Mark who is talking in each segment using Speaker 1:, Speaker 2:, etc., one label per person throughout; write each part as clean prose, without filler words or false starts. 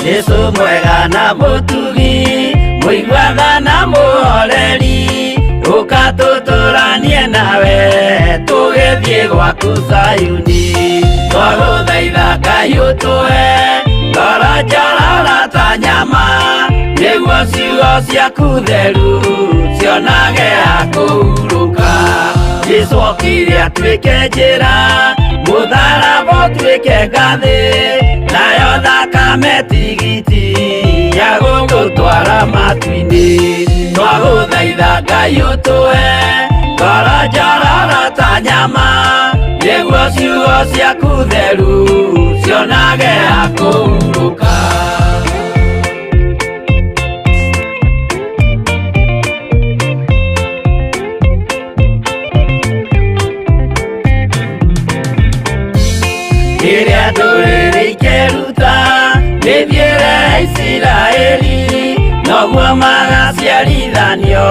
Speaker 1: Jesu mwega na mũtugi, mũiguaga na mũhoreri, ũka tũtũranie nawe tũgĩthiĩ gwaku Zayuni. Twagũthaitha Ngai ũtũhe ngoro njororo ta nyama, nĩguo ciugo ciaku theru cionage ha kũhurũka. Jesu okire atuĩke njĩra, mũtharaba ũtuĩke ngathĩ, nayo thakame tigiti ya gũgũtwara matu-inĩ. Twagũthaitha Ngai ũtũhe ngoro njororo ta nyama, nĩguo ciugo ciaku theru cionage ha kũhurũka. Rĩrĩa ndũrĩrĩ ikeruta mĩthiĩre ya Isiraeli, noguo magaciarithanio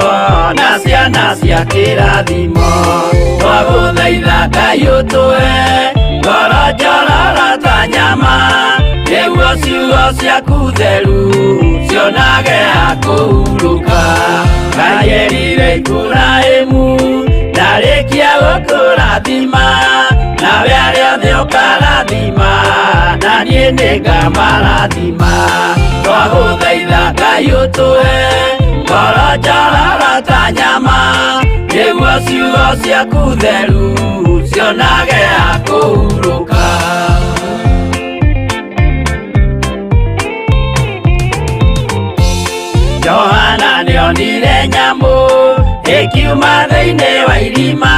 Speaker 1: na ciana cia kĩrathimo. Twagũthaitha Ngai ũtũhe ngoro njororo ta nyama, nĩguo ciugo ciaku theru cionage ha kũhurũka. Ngai erire Iburahĩmu, ndarĩkia gũkũrathima, nawe arĩa othe ũkarathima, na niĩ nĩngamarathima. Twagũthaitha Ngai ũtũhe ngoro njororo ta nyama, nĩguo ciugo ciaku theru cionage ha kũhurũka. Johana nĩonire nyamũ ĩkiuma thĩinĩ wa irima,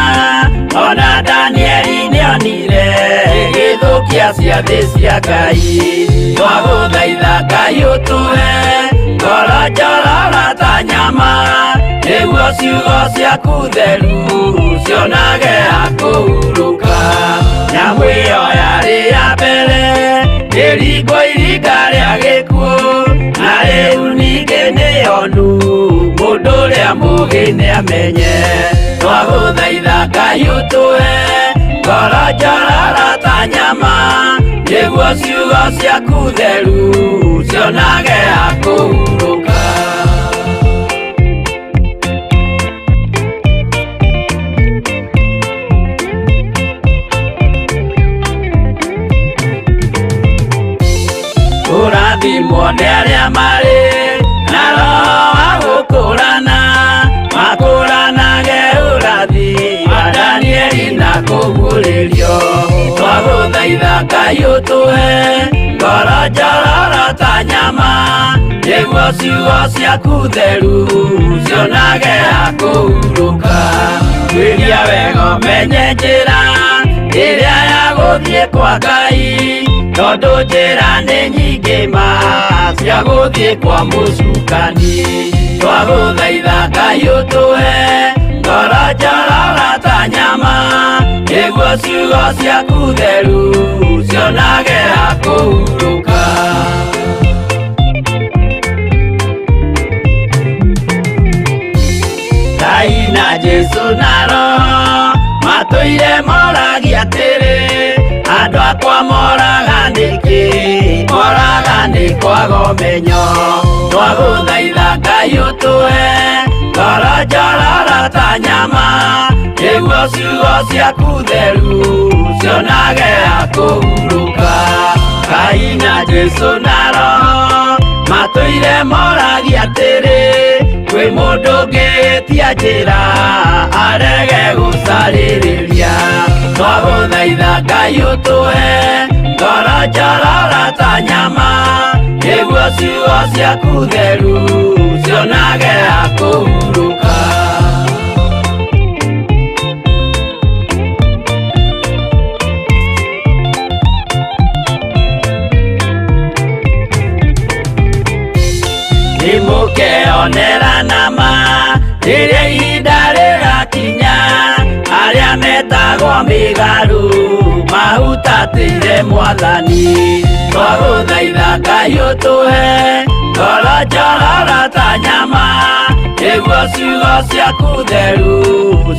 Speaker 1: ona Danieli nĩonire ĩgĩthũkia ciathĩ cia Ngai. Twagũthaitha Ngai ũtũhe ngoro njororo ta nyama, nĩguo ciugo ciaku theru cionage ha kũhurũka. Nyamũ ĩyo yarĩ ya mbere ĩringwo iringa rĩa gĩkuũ, na rĩu ningĩ nĩyonu mũndũ ũrĩa mũũgĩ nĩamenye. Twagũthaitha Ngai ũtũhe ngoro njororo ta nyama, nĩguo ciugo ciaku theru cionage ha kũhurũka. Kũrathimwo nĩ arĩa marĩ na roho wa gũkũrana, makũranage ũrathi wa Danieli na kũguũrĩrio. Twagũthaitha Ngai ũtũhe ngoro njororo ta nyama, nĩguo ciugo ciaku theru cionage ha kũhurũka. Tuĩria wega ũmenye njĩra ĩrĩa ya gũthiĩ kwa Ngai, tondũ njĩra nĩ nyingĩ ma cia gũthiĩ kwa mũcukani. Twagũthaitha Ngai ũtũhe ngoro njororo ta nyama, nĩguo ciugo ciaku theru cionage ha kũhurũka. Ngai na Jesu na Roho matũire moragia atĩrĩ, andũ akwa moraga nĩkĩ? Moraga nĩ kwaga ũmenyo. Twagũthaitha Ngai ũtũhe ngoro njororo ta nyama, nĩguo ciugo ciaku theru cionage ha kũhurũka. Ngai na Jesu na Roho matũire moragia atĩrĩ, kwĩ mũndũ ũngĩtia njĩra arege gũcarĩrĩria. Twagũthaitha Ngai ũtũhe ngoro njororo ta nyama, nĩguo ciugo ciaku theru cionage ha kũhurũka. Nĩmũkeonera nama rĩrĩa ihinda rĩgakinya, arĩa metagwo mĩgarũ mahutatĩire Mwathani. Twagũthaitha Ngai ũtũhe ngoro njororo ta nyama, nĩguo ciugo ciaku theru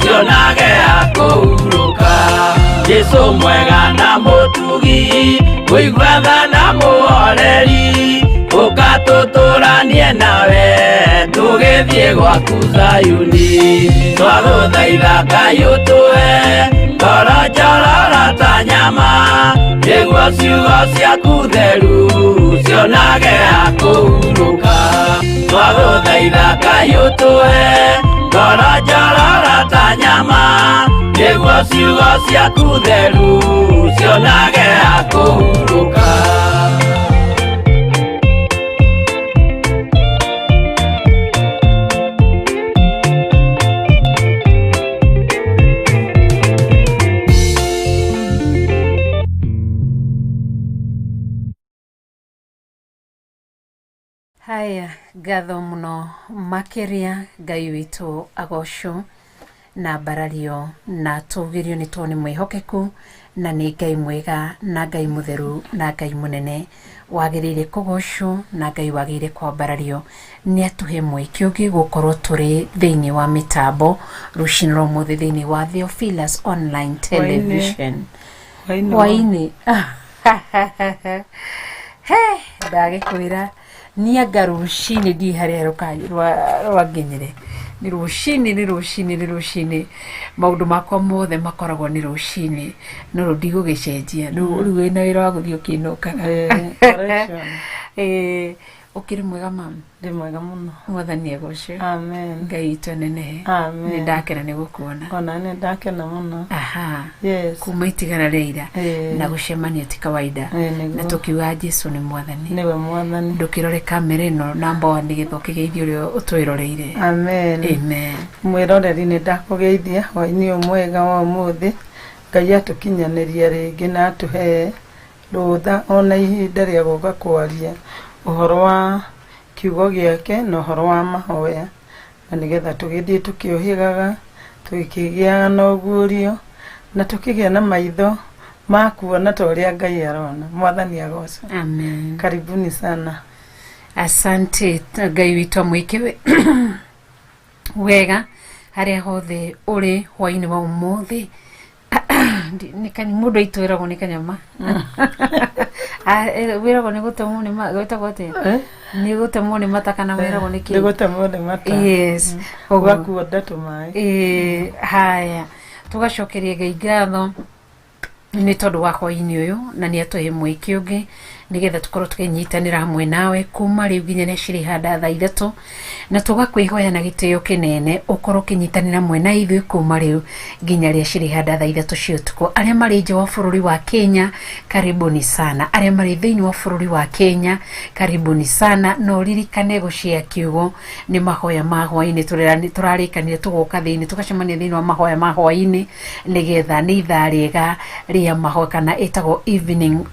Speaker 1: cionage ha kũhurũka. Jesu mwega na mũtugi, mũiguaga na mũhoreri, Tũtũranie nawe tũgĩthiĩ gwaku Zayuni. Twagũthaitha Ngai ũtũhe ngoro njororo ta nyama, nĩguo ciugo ciaku theru cionage ha kũhurũka. Twagũthaitha Ngai ũtũhe ngoro njororo ta nyama, nĩguo ciugo ciaku theru cionage ha kũhurũka.
Speaker 2: Haya, ngatho mũno makĩria. Ngai witũ agocwo na mbarario na tũgĩrio, nĩ tondũ nĩ mwĩhokeku na nĩ Ngai mwega na Ngai mũtheru na Ngai mũnene wagĩrĩire kũgocwo na Ngai wagĩrĩire kwambarario. Nĩ atũhe mweke ũngĩ gũkorwo tũrĩ thĩinĩ wa mĩtambo rũcinĩ rwa ũmũthĩ thĩinĩ wa Theophilus Online Television.
Speaker 3: Hwainĩ.
Speaker 2: Hwainĩ. He ndagĩkwĩra nianga rũcinĩ ndiĩ harĩa rwanginyire. Nĩ rũcinĩ, nĩ rũcinĩ, nĩ rũcinĩ, maũndũ makwa mothe makoragwo nĩ rũcinĩ, no rĩu ndigũgĩcenjia. Rĩu wĩna wĩra wa gũthiĩ ũkĩinũkaga.
Speaker 3: Correction.
Speaker 2: Ũkĩrĩ mwega, mama?
Speaker 3: Ndĩ mwega mũno.
Speaker 2: Mwathani agocwo.
Speaker 3: Amen.
Speaker 2: Ngai witũ anenehe.
Speaker 3: Amen.
Speaker 2: Nĩ ndakena nĩ gũkuona.
Speaker 3: Ona nĩ ndakena mũno.
Speaker 2: Aha.
Speaker 3: Yes.
Speaker 2: Kuma itigana rĩa ira na gũcemania ti kawaida.
Speaker 3: Nĩguo.
Speaker 2: Na tũkiuga Jesu nĩ mwathani.
Speaker 3: Nĩwe mwathani.
Speaker 2: Ndũkĩrore kamera ĩno namba one nĩgetha ũkĩgeithie ũrĩa ũtwĩroreire.
Speaker 3: Amen.
Speaker 2: Amen.
Speaker 3: Mwĩroreri, nĩ ndakũgeithia hwainĩ ũyũ mwega wa ũmũthĩ. Ngai atũkinyanĩria rĩngĩ na atũhe rũtha ona ihinda rĩa gũka kwaria ũhoro wa kiugo gĩake na ũhoro wa mahoya, na nĩgetha tũgĩthiĩ tũkĩũhĩgaga, tũgĩkĩgĩaga na ũguũrio na tũkĩgĩa na maitho ma kuona ta ũrĩa Ngai arona. Mwathani agocwo.
Speaker 2: Amen.
Speaker 3: Karibuni sana.
Speaker 2: Asante. Ngai witũ amwĩke wega harĩa hothe ũrĩ hwainĩ wa ũmũthĩ. Mũndũ aitwĩragwo nĩ kanyama. Wĩragwo nĩ gũtemwo nĩ gwĩtagwo atĩa?
Speaker 3: Eh?
Speaker 2: Nĩ gũtemwo nĩ mata kana wĩragwo nĩ
Speaker 3: Nĩ
Speaker 2: kĩ?
Speaker 3: gũtemwo nĩ mata.
Speaker 2: Yes. Ũguo.
Speaker 3: Ũgakuo nda tũmaĩ.
Speaker 2: Haya, tũgacokeria Ngai ngatho nĩ tondũ wa hwainĩ ũyũ na nĩ atũhe mweke ũngĩ nĩgetha tũkorwo tũkĩnyitanĩra hamwe nawe kuma rĩu nginya nĩ cirĩ handa thaa 3, na tũgakwĩhoya na gĩtĩo kĩnene ũkorwo ũkĩnyitanĩra hamwe na ithuĩ kuma rĩu nginya rĩa cirĩ handa thaa 3 cia ũtukũ. Arĩa marĩ nja wa bũrũri wa Kenya, karibuni sana. Arĩa marĩ thĩinĩ wa bũrũri wa Kenya, karibuni sana. Na ũririkane gũcia kiugo nĩ mahoya ma hwainĩ. Tũrarĩkanire tũgoka thĩinĩ, tũgacemania thĩinĩ wa mahoya ma hwainĩ, nĩgetha nĩ ithaa rĩega rĩa mahoya kana ĩtagwo evening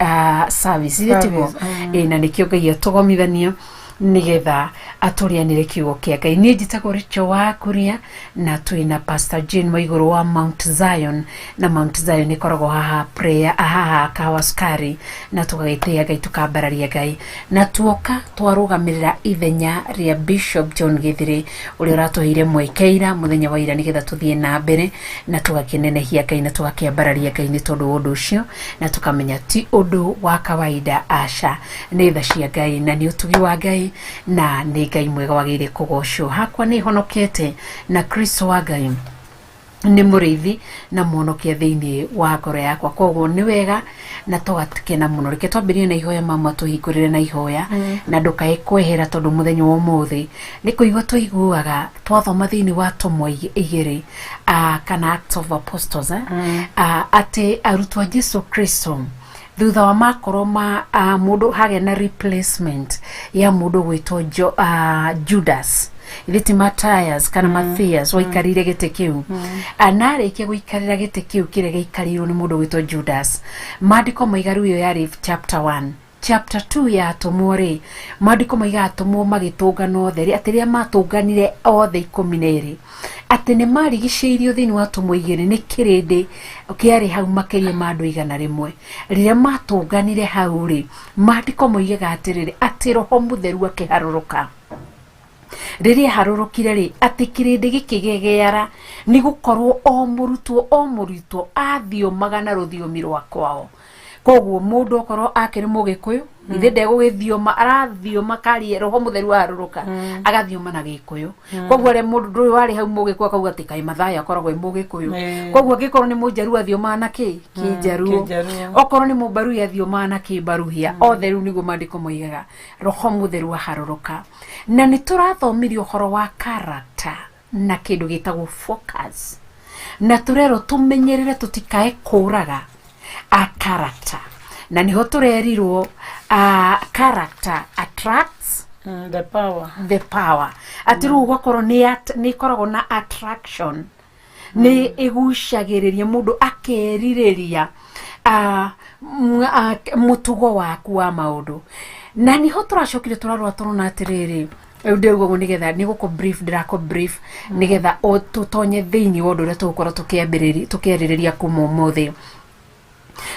Speaker 2: service, ithe tiguo?
Speaker 3: Service.
Speaker 2: Ĩ, na nĩkĩo Ngai atũgomithania nĩgetha atũrĩanĩre kiugo kĩa Ngai. Niĩ njĩtagwo Rachel wa Kuria na twĩna Pastor Jane Waigũrũ wa Mount Zion, na Mount Zion ĩkoragwo haha prayer haha Kahawa Sukari, na tũgagĩtĩĩa Ngai, tũkambararia Ngai, na tuoka twarũgamĩrĩra ithenya rĩa Bishop John Gĩthĩrĩ ũrĩa ũratũheire mweke ira mũthenya wa ira nĩgetha tũthiĩ na mbere na tũgakĩnenehia Ngai na tũgakĩambararia Ngai nĩ tondũ wa ũndũ ũcio, na tũkamenya ti ũndũ wa kawaida, aca, nĩ tha cia Ngai na nĩ ũtugi wa Ngai na nĩ Ngai mwega wagĩrĩire kũgocwo. Hakwa nĩ honokete na Kristo wa Ngai nĩ mũrĩithi na mwonokia thĩinĩ wa ngoro yakwa, koguo nĩ wega na tũgakena mũno. Reke twambĩrĩrie na ihoya. Mama, tũhingũrĩre na ihoya na ndũkae kwehera, tondũ mũthenya wa ũmũthĩ nĩ kũigua tũiguaga twathoma thĩinĩ wa tũmwe igĩrĩ kana Acts of Apostles, eh? Atĩ arutwo a Jesu Kristo thutha wa makorwo ma mũndũ hagĩa na replacement ya mũndũ gwĩtwo Judas, ithe ti Matthias kana Matthias waikarire gĩtĩ kĩu. Na arĩkia gũikarĩra gĩtĩ kĩu kĩrĩa gĩikarĩirwo nĩ mũndũ gwĩtwo Judas, maandĩko maiga, rĩu ĩyo yarĩ chapter 1, chapter 2 ya atũmwo rĩ, maandĩko maiga atũmwo magĩtũngana othe rĩ, atĩ rĩrĩa matũnganire othe 12, atĩ nĩ marigicĩirio thĩinĩ wa atũmwo igĩrĩ nĩ kĩrĩndĩ kĩarĩ hau makĩria ma andũ 100. Rĩrĩa matũnganire hau rĩ, maandĩko moigaga atĩrĩrĩ, atĩ Roho Mũtheru akĩharũrũka. Rĩrĩa harũrũkire rĩ, atĩ kĩrĩndĩ gĩkĩgegeara nĩ gũkorwo o mũrutwo o mũrutwo athiomaga na rũthiomi rwa kwao. Koguo mũndũ okorwo akĩrĩ mũgĩkũyũ, ithe ndegũgĩthioma, arathioma karie roho mũtheru aharũrũka, agathioma na gĩkũyũ. Koguo arĩa mũndũ ndũyũ warĩ hau mũgĩkũyũ akauga atĩ kaĩ Mathayo akoragwo e mũgĩkũyũ. Koguo angĩkorwo nĩ mũnjaruo athiomaga na kĩ kĩnjaruo.
Speaker 3: Kĩnjaruo.
Speaker 2: Okorwo nĩ mũmbaruhia athiomaga na kĩmbaruhia. Othe rĩu nĩguo maandĩko moigaga roho mũtheru aharũrũka. Na nĩ tũrathomirie ũhoro wa character na kĩndũ gĩtagwo focus, na tũrerwo tũmenyerere tũtikae kũraga a character, na nĩho tũrerirwo a character attracts
Speaker 3: the power.
Speaker 2: The power, atĩ rĩu ũgakorwo nĩ ĩkoragwo na attraction, nĩ ĩgucagĩrĩria mũndũ akerirĩria mũtugo waku wa maũndũ. Na nĩho tũracokire tũrarora tũrona atĩrĩrĩ, rĩu ndĩrauga ũguo nĩgetha nĩ gũkũ brief, ndĩrakũ brief nĩgetha tũtonye thĩinĩ wa ũndũ ũrĩa tũgũkorwo tũkĩambĩrĩria tũkĩarĩrĩria kuma ũmũthĩ.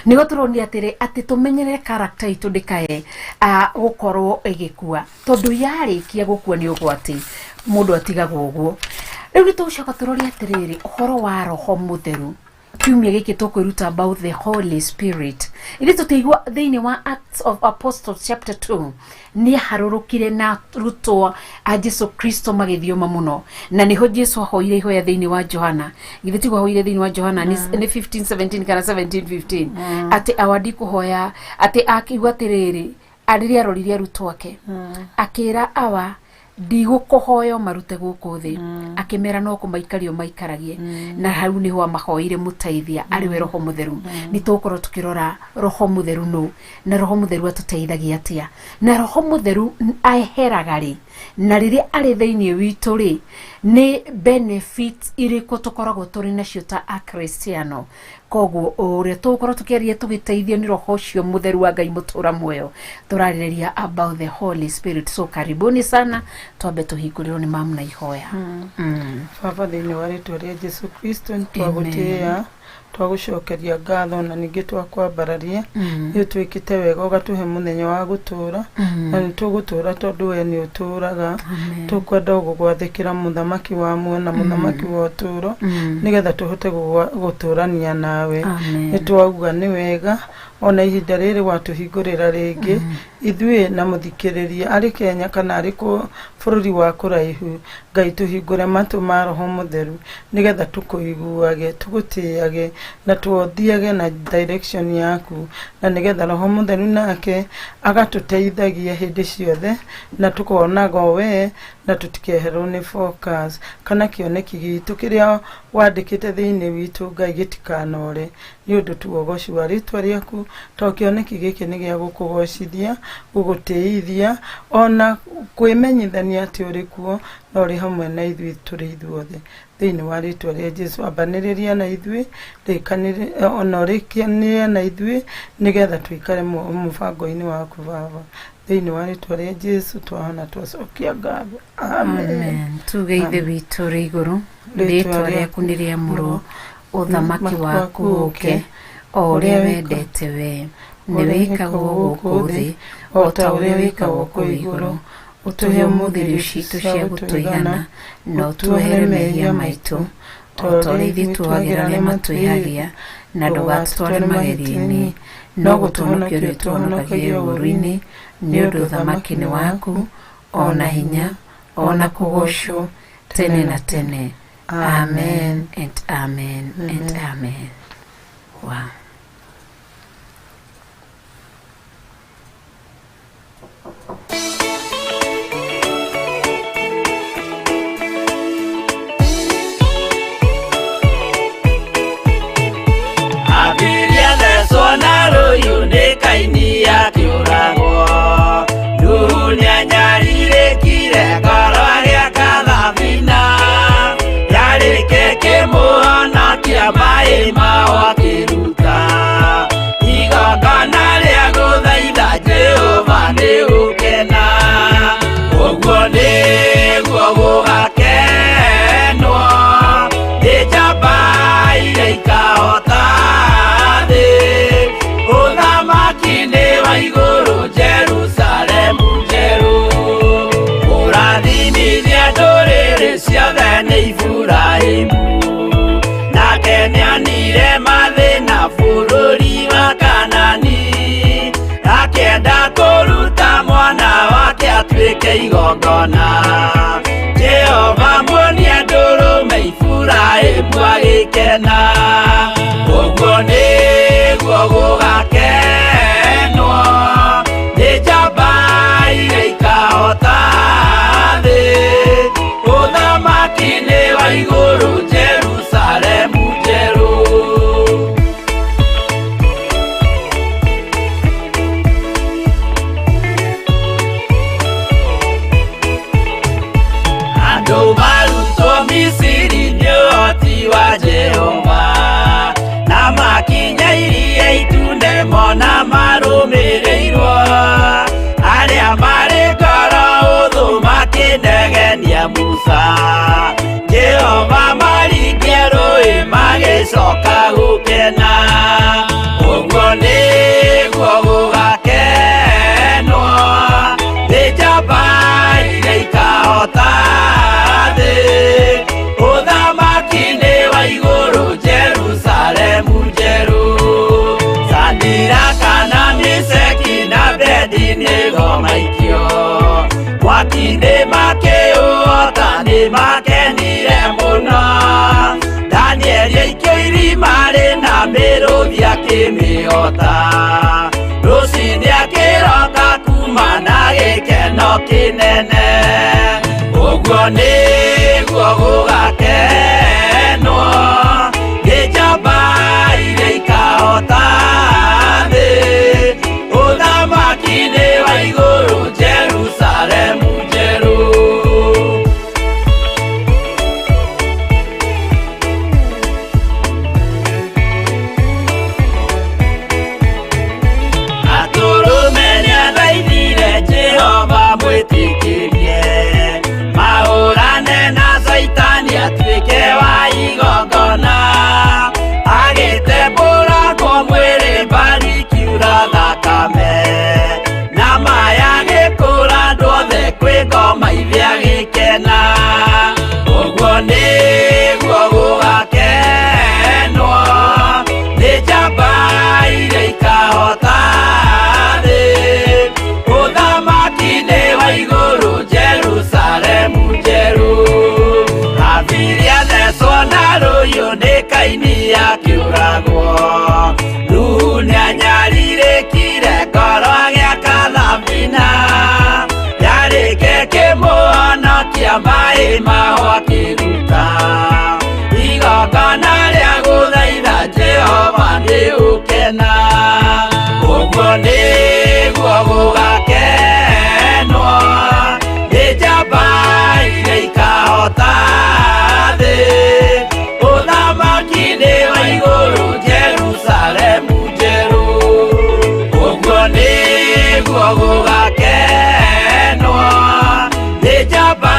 Speaker 2: Nĩguo tũronire atĩrĩ, atĩ tũmenyerere character itũ ndĩkae gũkorwo ĩgĩkua, tondũ yarĩkia gũkua nĩ ũgwati, mũndũ atigagwo ũguo. Rĩu nĩ tũgũcoka tũrore atĩrĩrĩ, ũhoro wa roho mũtheru. Kiumia gĩkĩ tũkwĩruta about the Holy Spirit. Ithuĩ tũtiigua thĩinĩ wa Acts of Apostles chapter 2 nĩ aharũrũkire na arutwo a Jesu Kristo magĩthioma mũno, na nĩho Jesu ahoire ihoya thĩinĩ wa Johana. Githĩ tiguo ahoire thĩinĩ wa Johana? Nĩ 15 17 kana 17 15, atĩ awa ndikũhoya, atĩ akiuga atĩrĩrĩ, rĩrĩa arorire arutwo ake, akĩra awa ndigũkũhoya marute gũkũ thĩ, akĩmera no kũmaikaria maikaragie. Na hau nĩho amahoire mũteithia, arĩ we roho mũtheru. Nĩ tũgũkorwo tũkĩrora roho mũtheru nũ, na roho mũtheru atũteithagia atĩa, na roho mũtheru eheraga rĩ, na rĩrĩa arĩ thĩinĩ witũ rĩ, nĩ benefits irĩkũ tũkoragwo tũrĩ nacio ta akristiano. Koguo ũrĩa tũgũkorwo tũkĩaria tũgĩteithio nĩ roho ũcio mũtheru wa Ngai mũtũra muoyo, tũrarĩrĩria about the Holy Spirit. So karibuni sana, twambe tũhingũrĩrwo nĩ mamu na ihoya.
Speaker 3: Baba, thĩinĩ wa rĩtwa rĩa Jesu Kristo, twagũtĩĩa, twagũcokeria ngatho na ningĩ twakwambararia. Nĩ ũtwĩkĩte wega ũgatũhe mũthenya wa gũtũũra, na nĩ tũgũtũũra tondũ we nĩ ũtũũraga. Tũkwenda gũgwathĩkĩra, mũthamaki wa muoyo na mũthamaki wa ũtũũro, nĩgetha tũhote gũtũũrania nawe.
Speaker 2: Amen.
Speaker 3: Nĩ twauga nĩ wega ona ihinda rĩrĩ watũhingũrĩra rĩngĩ, ithuĩ na mũthikĩrĩria arĩ Kenya kana arĩ kũ bũrũri wa kũraihu. Ngai, tũhingũre matũ ma roho mũtheru nĩgetha tũkũiguage, tũgũtĩage na tuothiage na direction yaku, na nĩgetha roho mũtheru nake agatũteithagia hĩndĩ ciothe na tũkonaga we na tũtikeherwo nĩ focus kana kĩoneki gitũ kĩrĩa wandĩkĩte thĩinĩ witũ. Ngai, gĩtikanore nĩ ũndũ tu ũgoci wa rĩtwa rĩaku, to kĩoneki gĩkĩ nĩ gĩa gũkũgocithia, gũgũtĩithia ona kwĩmenyithania atĩ ũrĩ kuo na ũrĩ hamwe na ithuĩ tũrĩ ithuothe. Thĩinĩ wa rĩtwa rĩa Jesu, ambanĩrĩria na ithuĩ, ona ũrĩkanĩre na ithuĩ nĩgetha tũikare mũbango-inĩ waku. Baba, thĩinĩ wa rĩtwa rĩa Jesu twahona, twacokia ngatho, amen.
Speaker 2: Amen. Tuge ithe witũ ũrĩ igũrũ,
Speaker 3: Rĩĩtwa
Speaker 2: rĩtwa rĩaku nĩ rĩamũrwo, ũthamaki waku ũke, o ũrĩa wendete we nĩ wĩkagwo gũkũ thĩ o ta ũrĩa wĩkagwo kũu igũrũ. Ũtũhe ũmũthĩ irio citũ cia gũtũigana, na ũtuohere mehia maitũ o ta ũrĩa ithuĩ tuohagĩra arĩa matwĩhagia, na ndũgatũtware magerio-inĩ, no gũtũhonokia ũrĩtũhonokagia ũũru-inĩ, nĩ ũndũ ũthamaki nĩ waku, o na hinya, o na kũgocwo tene na tene. Amen and amen and amen. Wow.
Speaker 1: Abiria thecwo na rũhiũ nĩ Kaini akĩũragwo. Nuhu nĩanyarirĩkire ngoro agĩaka thabina, yarĩke kĩmũhonokia maĩ mao akĩruta igongona rĩa gũthaitha Jehova nĩ gũkena. Ũguo nĩguo gũgakenwo nĩ njamba iria ikahota thĩ, ũthamaki-inĩ wa igũrũ, Jerusalemu njerũ. Kũrathimithia ndũrĩrĩ ciothe nĩ Iburahĩmu, nake nĩonire mathĩna bũrũri wa Kanani. atuĩke igongona. Jehova muonia ndũrũme Iburahĩmu agĩkena. Ũguo nĩguo gũgakenwo nĩ njamba iria ikahota thĩ. Ũthamaki-inĩ wa igũrũ Jerusalemu njerũ. Andũ marutwo Misiri nĩ ũhoti wa Jehova, na makinya iria itune mona marũmĩrĩirwo. Arĩa marĩ ngoro ũthũ makĩnegenia Musa, Jehova maringie rũĩ magĩcoka gũkena. Ũguo nĩguo gũgakenwo nĩ njamba iria ikahota thĩ. Ũthamaki-inĩ wa igũrũ Jerusalemu njerũ. Sadiraka na Meshaki na Abedinego maikio mwaki-inĩ makĩũhota nĩ makenire mũno. Danieli aikio irima rĩna mĩrũthi akĩmĩhota. Rũciinĩ akĩroka kuma na gĩkeno kĩnene. Ũguo nĩguo gũgakenwo nĩ njamba iria ikahota thĩ. Ũthamaki-inĩ wa igũrũ Jerusalemu njerũ. Atũrũme nĩathaithire Jehova mwĩtĩkĩrie mahũrane na Caitani atuĩke wa igongona. Agĩtembũrangwo mwĩrĩ mbari ikiura thakame, na maya agĩkũra andũ othe kwĩ ngoma ithe agĩkena. Ũguo nĩguo gũgakenwo nĩ njamba iria ikahota thĩ. Ũthamaki-inĩ wa igũrũ Jerusalemu njerũ. Habili athecwo na rũhiũ nĩ Kaini akĩũragwo. Nuhu nĩanyarirĩkire ngoro agĩaka thabina. Yarĩke kĩmũhonokia maĩ maho akĩruta. Igongona rĩa gũthaitha Jehova nĩ ũkena. Ũguo nĩguo gũgakenwo nĩ njamba iria ikahota thĩ. Ũthamaki-inĩ wa igũrũ Jerusalemu njerũ. Ũguo nĩguo gũgakenwo nĩ njamba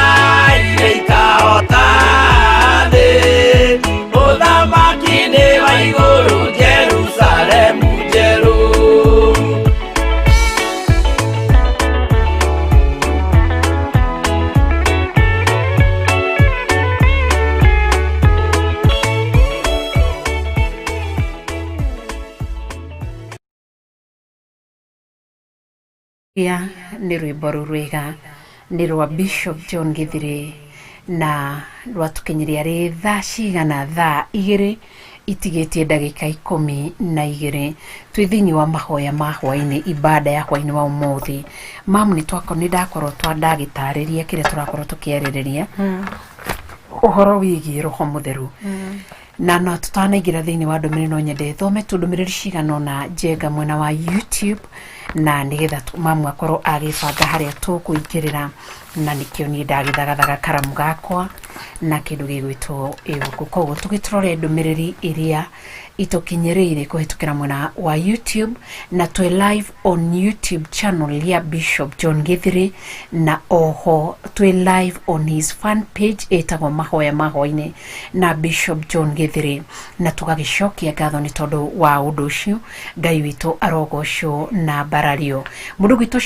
Speaker 1: iria ikahota thĩ. Ũthamaki-inĩ wa igũrũ Jerusalemu njerũ.
Speaker 2: Ya nĩ rwĩmbo rwega nĩ rwa Bishop John Githire na rwatũkinyiria rĩ thaa cigana thaa igĩrĩ itigĩtie ndagĩka 12 twĩ thĩinĩ wa mahoya ma hwainĩ ibada ya hwainĩ wa ũmũthĩ. Mamu nĩ twako nĩ ndakorwo twa ndagĩtarĩria kĩrĩa tũrakorwo tũkĩarĩrĩria ũhoro wĩgiĩ roho mũtheru. Na no tutanaingĩra thĩinĩ wa ndũmĩrĩri no nyende thome tu ndũmĩrĩri cigana ũna njenga mwena wa YouTube na nĩgetha mamu akorwo agĩbanga harĩa tũkũingĩrĩra, na nĩkĩo niĩ ndagĩthagathaga karamu gakwa na kĩndũ gĩgwĩtwo ibuku. Koguo tũgĩtũrore ndũmĩrĩri iria itũkinyĩrĩire kũhĩtũkĩra mwena wa YouTube, na twĩ live on YouTube channel ya Bishop John Githiri, na oho twĩ live on his fan page ĩtagwo Mahoya ma Hwainĩ na Bishop John Githiri, na tũgagĩcokia ngatho nĩ tondũ wa ũndũ ũcio. Ngai witũ arogocwo na mbarario. Mũndũ gwitũ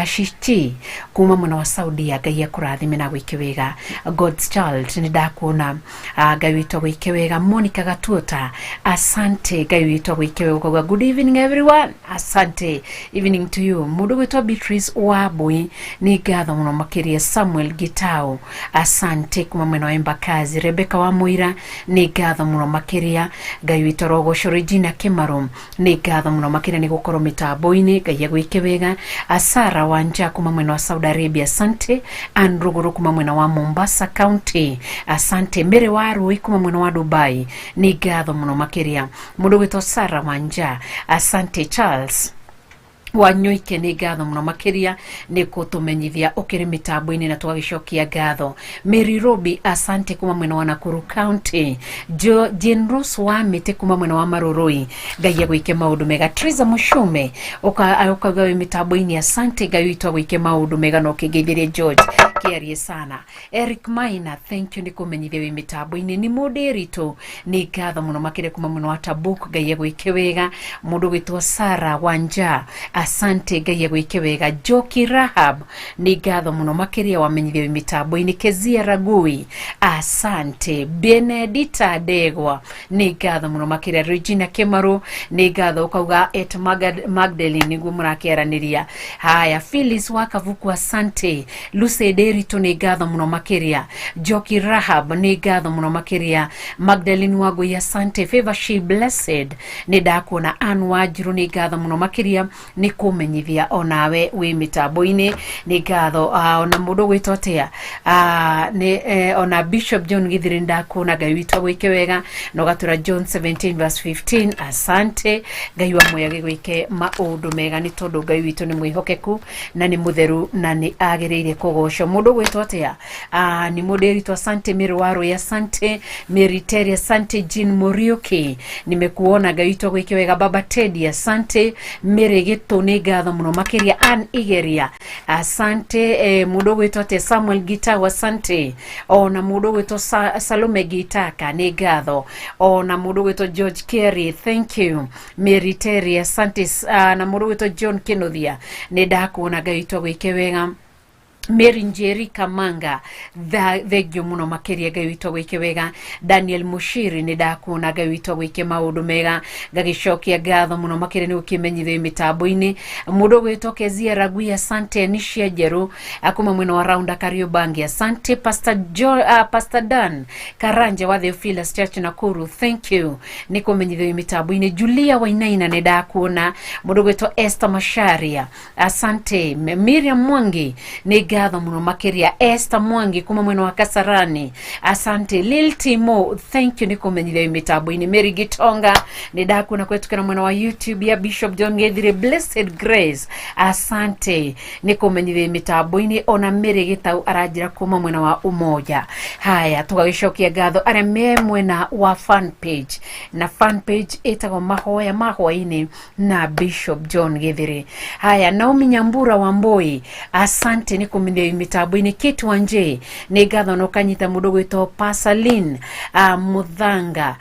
Speaker 2: Shichi kuma mwena wa Saudi, Ngai akũrathime na gwĩke wega. God's Child nĩ ndakuona, Ngai witũ agwĩke wega. Monica Gatuota, Asante, Ngai witũ agwĩke wega. Ũkauga good evening everyone, asante, evening to you. Mũndũ gwĩtwo Beatrice Wambui, nĩ ngatho mũno makĩria. Samuel Gitau, asante kuma mwena wa Embakasi. Rebecca wa Mũira, nĩ ngatho mũno makĩria, Ngai witũ arogocwo. Regina Kĩmarũ, nĩ ngatho mũno makĩria nĩ gũkorwo mĩtambo-inĩ, Ngai agwĩke wega. Asara Wanja kuma mwena wa Saudi Arabia, asante. Ann Ruguru kuma mwena wa Mombasa County, asante. Mary wa Rui kuma mwena wa Dubai, nĩ ngatho mũno makĩria. Mũndũ gwĩtwo Sara Wanja, asante. Charles Wanyoike, nĩ ngatho mũno makĩria nĩ kũtũmenyithia ũkĩrĩ mĩtambo-inĩ na tũgagĩcokia ngatho. Mary Robi, asante kuma mwena wa Nakuru County. Jane Rose wa Mĩtĩ kuma mwena wa Marũrũi, Ngai agwĩke maũndũ mega. Teresa Mũcume, ũkauga wĩ mĩtambo-inĩ, asante, Ngai witũ agwĩke maũndũ mega na ũkĩngeithĩrie George kĩarie sana. Eric Maina, thank you nĩ kũmenyithia wĩ mĩtambo-inĩ. Nĩ mũndũ ĩritũ, nĩ ngatho mũno makĩria kuma mwena wa Tabuk, Ngai agwĩke wega. Mũndũ gwĩtwo Sara Wanja, asante, Ngai agwĩke wega. Joki Rahab, nĩ ngatho mũno makĩria wamenyithia wĩ mĩtambo-inĩ. Kezia Ragui, asante. Benedita Ndegwa, nĩ ngatho mũno makĩria. Regina Kĩmarũ, nĩ ngatho, ũkauga et Magdalene nĩguo mũrakĩaranĩria. Haya, Phyllis wa Kavuku, asante. Lucy Nderitu, nĩ ngatho mũno makĩria. Joki Rahab, nĩ ngatho mũno makĩria. Magdalene Wangui, asante. Favor She Blessed, nĩ ndakuona. Ann Wanjiru, nĩ ngatho mũno makĩria nĩ kũmenyithia onawe wĩ mĩtambo-inĩ, nĩ ngatho. Ona mũndũ gwĩtwo atĩa, nĩ ona Bishop John Githiri, ndakuona, Ngai witũ agwĩke wega na ũgatũra John 17 verse 15, asante. Ngai wa muoyo agĩgwĩke maũndũ mega nĩ tondũ Ngai witũ nĩ mwĩhokeku na nĩ mũtheru na nĩ agĩrĩire kũgocwo. Mũndũ gwĩtwo atĩa, nĩ mũndũ ĩritũ, asante. Mary Warui, asante. Mary Terry, asante. Jean Muriuki, nimekuona, Ngai witũ agwĩke wega. Baba Teddy, asante. Mary Gĩtũ, nĩ ngatho mũno makĩria. Ann Igeria, asante. Mũndũ gwĩtwo atĩa, Samuel Gitau, asante. Ona mũndũ gwĩtwo Salome Gitaka, nĩ ngatho. Ona mũndũ gwĩtwo George Kerry, thank you. Mary Terry, asante. Na mũndũ gwĩtwo John Kinuthia, nĩ ndakuona, Ngai witũ agwĩke wega. Mary Njeri Kamanga, thengio mũno makĩria, Ngai witũ agwĩke wega. Daniel Mushiri, nĩ ndakuona, Ngai witũ agwĩke maũndũ mega. Ngagĩcokia ngatho mũno makĩria nĩ ũkĩmenyithio mĩtambo-inĩ. Mũndũ ũgwĩtwo Kezia Ragui, asante. Nishia Njerũ kuma mwena wa Raunda Kariobangi, asante. Pastor Dan Karanja wa Theophilus Church Nakuru, thank you nĩ kũmenyithio mĩtambo-inĩ. Julia Wainaina, nĩ ndakuona. Mũndũ ũgwĩtwo Esther Masharia, asante. Miriam Mwangi, nĩ ngatho mũno makĩria. Esther Mwangi kuma mwena wa Kasarani, asante. Lil Timo, thank you nĩ kũmenyithio mĩtambo-inĩ. Mary Gitonga, nĩ ndakuona kũhetũkĩra mwena wa YouTube ya Bishop John Gethire. Blessed Grace, asante nĩ kũmenyithio mĩtambo-inĩ. Ona Mary Gĩtau aranjĩra kuma mwena wa Umoja. Haya, tũgagĩcokia ngatho arĩa me mwena wa fan page, na fan page ĩtagwo Mahoya ma Hwaĩ-inĩ na Bishop John Githiri. Haya, Naomi Nyambura wa Mboi, asante nĩ kũmenyithio mĩtambo-inĩ. Kate Wanje, nĩ ngatho na ũkanyita mũndũ gwĩtwo Pasalin Muthanga,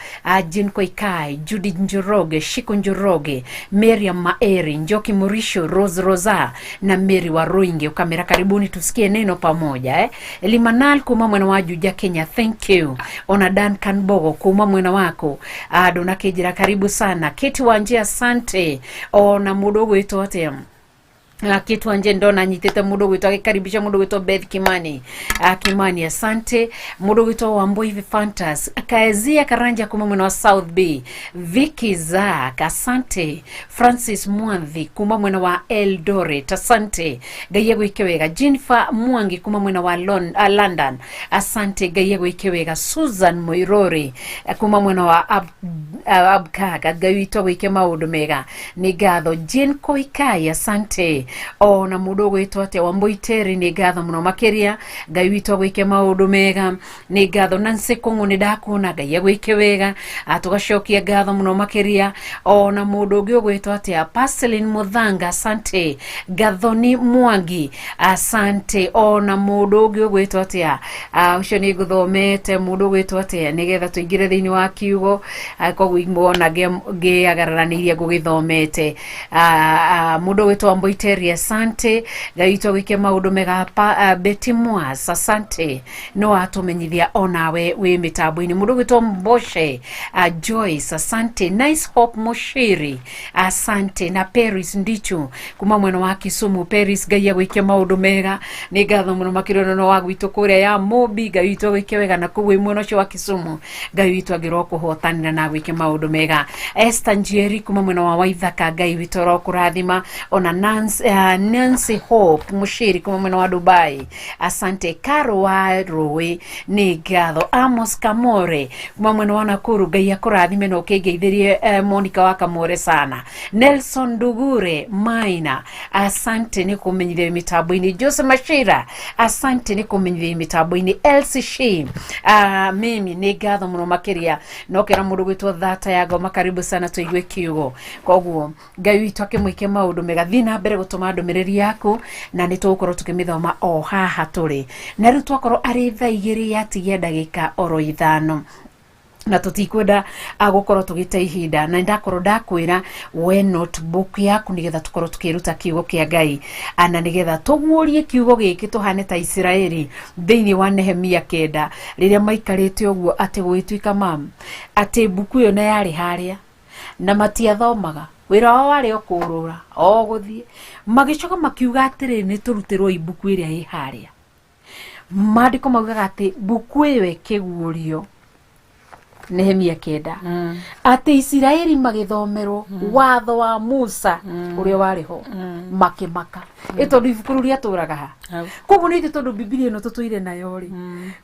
Speaker 2: Jean Koikai, Judy Njoroge, Shiko Njoroge, Miriam Maeri, Njoki Murisho, Rose Rosa na Mary wa Ruingi, ukamera karibuni tusikie neno pamoja, eh? Limanal kuma mwena wa Juja Kenya, thank you. Ona Duncan Bogo kuma mwena wako ndũnakĩnjĩra karibu sana. Kate Wanje, asante. Ona mũndũ ũgwĩtwo atĩa, Kitu anje ndona nyitĩte mũndũ gwĩtwo agĩkaribisha mũndũ gwĩtwo Beth Kimani, Kimani, asante. Mũndũ gwĩtwo Wambui Fantas Kaezia Karanja kuma mwena wa South B, Vicky Zak, asante. Francis Mwanthi kuma mwena wa Eldoret, asante, Ngai agwĩke wega. Jennifer Mwangi kuma mwena wa London, asante, Ngai agwĩke wega. Susan Moirori, kuma mwena wa Abkaga, Ngai witũ agwĩke maũndũ mega, nĩ ngatho. Jane Koikai, asante. Ona mũndũ ũgwĩtwo atĩa, Wambui Terry, nĩ ngatho mũno makĩria, Ngai witũ agwĩke maũndũ mega, nĩ ngatho. Nancy Kũng'ũ, nĩ ndakuona, Ngai agwĩke wega. Tũgacokia ngatho mũno makĩria. Ona mũndũ ũngĩ ũgwĩtwo atĩa, Pascaline Muthanga, asante. Gathoni Mwangi, asante. Ona mũndũ ũngĩ ũgwĩtwo atĩa, ũcio nĩ ngũthomete. Mũndũ ũgwĩtwo atĩa, nĩgetha tũingĩre thĩinĩ wa kiugo. Koguo wona ngĩagararanirie ngũgĩthomete. Mũndũ ũgwĩtwo Wambui Terry. Njeri, asante. Ngai witũ agwĩke maũndũ mega. Betty Mwas, asante, no atũmenyithia onawe wĩ mĩtambo-inĩ. Mũndũ ũgwĩtwo Mboshe Joyce, asante. Nice Hope Mushiri, asante. Na Paris Ndichu kuma mwena wa Kisumu. Paris, Ngai agwĩke maũndũ mega. Nĩ ngatho mũno makĩria no wa gwitũ kũrĩa ya Mobi. Ngai witũ agwĩke wega na kũu wĩ mwena ũcio wa Kisumu. Ngai witũ angĩrwo kũhotanĩra na agwĩke maũndũ mega. Esther Njeri kuma mwena wa Waithaka, Ngai witũ arokũrathima. Ona Nancy Hope Mushiri kuma mwena wa Dubai, asante. Karo wa Rũĩ, nĩ ngatho. Amos Kamore kuma mwena wa Nakuru, Ngai akũrathime na ũkĩngeithĩrie Monica wa Kamore sana. Nelson Ndugure Maina, asante nĩ kũmenyithia mĩtambo-inĩ. Jose Mashira, asante nĩ kũmenyithia mĩtambo-inĩ. Elsie Shi, mimi nĩ ngatho mũno makĩria. No kĩra mũndũ gwĩtwo Thata ya Ngoma, karibu sana tũigue kiugo. Koguo Ngai witũ akĩmwĩke maũndũ mega. Thiĩ na mbere gũtũma ndũmĩrĩri yaku na nĩ tũgũkorwo tũkĩmĩthoma o haha tũrĩ. Na rĩu twakorwo arĩ thaa 2 yatigia ndagĩka oro 5, na tũtikwenda gũkorwo tũgĩte ihinda, na ndakorwo ndakwĩra we notebook yaku nĩgetha tũkorwo tũkĩruta kiugo kĩa Ngai, na nĩgetha tũguũrie kiugo gĩkĩ tũhane ta Isiraeli thĩinĩ wa Nehemia 9, rĩrĩa maikarĩte ũguo atĩ gũgĩtuĩka mam atĩ mbuku ĩyo na yarĩ harĩa na matiathomaga. Wĩra wao warĩ o kũrũra o gũthiĩ. Magĩcoka makiuga atĩrĩ, nĩ tũrutĩrwo ibuku ĩrĩa ĩ harĩa. Maandĩko maugaga atĩ mbuku ĩyo ĩkĩguũrio, Nehemia 9, atĩ Isiraeli magĩthomerwo watho wa Musa ũrĩa warĩ ho, makĩmaka ĩ tondũ ibuku rĩu rĩatũraga ha.
Speaker 3: Hau.
Speaker 2: Koguo nĩ ithuĩ, tondũ Bibilia ĩno tũtũire nayo rĩ,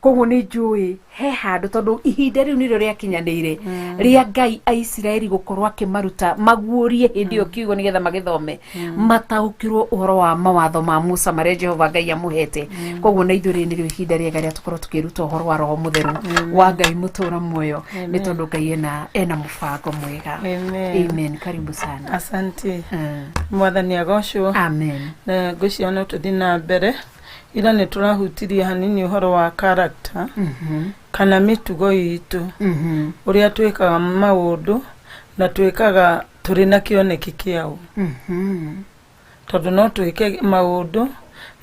Speaker 2: koguo nĩ njũĩ he handũ, tondũ ihinda rĩu nĩrĩo rĩakinyanĩire rĩa Ngai Aisiraeli gũkorwo akĩmaruta maguũrie hĩndĩ ĩyo kiugo nĩgetha magĩthome mataũkĩrwo ũhoro wa mawatho ma Musa marĩa Jehova Ngai amũhete. Koguo na ithuĩ rĩrĩ nĩrĩo ihinda rĩega rĩa tũkorwo tũkĩruta ũhoro wa Roho Mũtheru wa Ngai mũtũra muoyo, nĩ tondũ Ngai ena mũbango mwega.
Speaker 3: Amen.
Speaker 2: Amen. Karibu sana.
Speaker 3: Asante. Mwathani agocwo.
Speaker 2: Amen.
Speaker 3: Na ngwĩciria no tũthiĩ na mbere. Ira nĩ tũrahutirie hanini ũhoro wa character kana mĩtugo itũ, ũrĩa twĩkaga maũndũ na twĩkaga tũrĩ na kĩoneki kĩao, tondũ no twĩke maũndũ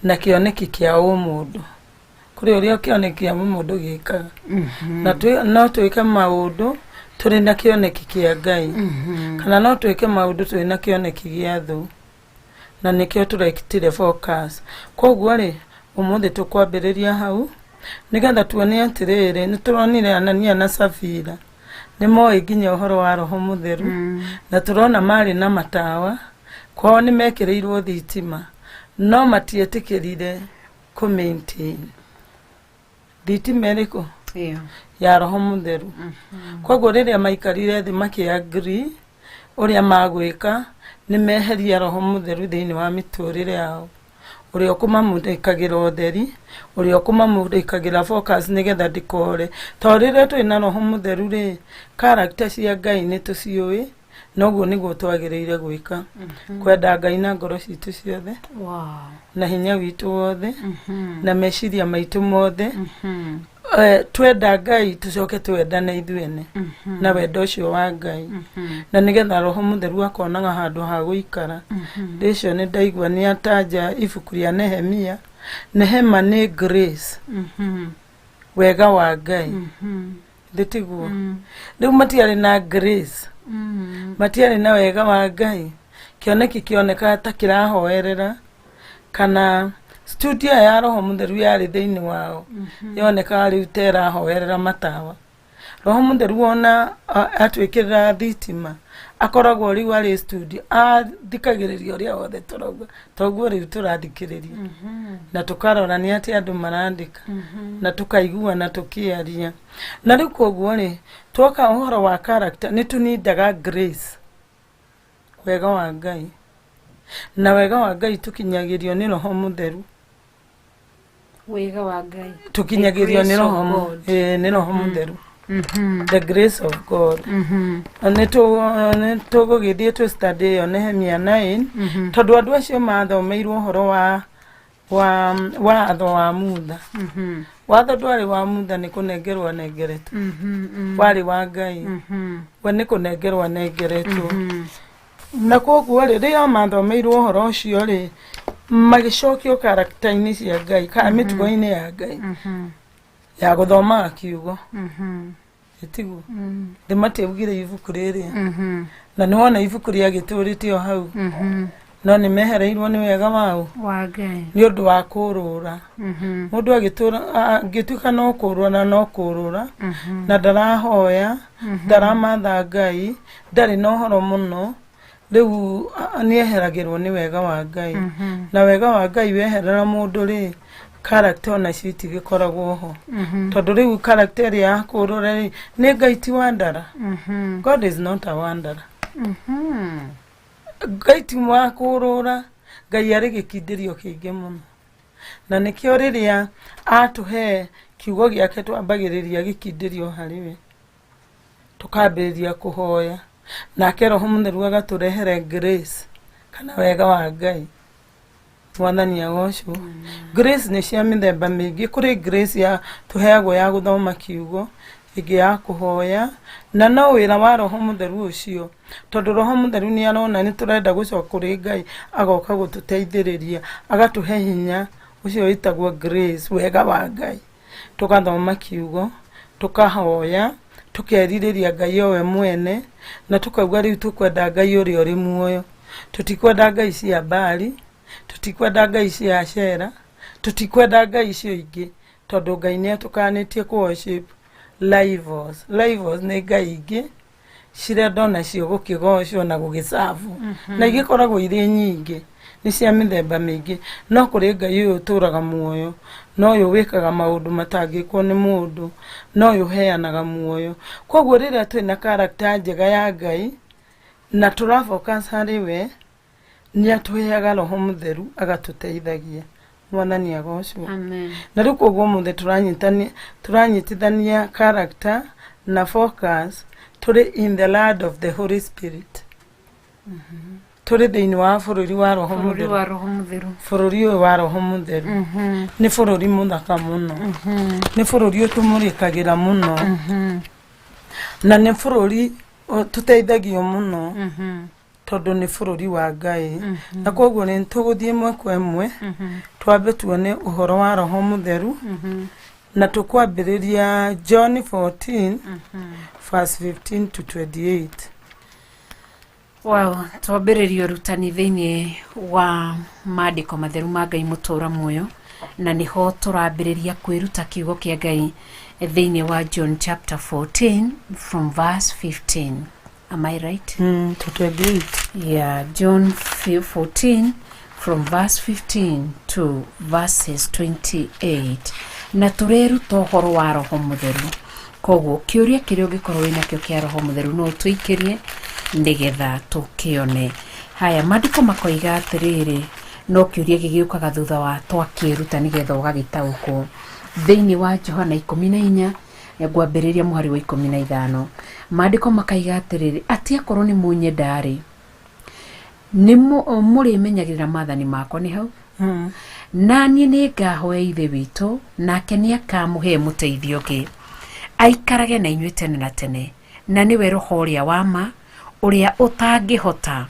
Speaker 3: na kĩoneki kĩa ũmũndũ, kũrĩ ũrĩa kĩoneki kĩa ũmũndũ gĩkaga, na no twĩke maũndũ tũrĩ na kĩoneki kĩa Ngai, kana no twĩke maũndũ tũrĩ na kĩoneki gĩa thũ, na nĩkĩo tũrekitire focus. Koguo rĩ, ũmũthĩ tũkwambĩrĩria hau nĩgetha tuone atĩrĩrĩ, nĩ tũronire Anania na Safira nĩ moĩ nginya ũhoro wa Roho Mũtheru, na tũrona marĩ na matawa kwao, nĩ mekĩrĩirwo thitima, no matietĩkĩrire kũ maintain thitima ĩrĩkũ ya Roho Mũtheru. Koguo rĩrĩa maikarire thĩ makĩ agree ũrĩa magwĩka, nĩ meheria Roho Mũtheru thĩinĩ wa mĩtũrĩre yao, ũrĩa ũkũmamũrĩkagĩra ũtheri, ũrĩa ũkũmamũrĩkagĩra focus nĩgetha ndĩkore. Tondũ rĩrĩa twĩ na Roho Mũtheru rĩ, character cia Ngai nĩ tũciũĩ, noguo nĩguo twagĩrĩire gwĩka, kwenda Ngai na ngoro citũ ciothe na hinya witũ wothe na meciria maitũ mothe. Twenda Ngai, tũcoke twendane ithuene na wendo ũcio wa Ngai, na nĩgetha Roho Mũtheru akonaga handũ ha gũikara. Rĩcio nĩ ndaigua nĩ atanja ibuku rĩa Nehemia. Nehema nĩ grace, wega wa Ngai, thĩ tiguo? Rĩu matiarĩ na grace, matiarĩ na wega wa Ngai. Kĩoneki kĩonekaga ta kĩrahoerera, kana studio ya Roho Mũtheru yarĩ thĩinĩ wao yonekaga rĩu ta ĩrahoerera matawa. Roho Mũtheru wona atwĩkĩrĩra thitima, akoragwo rĩu arĩ studio, athikagĩrĩria ũrĩa wothe tũrauga, toguo rĩu tũrathikĩrĩria na tũkarora nĩ atĩ andũ marandĩka na tũkaiguana tũkĩaria. Na rĩu koguo rĩ, twoka ũhoro wa character, nĩ tũnindaga grace, wega wa Ngai, na wega wa Ngai tũkinyagĩrio nĩ Roho Mũtheru.
Speaker 2: Wega wa Ngai.
Speaker 3: Tũkinyagĩrio nĩ
Speaker 2: The grace
Speaker 3: Roho
Speaker 2: of God.
Speaker 3: Nĩ Roho Mũtheru, the grace of God. Na nĩ tũgũgĩthiĩ tũ study ĩyo Nehemia 9, tondũ andũ acio mathomeirwo ũhoro wa watho wa Mutha. Watho ndwarĩ wa Mutha, nĩ kũnengerwo anengeretwo, warĩ wa Ngai. We nĩ kũnengerwo anengeretwo. Na koguo rĩ, rĩrĩa mathomeirwo ũhoro ũcio rĩ, magĩcokio karakta-inĩ cia Ngai kana mĩtugo-inĩ ya Ngai ya gũthomaga kiugo. Ĩtiguo thĩ matiaugire ibuku rĩrĩa, na nĩ wona ibuku rĩagĩtũrĩte o hau, no nĩ mehereirwo nĩ wega wao
Speaker 2: wa Ngai
Speaker 3: nĩ ũndũ wa kũrũra. Mũndũ agĩtũra angĩtuĩka no kũrũra na no kũrũra na ndarahoya, ndaramatha Ngai, ndarĩ na ũhoro mũno, rĩu nĩeheragĩrwo nĩ wega wa Ngai. Na wega wa Ngai weherera mũndũ rĩ, character onacio itigĩkoragwo ho, tondũ rĩu character ĩrĩa ya kũrũra rĩ, nĩ Ngai ti wandara. God is not a wanderer. Ngai ti wa kũrũra. Ngai arĩ gĩkindĩrio kĩingĩ mũno, na nĩkĩo rĩrĩa atũhe kiugo gĩake twambagĩrĩria gĩkindĩrio harĩ we, tũkambĩrĩria kũhoya, nake Roho Mũtheru agatũrehere grace kana wega wa Ngai. Mwathani agocwo. Grace nĩ cia mĩthemba mĩingĩ. Kũrĩ grace ya tũheagwo ya gũthoma kiugo, ĩngĩ ya kũhoya, na no wĩra wa Roho Mũtheru ũcio, tondũ Roho Mũtheru nĩ arona nĩ tũrenda gũcoka kũrĩ Ngai, agoka gũtũteithĩrĩria, agatũhe hinya ũcio wĩtagwo grace, wega wa Ngai. Tũgathoma kiugo, tũkahoya, tũkerirĩria Ngai o we mwene, na tũkauga rĩu tũkwenda Ngai ũrĩa ũrĩ muoyo. Tũtikwenda ngai cia Baali, tũtikwenda ngai cia Ashera, tũtikwenda ngai icio ingĩ, tondũ Ngai nĩ atũkanĩtie kũ worship rivals. Rivals nĩ ngai ingĩ cirenda onacio gũkĩgocwo na gũgĩcabu, na igĩkoragwo irĩ nyingĩ, nĩ cia mĩthemba mĩingĩ. No kũrĩ Ngai ũyũ ũtũraga muoyo, na ũyũ wĩkaga maũndũ matangĩkwo nĩ mũndũ, na ũyũ ũheanaga muoyo. Koguo rĩrĩa twĩna character njega ya Ngai na tũra focus harĩ we, nĩ atũheaga Roho Mũtheru agatũteithagia. Mwathani agocwo.
Speaker 2: Amen.
Speaker 3: Na rĩu koguo ũmũthĩ tũranyitithania character na focus. Tũrĩ in the land of the Holy Spirit, tũrĩ thĩinĩ wa bũrũri wa Roho
Speaker 2: bũrũri
Speaker 3: Mũtheru.
Speaker 2: Wa Roho Mũtheru.
Speaker 3: Bũrũri ũyũ wa Roho Mũtheru nĩ bũrũri mũthaka mũno, nĩ bũrũri ũtũmũrĩkagĩra mũno, na nĩ bũrũri tũteithagio mũno, tondũ nĩ bũrũri wa Ngai. Na koguo nĩ tũgũthiĩ ĩmwe kwa ĩmwe, twambe tuone ũhoro wa Roho Mũtheru, na tũkwambĩrĩria John 14 verse 15 to 28.
Speaker 2: Wow, twambĩrĩria ũrutani thĩinĩ wa maandĩko matheru ma Ngai mũtũra muoyo, na nĩho tũrambĩrĩria kwĩruta kiugo kĩa Ngai thĩinĩ wa John chapter 14 from verse 15. Am I right?
Speaker 3: To 28.
Speaker 2: Yeah, John 14 from verse 15 to verses 28, na tũreruta ũhoro wa Roho Mũtheru. Koguo kĩũria kĩrĩa ũngĩkorwo wĩ nakĩo kĩa Roho Mũtheru no ũtũikĩrie nĩgetha tũkĩone. Haya, maandĩko makoiga atĩrĩrĩ, no kĩũria gĩgĩũkaga thutha wa twakĩruta nĩgetha ũgagĩtaũkwo. Thĩinĩ wa Johana 14, ngwambĩrĩria mũhari wa 15, maandĩko makaiga atĩrĩrĩ, atĩ akorwo nĩ mũnyendarĩ, nĩ mũrĩmenyagĩrĩra maathani makwa. Nĩ hau. Na niĩ nĩ ngahoya Ithe witũ, nake nĩ akamũhe mũteithio ũngĩ aikarage na inyuĩ tene na tene, na nĩwe Roho ũrĩa wa ma, ũrĩa ũtangĩhota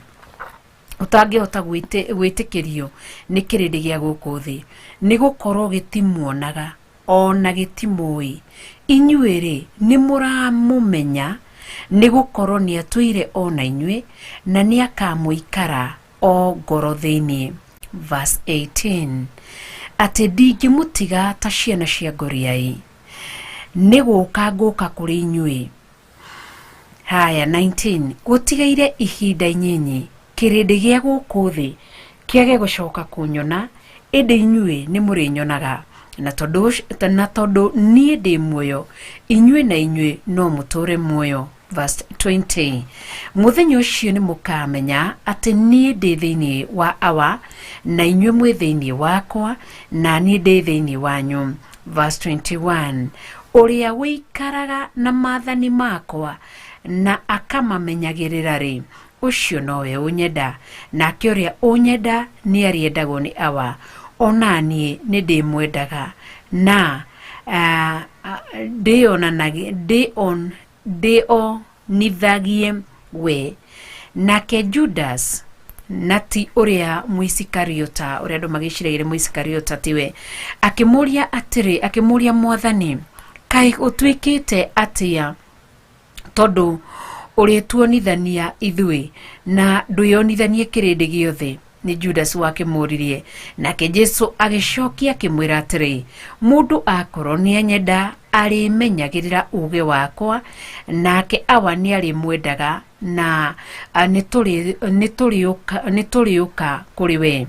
Speaker 2: gwĩtĩkĩrio nĩ kĩrĩndĩ gĩa gũkũ thĩ, nĩ gũkorwo gĩtimuonaga ona gĩtimũĩ. Inyuĩ-rĩ, nĩ mũramũmenya, nĩ gũkorwo nĩ atũire o na inyuĩ na nĩ akamũikara o ngoro thĩinĩ. Verse 18, atĩ ndingĩmũtiga ta ciana cia ngoriai, nĩ gũka ngũka kũrĩ inyuĩ. Haya, 19, gũtigaire ihinda inyinyi kĩrĩndĩ gĩa gũkũ thĩ kĩage gũcoka kũnyona, ĩndĩ inyuĩ nĩ mũrĩnyonaga, na tondũ niĩ ndĩ muoyo, inyuĩ na inyuĩ no mũtũũre muoyo. Verse 20, mũthenya ũcio nĩ mũkamenya atĩ niĩ ndĩ thĩinĩ wa Awa, na inyuĩ mwĩ thĩinĩ wakwa, na niĩ ndĩ thĩinĩ wanyu. Verse 21, ũrĩa ũikaraga na maathani makwa na akamamenyagĩrĩra rĩ, ũcio nowe ũnyenda, nake ũrĩa ũnyenda nĩ arĩendagwo nĩ Awa, ona niĩ nĩ ndĩmwendaga na ndĩonithagie we. Nake Judas, na ti ũrĩa Mũisikariota, ũrĩa andũ magĩciragia nĩ Mũisikariota tiwe, akĩmũria atĩrĩ, akĩmũria Mwathani, kaĩ ũtuĩkĩte atĩa tondũ ũrĩtuonithania ithuĩ na ndwĩonithanie kĩrĩndĩ gĩothe? Nĩ Judas wakĩmũririe. Nake Jesu agĩcokia akĩmwĩra atĩrĩ, mũndũ akorwo nĩanyenda arĩmenyagĩrĩra uge wakwa, nake Awa nĩarĩmwendaga, na nĩtũrĩũka kũrĩ we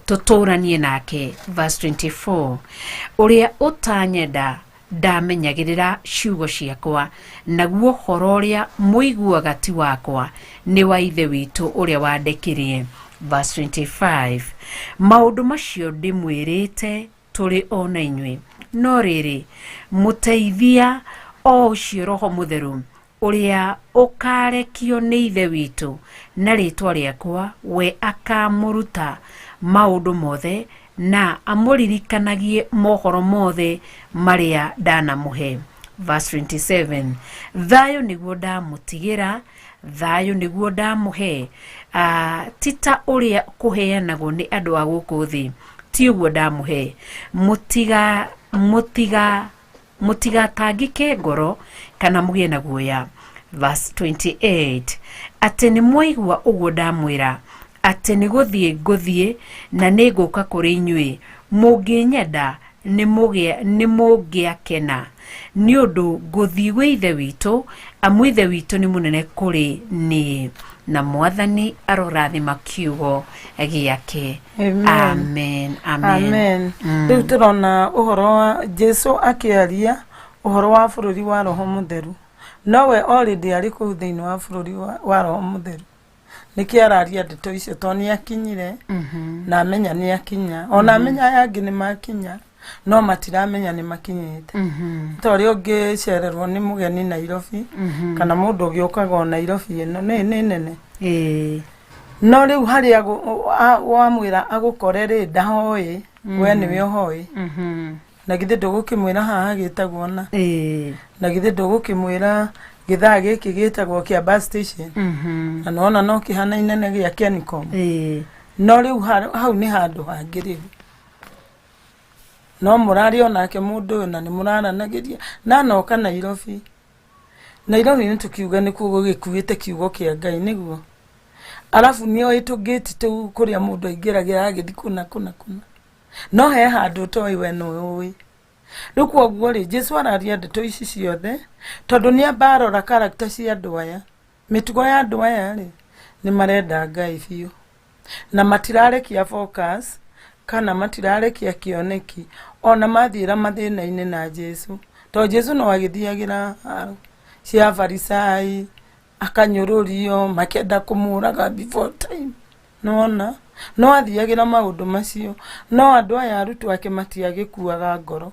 Speaker 2: tũtũranie nake. Verse 24, ũrĩa ũtanyenda ndamenyagĩrĩra ciugo ciakwa, naguo ũhoro ũrĩa mũiguaga ti wakwa, nĩ wa Ithe witũ ũrĩa wandekirie. Verse 25, maũndũ macio ndĩmwĩrĩte tũrĩ o na inyuĩ, no rĩrĩ, mũteithia o ũcio Roho Mũtheru, ũrĩa ũkaarekio nĩ Ithe witũ na rĩĩtwa rĩakwa, we akaamũruta maũndũ mothe na amũririkanagie mohoro mothe marĩa ndanamũhe. Verse 27, thayũ nĩguo ndamũtigĩra, thayũ nĩguo ndamũhe, ti ta ũrĩa kũheanagwo nĩ andũ a gũkũ thĩ, ti ũguo ndamũhe. Mũtigatangĩke ngoro kana mũgĩe na guoya. Verse 28, atĩ nĩ mwaigua ũguo ndamwĩra, atĩ nĩ gũthiĩ ngũthiĩ na nĩ ngũka kũrĩ inyuĩ. Mũngĩnyenda nĩ mũngĩakena, nĩ ũndũ ngũthiĩ gwĩ Ithe witũ, amu Ithe witũ nĩ mũnene kũrĩ niĩ. Na Mwathani arorathima kiugo gĩake.
Speaker 3: Amen.
Speaker 2: Amen. Amen.
Speaker 3: Amen. Rĩu tũrona ũhoro wa Jesu akĩaria ũhoro wa bũrũri wa Roho Mũtheru, nowe already arĩ kũu thĩinĩ wa bũrũri wa Roho Mũtheru. Nĩkĩo araria ndeto icio, tondũ nĩ akinyire na amenya nĩ akinya, ona amenya aya angĩ nĩ makinya, no matiramenya nĩ makinyĩte. Ta ũrĩa ũngĩcererwo nĩ mũgeni Nairobi, kana mũndũ ũgĩũkaga o Nairobi ĩno nĩ nene. No rĩu harĩa wamwĩra agũkore rĩ, ndahoĩ, we nĩwe ũhoĩ. Na githĩ ndũgũkĩmwĩra haha gĩtagwo na? Na githĩ ndũgũkĩmwĩra gĩthaa gĩkĩ gĩtagwo kĩa bus station? Na nĩwona no kĩhanaine na gĩa Kencom. No rĩu hau nĩ handũ hangĩ rĩu. No mũraria onake mũndũ ũyũ na nĩ mũraranagĩria. Na anoka Nairobi. Nairobi nĩ tũkiuga nĩkuo gũgĩkuĩte kiugo kĩa Ngai nĩguo. Arabu nĩoĩ tũngĩti tũu kũrĩa mũndũ aingĩragĩra agĩthiĩ kũna kũna kũna. No he handũ ũtoĩ we nĩwe ũĩ. Rĩu kwoguo rĩ, Jesu araria ndeto ici ciothe tondũ nĩ amba arora character cia andũ aya. Mĩtugo ya andũ aya rĩ, nĩ marenda Ngai biũ. Na matirarekia focus kana matirarekia kĩoneki ona mathiĩra mathĩna-inĩ na Jesu. Tondũ Jesu no agĩthiagĩra haro cia Afarisai, akanyũrũrio, makenda kũmũraga before time. Nĩwona? No athiagĩra maũndũ macio. No andũ aya arutwo ake matiagĩkuaga ngoro,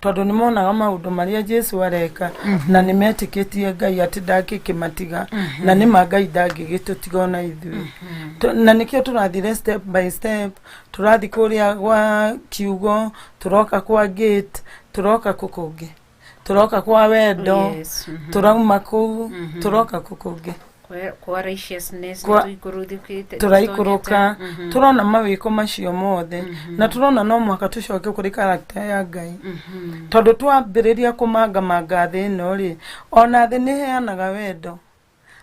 Speaker 3: tondũ nĩ monaga maũndũ marĩa Jesu areka, na nĩ metĩkĩtie Ngai atĩ ndangĩkĩmatiga, na nĩ ma Ngai ndangĩgĩtũtiga ona ithuĩ. Na nĩkĩo tũrathire step by step, tũrathiĩ kũrĩa gwa kiugo, tũroka kwa gate, tũroka kũ kũngĩ, tũroka kwa wendo, tũrauma kũu, tũroka kũ kũngĩ.
Speaker 2: Kwa righteousness, nĩtũikũrũkĩte,
Speaker 3: tũraikũrũka, tũrona mawĩko macio mothe, na tũrona no mũhaka tũcoke kũrĩ character ya Ngai, tondũ twambĩrĩria kũmangamanga thĩ ĩno rĩ, ona thĩ nĩ ĩheanaga wendo,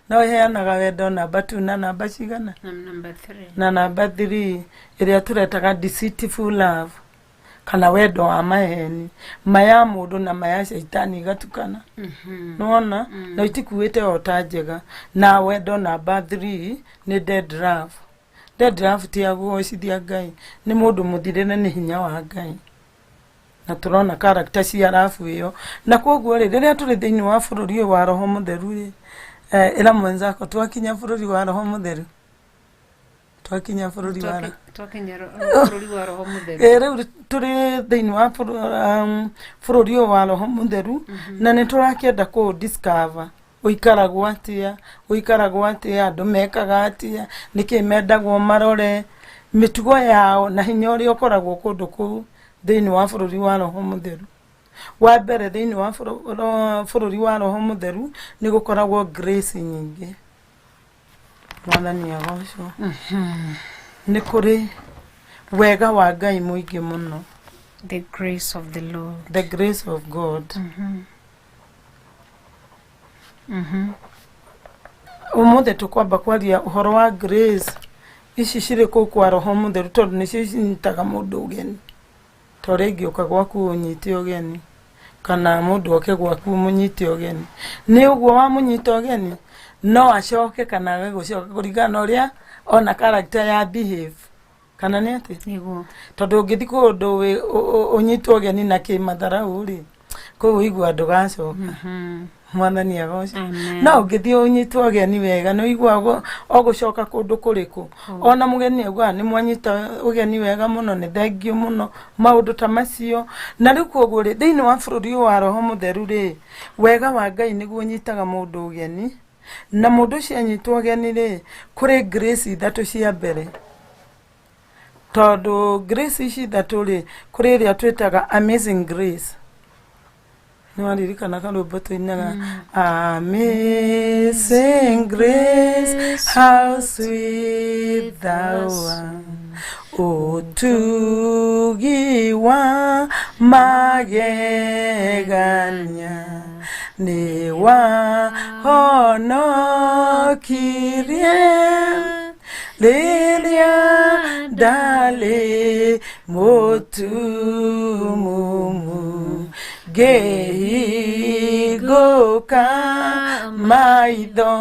Speaker 3: no ĩheanaga wendo namba 2 na namba cigana?
Speaker 2: Na number 3.
Speaker 3: Na namba 3 ĩrĩa tũretaga deceitful love, kana wendo wa maheni, ma ya mũndũ na ma ya caitani igatukana. Nĩwona? Na itikuĩte o ta njega. Na wendo namba 3 nĩ dead love. Dead love ti ya kũgocithia Ngai, nĩ mũndũ mũthirĩre nĩ hinya wa Ngai. Na tũrona character cia love ĩyo. Na koguo rĩ, rĩrĩa tũrĩ thĩinĩ wa bũrũri ũyũ wa Roho Mũtheru rĩ, ĩra mwenzako twakinya bũrũri wa Roho Mũtheru. Twakinya bũrũri wa Roho.
Speaker 2: Twakinya bũrũri wa Roho Mũtheru.
Speaker 3: Rĩu tũrĩ thĩinĩ wa bũrũri ũyũ wa Roho Mũtheru, na nĩ tũrakĩenda kũ discover ũikaragwo atĩa, ũikaragwo atĩa, andũ mekaga atĩa, nĩkĩ mendagwo marore, mĩtugo yao na hinya ũrĩa ũkoragwo kũndũ kũu thĩinĩ wa bũrũri wa Roho Mũtheru. Wa mbere thĩinĩ wa bũrũri wa Roho Mũtheru nĩ gũkoragwo grace nyingĩ. Mwathani agocwo. Nĩ kũrĩ wega wa Ngai mũingĩ mũno.
Speaker 2: The grace of the Lord.
Speaker 3: The grace of God. Ũmũthĩ tũkwamba kwaria ũhoro wa grace ici cirĩ kũu kwa Roho Mũtheru, tondũ nĩcio cinyitaga mũndũ ũgeni. Ta ũrĩa ingĩũka gwaku ũnyite ũgeni, kana mũndũ oke gwaku ũmũnyite ũgeni, nĩ ũguo wamũnyita ũgeni no acoke kana age gũcoka kũringana na ũrĩa ona character ya behave, kana nĩ atĩ?
Speaker 2: Nĩguo.
Speaker 3: Tondũ ũngĩthiĩ kũndũ ũnyitwo ũgeni na kĩmatharau rĩ, kũu ũigua ndũgacoka. Mwathani agoce.
Speaker 2: Amen.
Speaker 3: No ũngĩthiĩ ũnyitwo ũgeni wega, nĩ ũiguaga ogũcoka kũndũ kũrĩkũ. Ona mũgeni augaga nĩ mwanyita ũgeni wega mũno, nĩ thengiũ mũno, maũndũ ta macio. Na rĩu koguo rĩ, thĩinĩ wa bũrũri ũyũ wa Roho Mũtheru rĩ, wega wa Ngai nĩguo ũnyitaga mũndũ ũgeni. Na mũndũ ũcio anyitwo ũgeni rĩ, kũrĩ grace ithatũ cia mbere. Tondũ grace ici ithatũ rĩ, kũrĩ ĩrĩa twĩtaga amazing grace. Nĩ waririkana karwĩmbo tũinaga, "Amazing grace, how sweet thou art, ũtugi wa magegania nĩ wahonokirie rĩrĩa ndarĩ mũtumumu, ngĩhingũka maitho."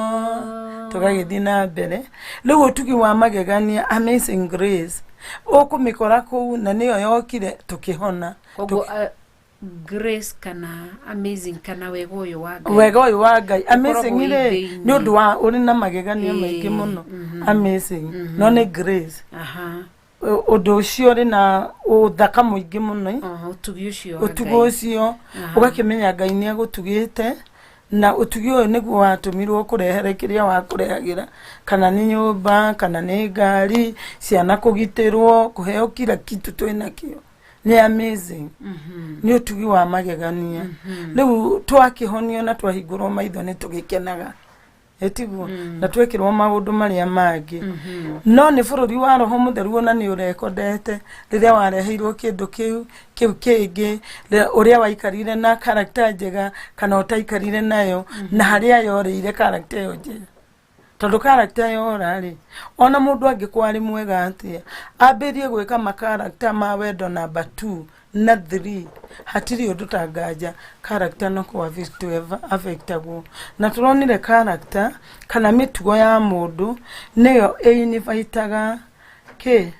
Speaker 3: Tũgagĩthiĩ na mbere. Rĩu ũtugi wa magegania, amazing grace, ũkũmĩkora kũu, na nĩyo yokire tũkĩhona.
Speaker 2: Koguo grace kana amazing kana wega ũyũ wa Ngai.
Speaker 3: Wega ũyũ wa Ngai, amazing
Speaker 2: Ũkoragwo wĩ
Speaker 3: rĩ,
Speaker 2: thĩinĩ.
Speaker 3: Nĩ ũndũ wa ũrĩ na magegania maingĩ mũno, amazing, no nĩ grace. Ũndũ ũcio ũrĩ na ũthaka mũingĩ mũno.
Speaker 2: Oho, ũtugi ũcio wa
Speaker 3: Ũtugo
Speaker 2: Ngai.
Speaker 3: ũcio ũgakĩmenya Ngai nĩ agũtugĩte, na ũtugi ũyũ nĩguo watũmirwo kũrehere kĩrĩa wakũrehagĩra, kana nĩ nyũmba, kana nĩ ngari, ciana kũgitĩrwo, kũheo kila kitu twĩnakĩo. Nĩ amazing, nĩ ũtugi wa magegania. Rĩu twakĩhonio na twahingũrwo maitho, nĩ tũgĩkenaga, ĩtiguo? Na twekĩrwo maũndũ marĩa mangĩ. No nĩ bũrũri wa Roho Mũtheru, ona nĩ ũrekondete rĩrĩa wareheirwo kĩndũ kĩu kĩngĩ, ũrĩa waikarire na character njega kana ũtaikarire nayo, na harĩa yorĩire character ĩyo njega. Tondũ character yora rĩ, ona mũndũ angĩkorwo arĩ mwega atĩa, ambĩrie gwĩka macharacter ma wendo namba 2 na 3, hatirĩ ũndũ ta nganja character no kũ affectagwo. Na tũronire character kana mĩtugo ya mũndũ nĩyo ĩinvitaga kĩ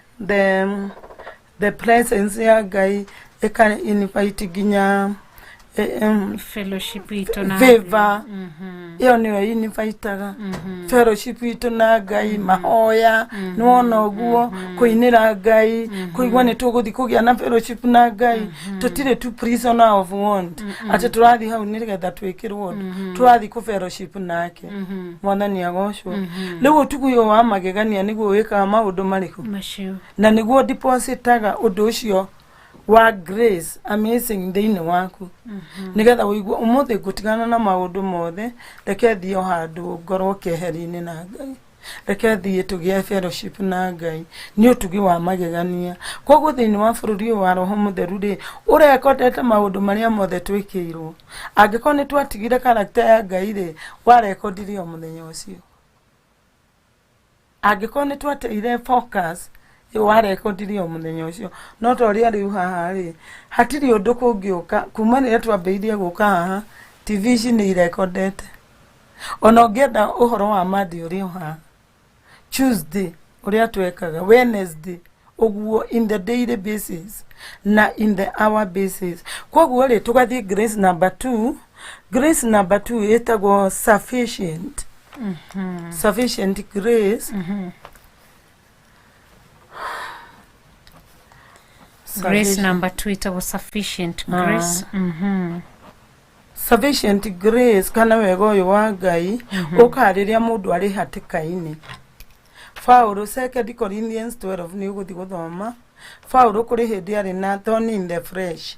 Speaker 3: the presence ya Ngai, ĩka invite nginya
Speaker 2: fellowship itũ na
Speaker 3: favor. Ĩyo nĩyo invitaga fellowship itũ na Ngai, mahoya, nĩwona ũguo, kũinĩra Ngai, kũigua nĩ tũgũthiĩ kũgĩa na fellowship na Ngai. Tũtirĩ tu prisoner of want atĩ tũrathiĩ hau nĩgetha twĩkĩrwo ũndũ, tũrathiĩ kũ fellowship nake. Mwathani agocwo. Rĩu ũtugi ũyũ wa magegania nĩguo wĩkaga maũndũ marĩkũ?
Speaker 2: Macio.
Speaker 3: Na nĩguo depositaga ũndũ ũcio wa grace amazing thĩinĩ waku, nĩgetha ũigue ũmũthĩ ngũtigana na maũndũ mothe, reke thiĩ o handũ ngorwo keheri-inĩ na Ngai, reke thiĩ tũgĩe fellowship na Ngai. Nĩ ũtugi wa magegania. Koguo thĩinĩ wa bũrũri ũyũ wa Roho Mũtheru rĩ, ũrekondete maũndũ marĩa mothe twĩkĩirwo. Angĩkorwo nĩ twatigire character ya Ngai rĩ, warekondire o mũthenya ũcio. Angĩkorwo nĩ twateire focus, warekondire o mũthenya ũcio. No ta ũrĩa rĩu haha rĩ, hatirĩ ũndũ kũngĩũka. Kuma rĩrĩa twambĩrĩirie gũka haha, TV ici nĩ irekondete. Ona ũngĩenda ũhoro wa Monday ũrĩ o haha, Tuesday ũrĩa twekaga, Wednesday ũguo, in the daily basis na in the hour basis. Koguo rĩ, tũgathiĩ grace number 2. Grace number 2 ĩtagwo sufficient grace.
Speaker 2: Grace number 2 ĩtagwo sufficient grace.
Speaker 3: Sufficient grace kana wega ũyũ wa Ngai ũkaga rĩrĩa mũndũ arĩ hatĩka-inĩ. Paulo, Second Corinthians 12, nĩ ũgũthiĩ gũthoma Paulo kũrĩ hĩndĩ arĩ na thorn in the flesh,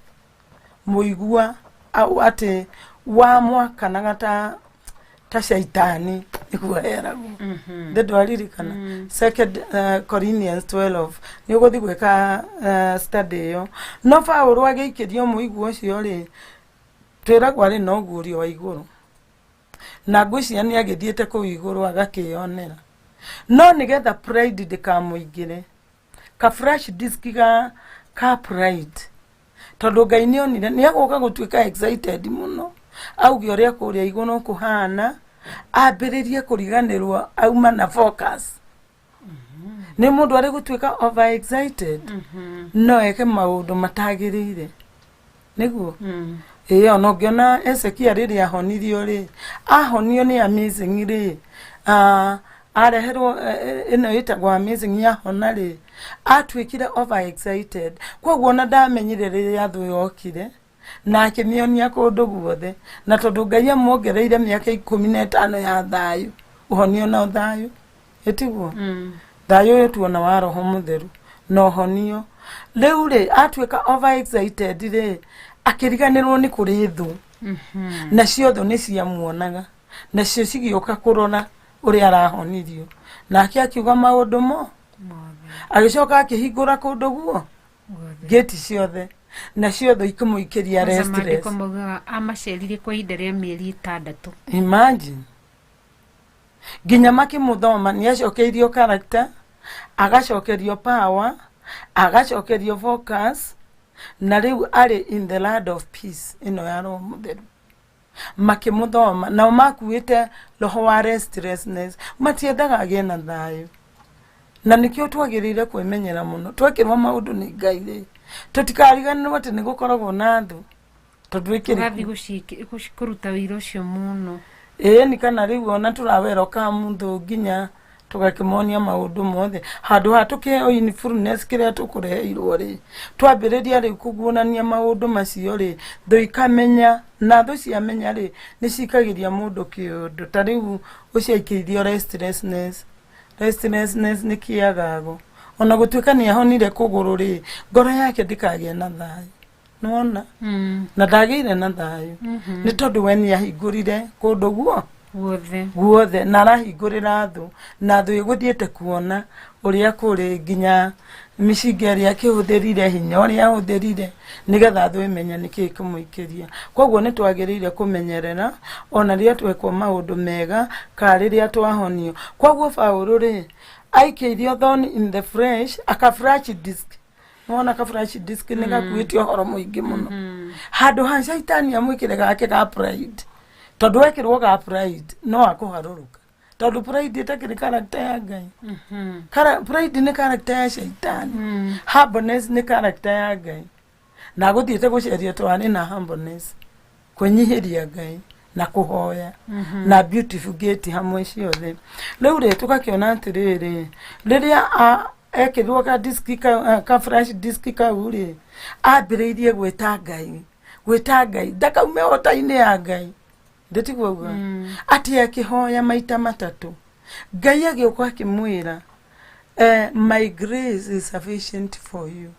Speaker 3: mũigua au atĩ wamwakanaga ta caitani. Nĩguo heragwo ndĩ ndwaririkana Second Corinthians 12 nĩ ũgũthiĩ gwĩka study ĩyo. No Paũlũ agĩikĩrio mũigua ũcio rĩ, twĩragwo arĩ na ũguũrio wa igũrũ, na ngwĩciria nĩ agĩthiĩte kũu igũrũ agakĩyonera, no nĩgetha pride ndĩkamũingĩre, ka flash disk ga pride, tondũ Ngai nĩ onire nĩ agũka gũtuĩka excited mũno, auge ũrĩa kũrĩa igũrũ kũhana, ambĩrĩrie kũriganĩrwo auma na focus. Nĩ mũndũ arĩ gũtuĩka over excited, no eke maũndũ matagĩrĩire nĩguo. Ĩĩ, ona ũngĩona Ezekia rĩrĩa ahonirio rĩ, ahonio nĩ amazing rĩ, areherwo ĩno ĩtagwo amazing yahona rĩ, atuĩkire over excited, koguo ona ndamenyire rĩrĩa thũ yokire na akĩmĩonia kũndũ guothe. Na tondũ Ngai amuongereire mĩaka 15 ya thayũ, ũhonio na thayũ, ĩtiguo thayũ ũyũ tuona wa Roho Mũtheru na ũhonio rĩu rĩ, atuĩka over excited rĩ, akĩriganĩrwo nĩ kũrĩ thũ, nacio thũ nĩ ciamuonaga, nacio cigĩũka kũrora ũrĩa arahonirio, nake akiuga maũndũ mo, agĩcoka akĩhingũra kũndũ guo ngĩti ciothe, nacio thũ ikĩmũikĩria
Speaker 2: Kwanza
Speaker 3: restless.
Speaker 2: Maandĩko maugaga amacerire kwa ihinda rĩa mĩeri 6.
Speaker 3: Imagine, nginya makĩmũthoma nĩ acokeirio character, agacokerio power, agacokerio focus, na rĩu arĩ in the land of peace ĩno ya Roho Mũtheru. Makĩmũthoma nao makuĩte roho wa restlessness, matiendaga agĩe na thayũ. Na nĩkĩo twagĩrĩire kwĩmenyera mũno twekĩrwo maũndũ nĩ Ngai rĩ, tũtikariganĩrwo atĩ nĩ gũkoragwo na thũ, tondũ ĩkĩrĩ
Speaker 2: Tũgathiĩ kũruta wĩra ũcio mũno.
Speaker 3: Ĩĩ, nĩ kana rĩu ona tũrawera kamũthũ nginya tũgakĩmonia maũndũ mothe, handũ ha tũkĩheo in fullness kĩrĩa tũkũreheirwo rĩ, twambĩrĩria rĩu kũguũrania maũndũ macio rĩ, thũ ikamenya, na thũ ciamenya rĩ, nĩ cikagĩria mũndũ kĩũndũ. Ta rĩu ũcio aikĩirio restlessness. Restlessness nĩ kĩagago, ona gũtuĩka nĩ ahonire kũgũrũ rĩ, ngoro yake ndĩkagĩa na thayũ, nĩwona? Na ndagĩire na thayũ nĩ tondũ we nĩ ahingũrire kũndũ guo
Speaker 2: guothe.
Speaker 3: Guothe, na arahingũrĩra thũ, na thũ ĩgũthiĩte kuona ũrĩa kũrĩ, nginya mĩcinga ĩrĩa akĩhũthĩrire, hinya ũrĩa ahũthĩrire, nĩgetha thũ ĩmenye nĩkĩĩ kĩmũikĩria. Koguo nĩ twagĩrĩire kũmenyerera ona rĩrĩa twekwo maũndũ mega kana rĩrĩa twahonio. Koguo Paũlũ rĩ, aikĩirio thorn in the flesh, aka flash disk. Nĩwona ka flash disk nĩ gakuĩte ũhoro mũingĩ mũno, handũ ha caitani amwĩkĩre gake ga pride, tondũ wekĩrwo ga pride no akũharũrũka, tondũ pride ĩtakĩrĩ character ya Ngai. Pride nĩ character ya caitani, humbleness nĩ character ya Ngai, na gũthiĩte gũceria twarĩ na humbleness, kwĩnyihĩria Ngai na kũhoya na beautiful gate hamwe ciothe. Rĩu rĩ, tũgakĩona atĩrĩrĩ, rĩrĩa ekĩrirwo ka disk ka flash disk kau rĩ, ambĩrĩirie gwĩta Ngai, gwĩta Ngai ndakaume hota-inĩ ya Ngai, ndĩtiguo uga atĩ akĩhoya maita matatũ, Ngai agĩũka akĩmwĩra, "My grace is sufficient for you."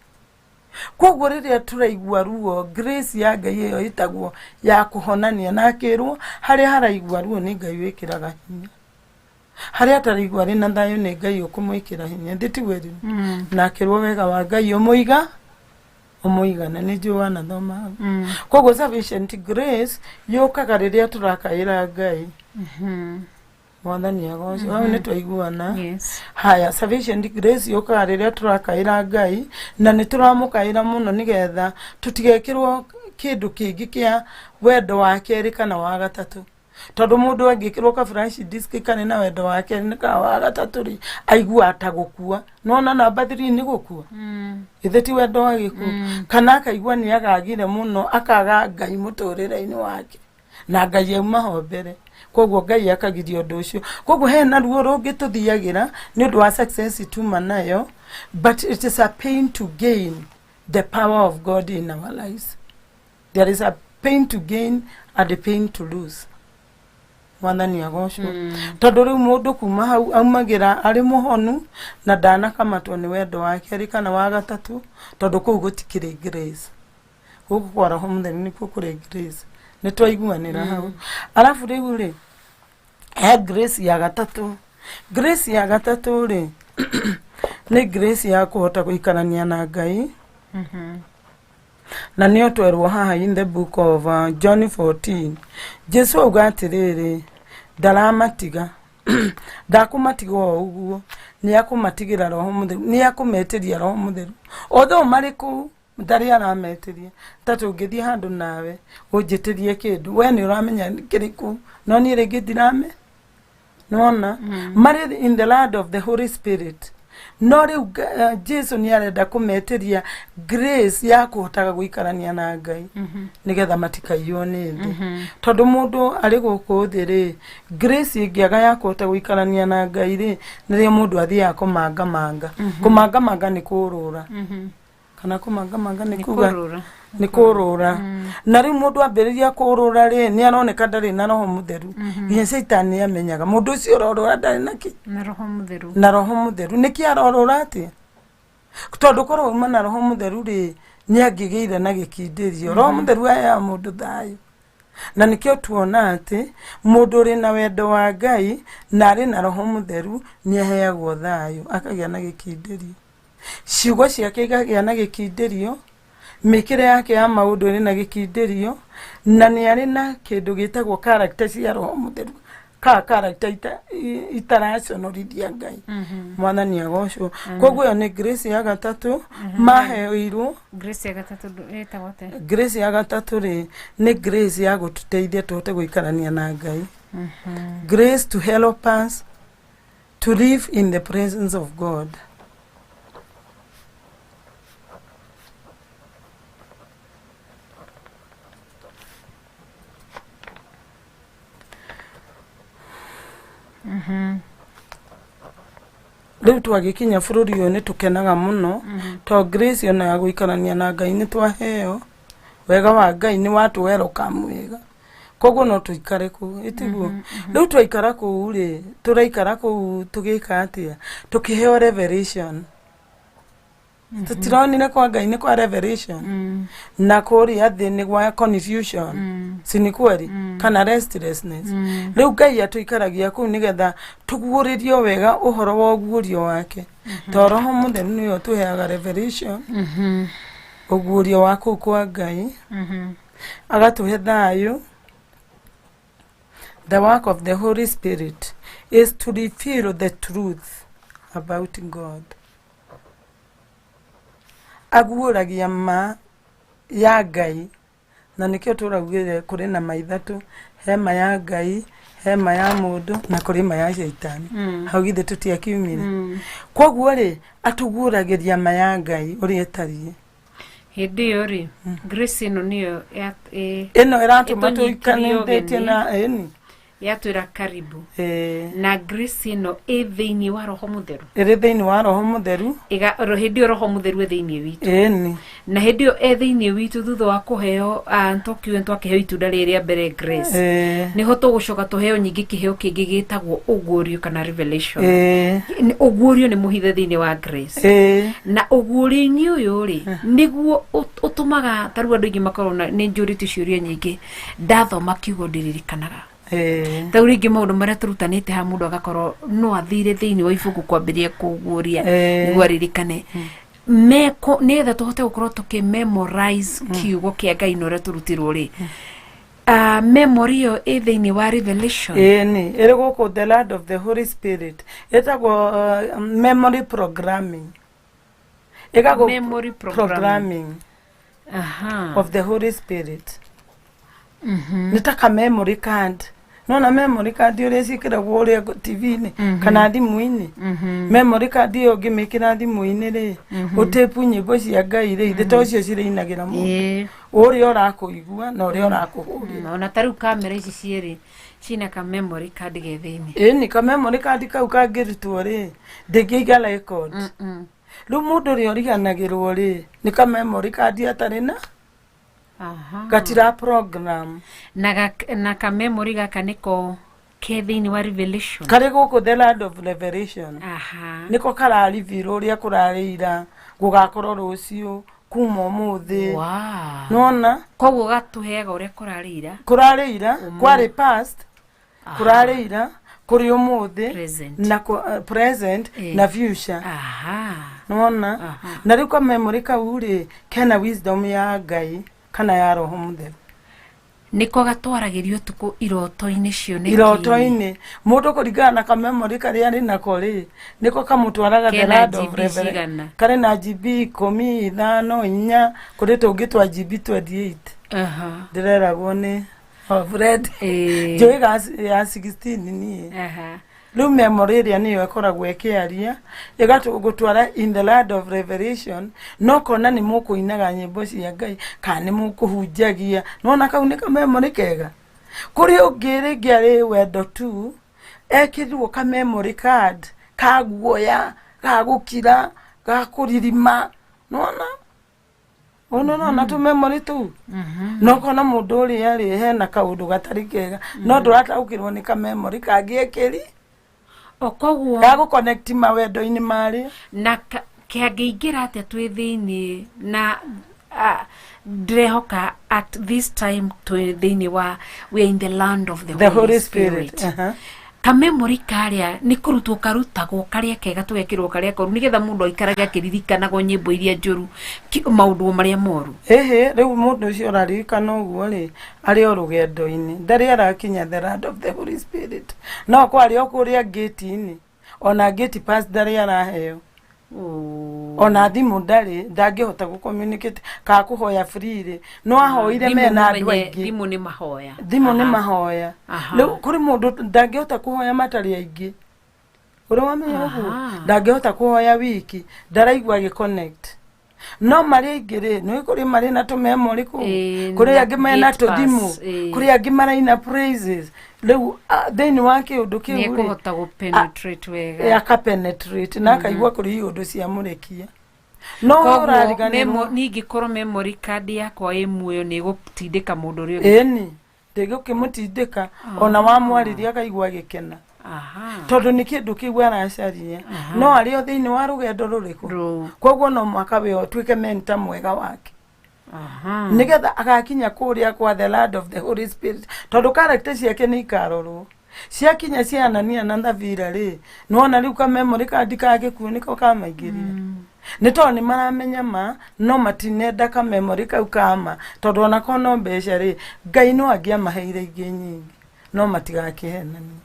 Speaker 3: Koguo rĩrĩa tũraigua ruo, grace ya Ngai ĩyo ĩtagwo ya kũhonania, na akĩrwo harĩa haraigua ruo nĩ Ngai wĩkĩraga hinya, harĩa ataraigua arĩ na thayũ nĩ Ngai ũkũmwĩkĩra hinya, ndĩtiguo? Na akĩrwo wega wa Ngai ũmũiga ũmũigana. Nĩ njũĩ wanathoma hau. Koguo sufficient grace yũkaga rĩrĩa tũrakaĩra Ngai. Mwathani agocwo. Hau nĩ twaiguana?
Speaker 2: Yes.
Speaker 3: Haya, sufficient grace yũkaga rĩrĩa tũrakaĩra Ngai, na nĩ tũramũkaĩra mũno, nĩgetha tũtigekĩrwo kĩndũ kĩngĩ kĩa wendo wa kerĩ kana wa gatatũ, tondũ mũndũ angĩkĩrwo ka flash disk karĩ na wendo wa kerĩ kana wa gatatũ rĩ, aiguaga ta gũkua. Nona namba 3 nĩ gũkua, ithe ti wendo wa gĩkuũ, kana akaigua nĩ agagire mũno, akaga Ngai mũtũrĩre-inĩ wake, na Ngai auma ho mbere. Koguo Ngai akagiria ũndũ ũcio. Koguo hena ruo rũngĩ tũthiagĩra nĩ ũndũ wa success tuma nayo, but it is a pain to gain the power of God in our lives. There is a pain to gain and a pain to lose. Mwathani agocwo. Tondũ rĩu mũndũ kuma hau aumagĩra arĩ mũhonu na ndanakamatwo nĩ wendo wa kerĩ kana wa gatatũ, tondũ kũu gũtikĩrĩ grace. Gũkũ kwa Roho Mũtheru nĩkuo kũrĩ grace. Nĩ twaiguanĩra hau? Arabu rĩu rĩ, He grace ya gatatũ. Grace ya gatatũ rĩ, nĩ grace ya kũhota gũikarania na Ngai. Na nĩyo twerwo haha in the book of John 14. Jesu auga atĩrĩrĩ, ndaramatiga ndakũmatiga o ũguo, nĩ akũmatigĩra roho mũtheru, nĩ akũmetĩria roho mũtheru. Although marĩ kũu ndarĩ arametĩria, ta tũngĩthiĩ handũ nawe ũnjĩtĩrie kĩndũ, we nĩ ũramenya kĩrĩkũ, no niĩ rĩngĩ ndirame. Nĩwona? Marĩ in the land of the Holy Spirit. No rĩu Jesu nĩ arenda kũmetĩria grace ya kũhotaga gũikarania na Ngai nĩgetha matikaiywo nĩ thĩ. Tondũ mũndũ arĩ gũkũ thĩ rĩ, grace ĩngĩaga ya kũhota gũikarania na Ngai rĩ, nĩrĩo mũndũ athiaga kũmangamanga. Kũmangamanga nĩ kũrũra. Kana kũmangamanga nĩ kuga
Speaker 2: kũrũra.
Speaker 3: Nĩ kũrũra. Na rĩu mũndũ ambĩrĩria kũrũra rĩ, nĩ aroneka ndarĩ na roho mũtheru. Nginya caitani nĩ amenyaga mũndũ ũcio ũrorũra ndarĩ na kĩ?
Speaker 2: Na roho mũtheru.
Speaker 3: Na roho mũtheru. Nĩkĩ arorũra atĩa? Tondũ korwo auma na roho mũtheru rĩ, nĩ angĩgĩire na gĩkindĩrio. Roho mũtheru aheaga mũndũ thayũ. Na nĩkĩo tuona atĩ mũndũ ũrĩ na wendo wa Ngai na arĩ na roho mũtheru nĩ aheagwo thayũ, akagĩa na gĩkindĩrio. Ciugo ciake ikagĩa na gĩkindĩrio, mĩkĩre yake ya maũndũ ĩrĩ na gĩkindĩrio, na nĩ arĩ na kĩndũ gĩtagwo character cia roho mũtheru, ka character itaraconorithia Ngai. Mwathani agocwo. Koguo ĩyo nĩ grace ya gatatũ maheirwo.
Speaker 2: Grace ya gatatũ ĩtagwo atĩa?
Speaker 3: Grace ya gatatũ rĩ, nĩ grace ya gũtũteithia tũhote gũikarania na Ngai. Grace to help us to live in the presence of God. Rĩu twagĩkinya bũrũri ũyũ nĩ tũkenaga mũno to grace ona ya gũikarania na Ngai nĩ twaheo. Wega wa Ngai nĩ watũ welcome wega, koguo no tũikare kũu ĩtiguo. Rĩu twaikara kũu rĩ, tũraikara kũu tũgĩka atĩa? Tũkĩheo revelation. Tũtironire kwa Ngai nĩ kwa revelation na kũrĩa thĩ nĩ gwa confusion, si ni kweli? Kana restlessness. Rĩu Ngai atũikaragia kũu nĩgetha tũguũrĩrio wega ũhoro wa ũguũrio wake, to roho mũtheru nĩwe ũtũheaga revelation, ũguũrio wa kũu kwa Ngai, agatũhe thayũ. The work of the Holy Spirit is to reveal the truth about God. Aguũragia ma ya Ngai, na nĩkĩo tũraugire kũrĩ na ma ithatũ: he ma ya Ngai, he ma ya mũndũ, na kũrĩ ma ya caitani. Hau githĩ tũtiakiumire? Koguo rĩ, atũguũragĩria ma ya Ngai ũrĩa ĩtariĩ.
Speaker 2: Hĩndĩ ĩyo rĩ, grace ĩno nĩyo
Speaker 3: ĩno ĩratũma
Speaker 2: ĩtũnyitire
Speaker 3: tũikanĩtie
Speaker 2: ũgeni.
Speaker 3: Na ĩni.
Speaker 2: Yatwĩra karibu.
Speaker 3: Ĩĩ.
Speaker 2: Na grace ĩno ĩ thĩinĩ wa roho mũtheru.
Speaker 3: Ĩrĩ thĩinĩ wa roho mũtheru.
Speaker 2: Hĩndĩ ĩyo roho mũtheru e thĩinĩ witũ.
Speaker 3: Ĩni.
Speaker 2: Na hĩndĩ ĩyo e thĩinĩ witũ, thutha wa kũheo, tũkiuge twakĩheo itunda rĩrĩ rĩa mbere, grace, nĩho tũgũcoka tũheo nyingĩ kĩheo kĩngĩ gĩtagwo ũguũrio kana revelation. Ũguũrio nĩ mũhithe thĩinĩ wa grace. Na ũguũrio-inĩ ũyũ rĩ, nĩguo ũtũmaga ta rĩu andũ aingĩ makorwo na nĩ njũrĩtio ciũria nyingĩ, ndathoma kiugo ndiririkanaga. Ta rĩu rĩngĩ maũndũ marĩa tũrutanĩte haha, mũndũ agakorwo no athire thĩinĩ wa ibuku kwambĩrĩria kũguũria nĩguo aririkane meko, nĩgetha tũhote gũkorwo tũkĩ memorize kiugo kĩa Ngai na ũrĩa tũrutirwo rĩ, memory ĩyo ĩ thĩinĩ wa revelation.
Speaker 3: Ĩni, ĩrĩ gũkũ the land of the Holy Spirit, ĩtagwo memory programming. Ĩgagũ
Speaker 2: Memory programming.
Speaker 3: Programming of the Holy Spirit nĩ ta ka memory card. Nona memory card ũrĩa ciĩkĩragwo ũrĩa TV-inĩ kana thimũ-inĩ? Memory card ĩyo ũngĩmĩkĩra thimũ-inĩ rĩ, ũtĩpu nyĩmbo cia Ngai rĩ, ithe to ũcio cirĩinagĩra mũndũ ũrĩa ũrakũigua na ũrĩa ũrakũhũrĩra.
Speaker 2: Ona ta rĩu kamera ici cierĩ cina ka memory card ge thĩinĩ.
Speaker 3: Ĩni, ka memory card kau kangĩrutwo rĩ, ndĩngĩiga record. Rĩu mũndũ ũrĩa ũriganagĩrwo rĩ, nĩ ka memory card atarĩ na gatira program.
Speaker 2: Na ka memory gaka nĩko ke thĩinĩ wa revelation.
Speaker 3: Karĩ gũkũ the land of revelation. Nĩko kararibirwo ũrĩa kũrarĩ ira, gũgakorwo rũciũ, kuma ũmũthĩ. Nona?
Speaker 2: Koguo gatũheaga ũrĩa kũrarĩ ira.
Speaker 3: Kũrarĩ ira, kwarĩ past, kũrarĩ ira. Kũrĩ ũmũthĩ
Speaker 2: Present.
Speaker 3: na present na future. Nĩwona? Na rĩu kamemori kau rĩ, kena wisdom ya Ngai kana ya Roho Mũtheru.
Speaker 2: Nĩko gatwaragĩrio ũtukũ iroto-inĩ cioneki.
Speaker 3: Iroto-inĩ mũndũ kũringana na kamemori karĩa arĩ nako rĩ, nĩko kamũtwaraga the
Speaker 2: Kena
Speaker 3: land of
Speaker 2: GB
Speaker 3: revelation.
Speaker 2: cigana?
Speaker 3: Karĩ na GB 10, 5, 4, kũrĩ tũngĩ twa GB 28. Ndĩreragwo nĩ Fred. Njũĩ ya 16 niĩ. Rĩu memory ĩrĩa nĩyo ĩkoragwo ĩkĩaria ĩgatũgũtwara in the land of revelation, no kona nĩ mũkũinaga nyĩmbo cia Ngai kana nĩ mũkũhunjagia, nona kau nĩ kamemori kega. Kũrĩ ũngĩ rĩngĩ arĩ wendo tu, ekĩrirwo kamemori card ka guoya, ga gũkira, ga kũririma, nona ona nona tũmemori tũu, no kona mũndũ ũrĩa rĩ hena kaũndũ gatarĩ kega, no ndũrataũkĩrwo nĩ kamemori kangĩ ekĩri
Speaker 2: O koguo
Speaker 3: ga gũconnect mawendo-inĩ marĩa.
Speaker 2: Na kĩangĩingĩra atĩa twĩ thĩinĩ na ndĩrehoka at this time twĩ thĩinĩ wa, we are in the land of the,
Speaker 3: the Holy Spirit.
Speaker 2: Kamemori karĩa nĩ kũrutwo karutagwo karĩa kega, tũgekĩrwo karĩa koru, nĩgetha mũndũ aikarage akĩririkanagwo nyĩmbo iria njũru, maũndũ marĩa moru.
Speaker 3: Ĩhĩ, rĩu mũndũ ũcio ũraririkana ũguo rĩ, arĩ o rũgendo-inĩ, ndarĩ arakinya the land of the Holy Spirit, no kwarĩ o kũrĩa ngĩti-inĩ, ona gate pass ndarĩ araheo, ona thimũ ndarĩ, ndangĩhota gũ communicate kana kũhoya free rĩ, no ahoire
Speaker 2: Thimũ
Speaker 3: mena andũ
Speaker 2: mũmenye,
Speaker 3: aingĩ.
Speaker 2: Thimũ nĩ mahoya.
Speaker 3: Thimũ nĩ mahoya. Rĩu kũrĩ mũndũ ndangĩhota kũhoya matarĩ aingĩ, ũrĩ wamenya ũguo? Ndangĩhota kũhoya wiki, ndaraigua agĩ connect, no marĩ aingĩ rĩ, nĩ kũrĩ marĩ na tũmemori kũu. Kũrĩ
Speaker 2: Na
Speaker 3: angĩ mena
Speaker 2: gate pass,
Speaker 3: tũthimũ. Kũrĩ angĩ maraina praises rĩu thĩinĩ wa kĩũndũ kĩu
Speaker 2: nĩ
Speaker 3: rĩ,
Speaker 2: ekũhota gũ penetrate wega.
Speaker 3: Akapenetrate na akaigua kũrĩ iũndũ ciamũrekia, no
Speaker 2: Koguo
Speaker 3: ũrariganĩrwo.
Speaker 2: Ningĩkorwo memory card yakwa ĩ muoyo, nĩ ĩgũtindĩka mũndũ ũrĩa ũngĩ.
Speaker 3: Ĩni, ndĩgũkĩmũtindĩka, ona wamwarĩria akaigua agĩkena, tondũ nĩ kĩndũ kĩu aracaria, no arĩ o thĩinĩ wa rũgendo rũrĩkũ.
Speaker 2: Rũu.
Speaker 3: Koguo no mwaka we ũtuĩke mentor mwega wake, nĩgetha agakinya kũrĩa kwa the land of the Holy Spirit, tondũ character ciake nĩ ikarorwo ciakinya cia Anania na Thabira rĩ, nĩwona rĩu kamemori kandi ka gĩkuũ nĩko kamaingĩrire, nĩ tondũ nĩ maramenya ma no matinenda kamemori kau kama, tondũ onako no mbeca rĩ, Ngai no angĩamaheire ingĩ nyingĩ, no matigakĩhenanie.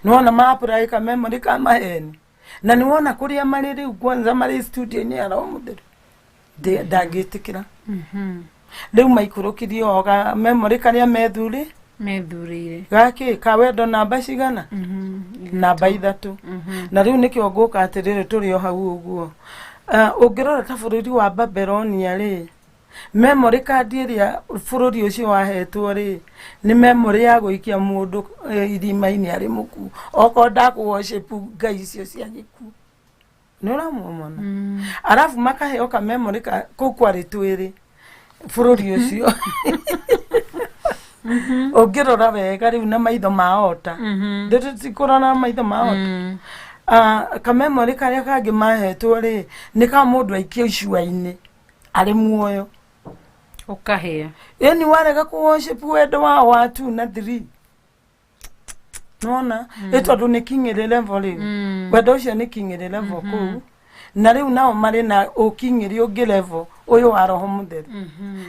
Speaker 3: Nĩwona ma-apply kamemori ka maheni, na nĩwona kũrĩa marĩ rĩu, kwanza marĩ studio-inĩ ya Roho Mũtheru. Ndangĩtĩkĩra rĩu maikũrũkirie o ga memory karĩa methurĩ
Speaker 2: Methurĩire.
Speaker 3: Gakĩ ka wendo namba cigana? Namba 3. Na rĩu nĩkĩo ngũka atĩrĩrĩ, tũrĩ o hau ũguo. Ũngĩrora ta bũrũri wa Babelonia rĩ, memory card ĩrĩa bũrũri ũcio wahetwo rĩ, nĩ memory ya gũikia mũndũ irima-inĩ arĩ mũkuũ, okorwo ndakũ worship ngai icio cia gĩkuũ, nĩ ũramuona. Arabu makaheo ka memory ka kũu kwarĩ twĩrĩ bũrũri ũcio, ũngĩrora wega rĩu na maitho ma ota, ndĩtikũrora na maitho ma ota. Kamemori karĩa kangĩ mahetwo rĩ, nĩ ka mũndũ aikio icua-inĩ arĩ muoyo.
Speaker 2: Ũkahĩa.
Speaker 3: Ĩni, warega kũ worship wendo wao wa 2 na 3, nona ĩ tondũ nĩ king'ĩrĩ level rĩu, wendo ũcio nĩ king'ĩrĩ level kũu, na rĩu nao marĩ na ũking'ĩrĩ ũngĩ level ũyũ wa Roho Mũtheru,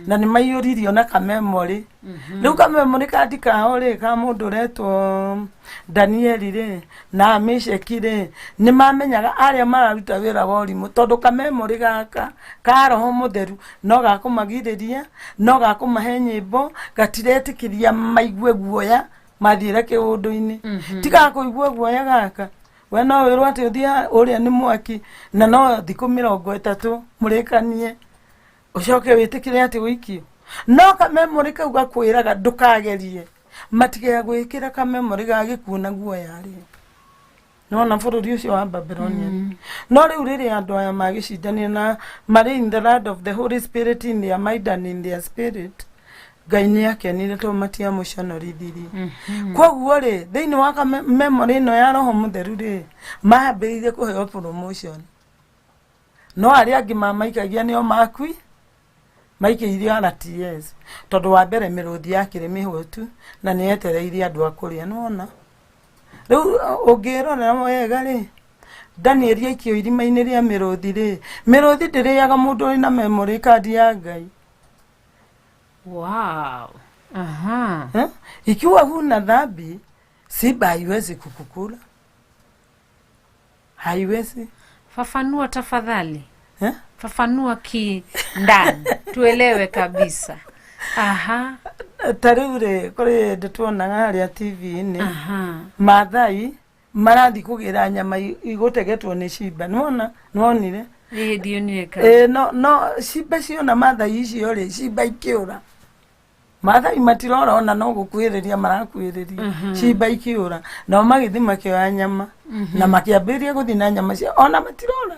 Speaker 3: na nĩ maiyũririo na kamemori. Rĩu kamemori kandi kao rĩ, ka mũndũ ũretwo Danieli rĩ na Mesheki rĩ, nĩ mamenyaga arĩa mararuta wĩra wa ũrimũ, tondũ kamemori gaka ka Roho Mũtheru no gakũmagirĩria, no gakũmahe nyĩmbo, gatiretĩkĩria maigue guoya mathiĩre kĩũndũ-inĩ. Tigakũigua guoya gaka, we no wĩrwo atĩ ũthiĩ ũrĩa nĩ mwaki na no thikũ 30 mũrĩkanie, ũcoke wĩtĩkĩre atĩ ũikio, no kamemori kau gakwĩraga ndũkagerie, matigea gwĩkĩra kamemori ga gĩkuũ na guoya rĩ, nona bũrũri ũcio wa Babelonia. No rĩu rĩrĩa andũ aya magĩcindania na marĩ in the land of the Holy Spirit, in their mind and in their spirit, Ngai nĩ akenire tondũ matiamũconorithirie. Koguo rĩ, thĩinĩ wa memory ĩno ya Roho Mũtheru rĩ, mambĩrĩirie kũheo promotion, no arĩa angĩ mamaikagia nĩo makui maikĩirio RTS, tondũ wa mbere mĩrũthi yakĩrĩ mĩhũtu na nĩ yetereire andũ a kũrĩa. Nĩwona Rĩu ũngĩrorera wega rĩ, Danieli aikio irima-inĩ rĩa mĩrũthi rĩ, mĩrũthi ndĩrĩaga mũndũ ũrĩ na memory card ya Ngai.
Speaker 2: Wow. Aha.
Speaker 3: Eh? Ikiwa huna dhambi, simba haiwezi kukukula, haiwezi.
Speaker 2: Fafanua tafadhali.
Speaker 3: Eh?
Speaker 2: Fafanua kindani tuelewe kabisa. Aha.
Speaker 3: Ta rĩu rĩ, kũrĩ hĩndĩ tuonaga harĩa TV-inĩ.
Speaker 2: Aha.
Speaker 3: Maathai marathiĩ kũgĩra nyama igũtegetwo nĩ cimba. Nĩwona? Nĩwonire?
Speaker 2: Ĩĩ, ndionire ka.
Speaker 3: Ĩĩ, no cimba ciona Maathai icio rĩ, cimba ikĩũra. Maathai matirora ona no gũkuhĩrĩria marakuhĩrĩria. Cimba ikĩũra. Nao magĩthiĩ makĩoya nyama. Na makĩambĩrĩria gũthiĩ na nyama cia ona matirora.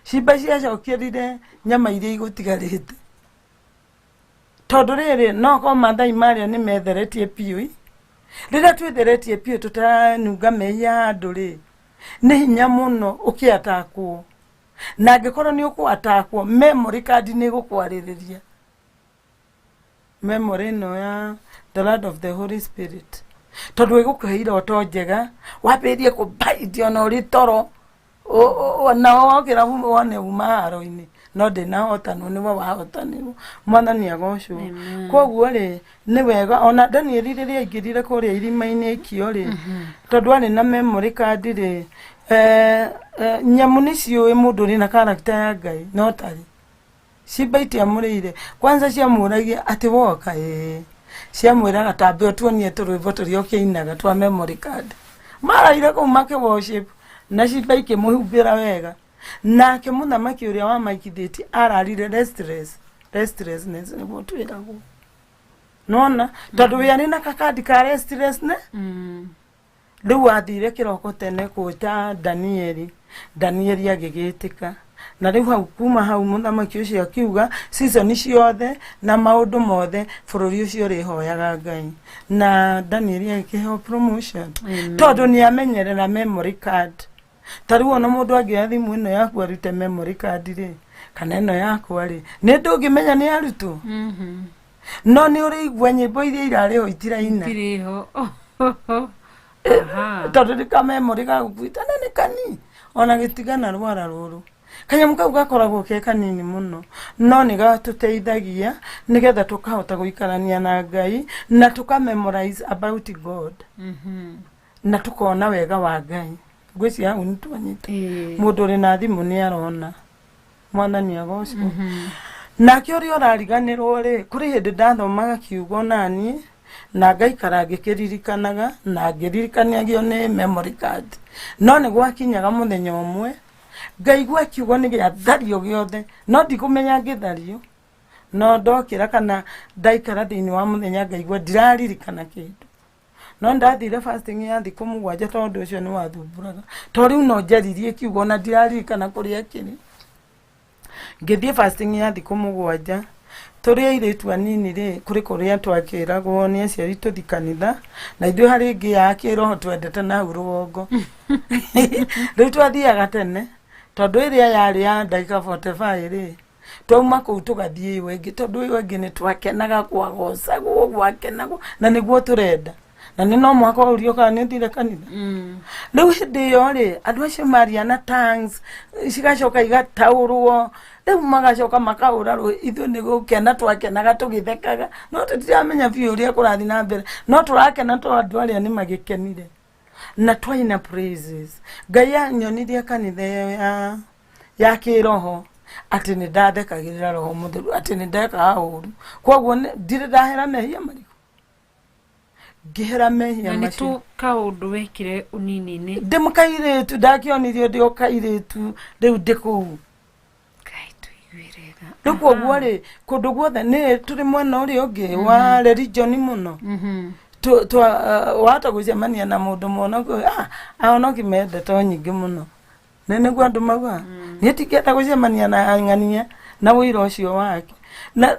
Speaker 3: Cimba ciacokerire nyama iria igũtigarĩte. Tondũ rĩrĩ, no korwo Maathai marĩa nĩ metheretie biũ ĩ. Rĩrĩa twĩtheretie biũ tũtaranunga mehia handũ rĩ, nĩ hinya mũno ũkĩatakwo. Na angĩkorwo nĩ ũkũatakwo, memory card nĩ ĩgũkwarĩrĩria. Memory ĩno ya the land of the Holy Spirit. Tondũ ĩgũkũhe iroto njega, wambĩrĩrie kũbaiti ona ũrĩ toro, na wokĩra wone uma haro-inĩ, no ndĩnahotanwo, nĩwe wahotanirwo. Mwathani agocwo. Koguo rĩ, nĩ wega ona Danieli rĩrĩa aingĩrire kũrĩa irima-inĩ aikio rĩ, tondũ arĩ na memory card rĩ, nyamũ nĩ ciũĩ mũndũ ũrĩ na character ya Ngai, no tarĩ. Cimba itiamũrĩire. Kwanza ciamũragia atĩ woka ĩĩ. Ciamwĩraga tambe ũtuonie tũrwĩmbo tũrĩa ũkĩinaga twa memory card. Maraire kũu makĩ worship na cimba ikĩmũhumbĩra wega. Nake mũthamaki ũrĩa wamaikithĩtie ararire restless, restlessness nĩguo twĩragwo. Nona tondũ we arĩ na kakandi ka restlessness. Rĩu athire kĩroko tene gwĩta Danieli, Danieli agĩgĩtĩka. Na rĩu hau kuma hau mũthamaki ũcio akiuga season ciothe na maũndũ mothe bũrũri ũcio ũrĩhoyaga Ngai. Na Danieli agĩkĩheo promotion. Tondũ nĩ amenyerera memory card. Ta rĩu ona mũndũ angĩoya thimũ ĩno yaku arute memory card rĩ, kana ĩno yakwa rĩ, nĩ ndũngĩmenya nĩ arutwo. No nĩ ũrĩigua nyĩmbo iria irarĩ ho itiraina.
Speaker 2: Itirĩ ho. Aha.
Speaker 3: Tondũ nĩ ka memory gagũkuĩte na nĩ kani ona gĩtigana rwara rũrũ. Kanyamũ kau gakoragwo ke kanini mũno, no nĩ gatũteithagia nĩgetha tũkahota gũikarania na Ngai na tũka memorize about God. Na tũkona wega wa Ngai. Ngwĩciria hau nĩ twanyita. Mũndũ ũrĩ na thimũ nĩ arona. Mwathani agocwo. Nake ũrĩa ũrariganĩrwo rĩ, kũrĩ hĩndĩ ndathomaga kiugo naniĩ na ngaikara ngĩkĩririkanaga na ngĩririkanagio nĩ memory card. No nĩ gwakinyaga mũthenya ũmwe ngaigua kiugo nĩ gĩathario gĩothe, no ndikũmenya ngĩthario. No ndokĩra kana ndaikara thĩinĩ wa mũthenya ngaigua ndiraririkana kĩndũ. No ndathire fasting ya thikũ 7 tondũ ũcio nĩ wathumbũraga. To rĩu no njaririe kiugo na ndiraririkana kũrĩa kĩrĩ. Ngĩthiĩ fasting ya thikũ 7, tũrĩ airĩtu anini rĩ, kũrĩ kũrĩa twakĩragwo nĩ aciari tũthi kanitha, na ithuĩ harĩ ngĩ ya kĩroho twendete na hau rũgongo. Rĩu twathiaga tene, tondũ ĩrĩa yarĩ ya ndagĩka 45 rĩ, twauma kũu tũgathiĩ ĩyo ĩngĩ, tondũ ĩyo ĩngĩ nĩ twakenaga, kwagocagwo, gwakenagwo, na nĩguo tũrenda. Na nĩ no mũhaka ũrio kana nĩ ũthire kanitha. Rĩu hĩndĩ ĩyo rĩ, andũ acio maria na tongues, cigacoka igataũrwo, rĩu magacoka makaũra rũĩ, ithuĩ nĩ gũkena twakenaga tũgĩthekaga, no tũtiramenya biũ ũrĩa kũrathiĩ na mbere, no tũrakena tondũ andũ arĩa nĩ magĩkenire. Na twaina praises. Ngai anyonirie kanitha ĩyo ya kĩroho atĩ nĩ ndathekagĩrĩra Roho Mũtheru, atĩ nĩ ndekaga ũru. Koguo ndirĩ ndahera mehia marĩkũ? Ngĩhera mehia
Speaker 2: Na nĩ
Speaker 3: macio.
Speaker 2: tũ kaũndũ wekire ũnini-inĩ.
Speaker 3: Ndĩ mũkairĩtu, ndakĩonirio ndĩ o kairĩtu, rĩu ndĩ kũu.
Speaker 2: Ngai tũiguĩre tha.
Speaker 3: Rĩu koguo rĩ, kũndũ guothe nĩ tũrĩ mwena ũrĩa ũngĩ wa religion mũno. Wahota gũcemania na mũndũ mũhonoku, ahonoki mendete o nyingĩ mũno. Nĩ nĩguo andũ maugaga. Niĩ ndingĩenda gũcemania na ng'ania na ũira ũcio wake. Na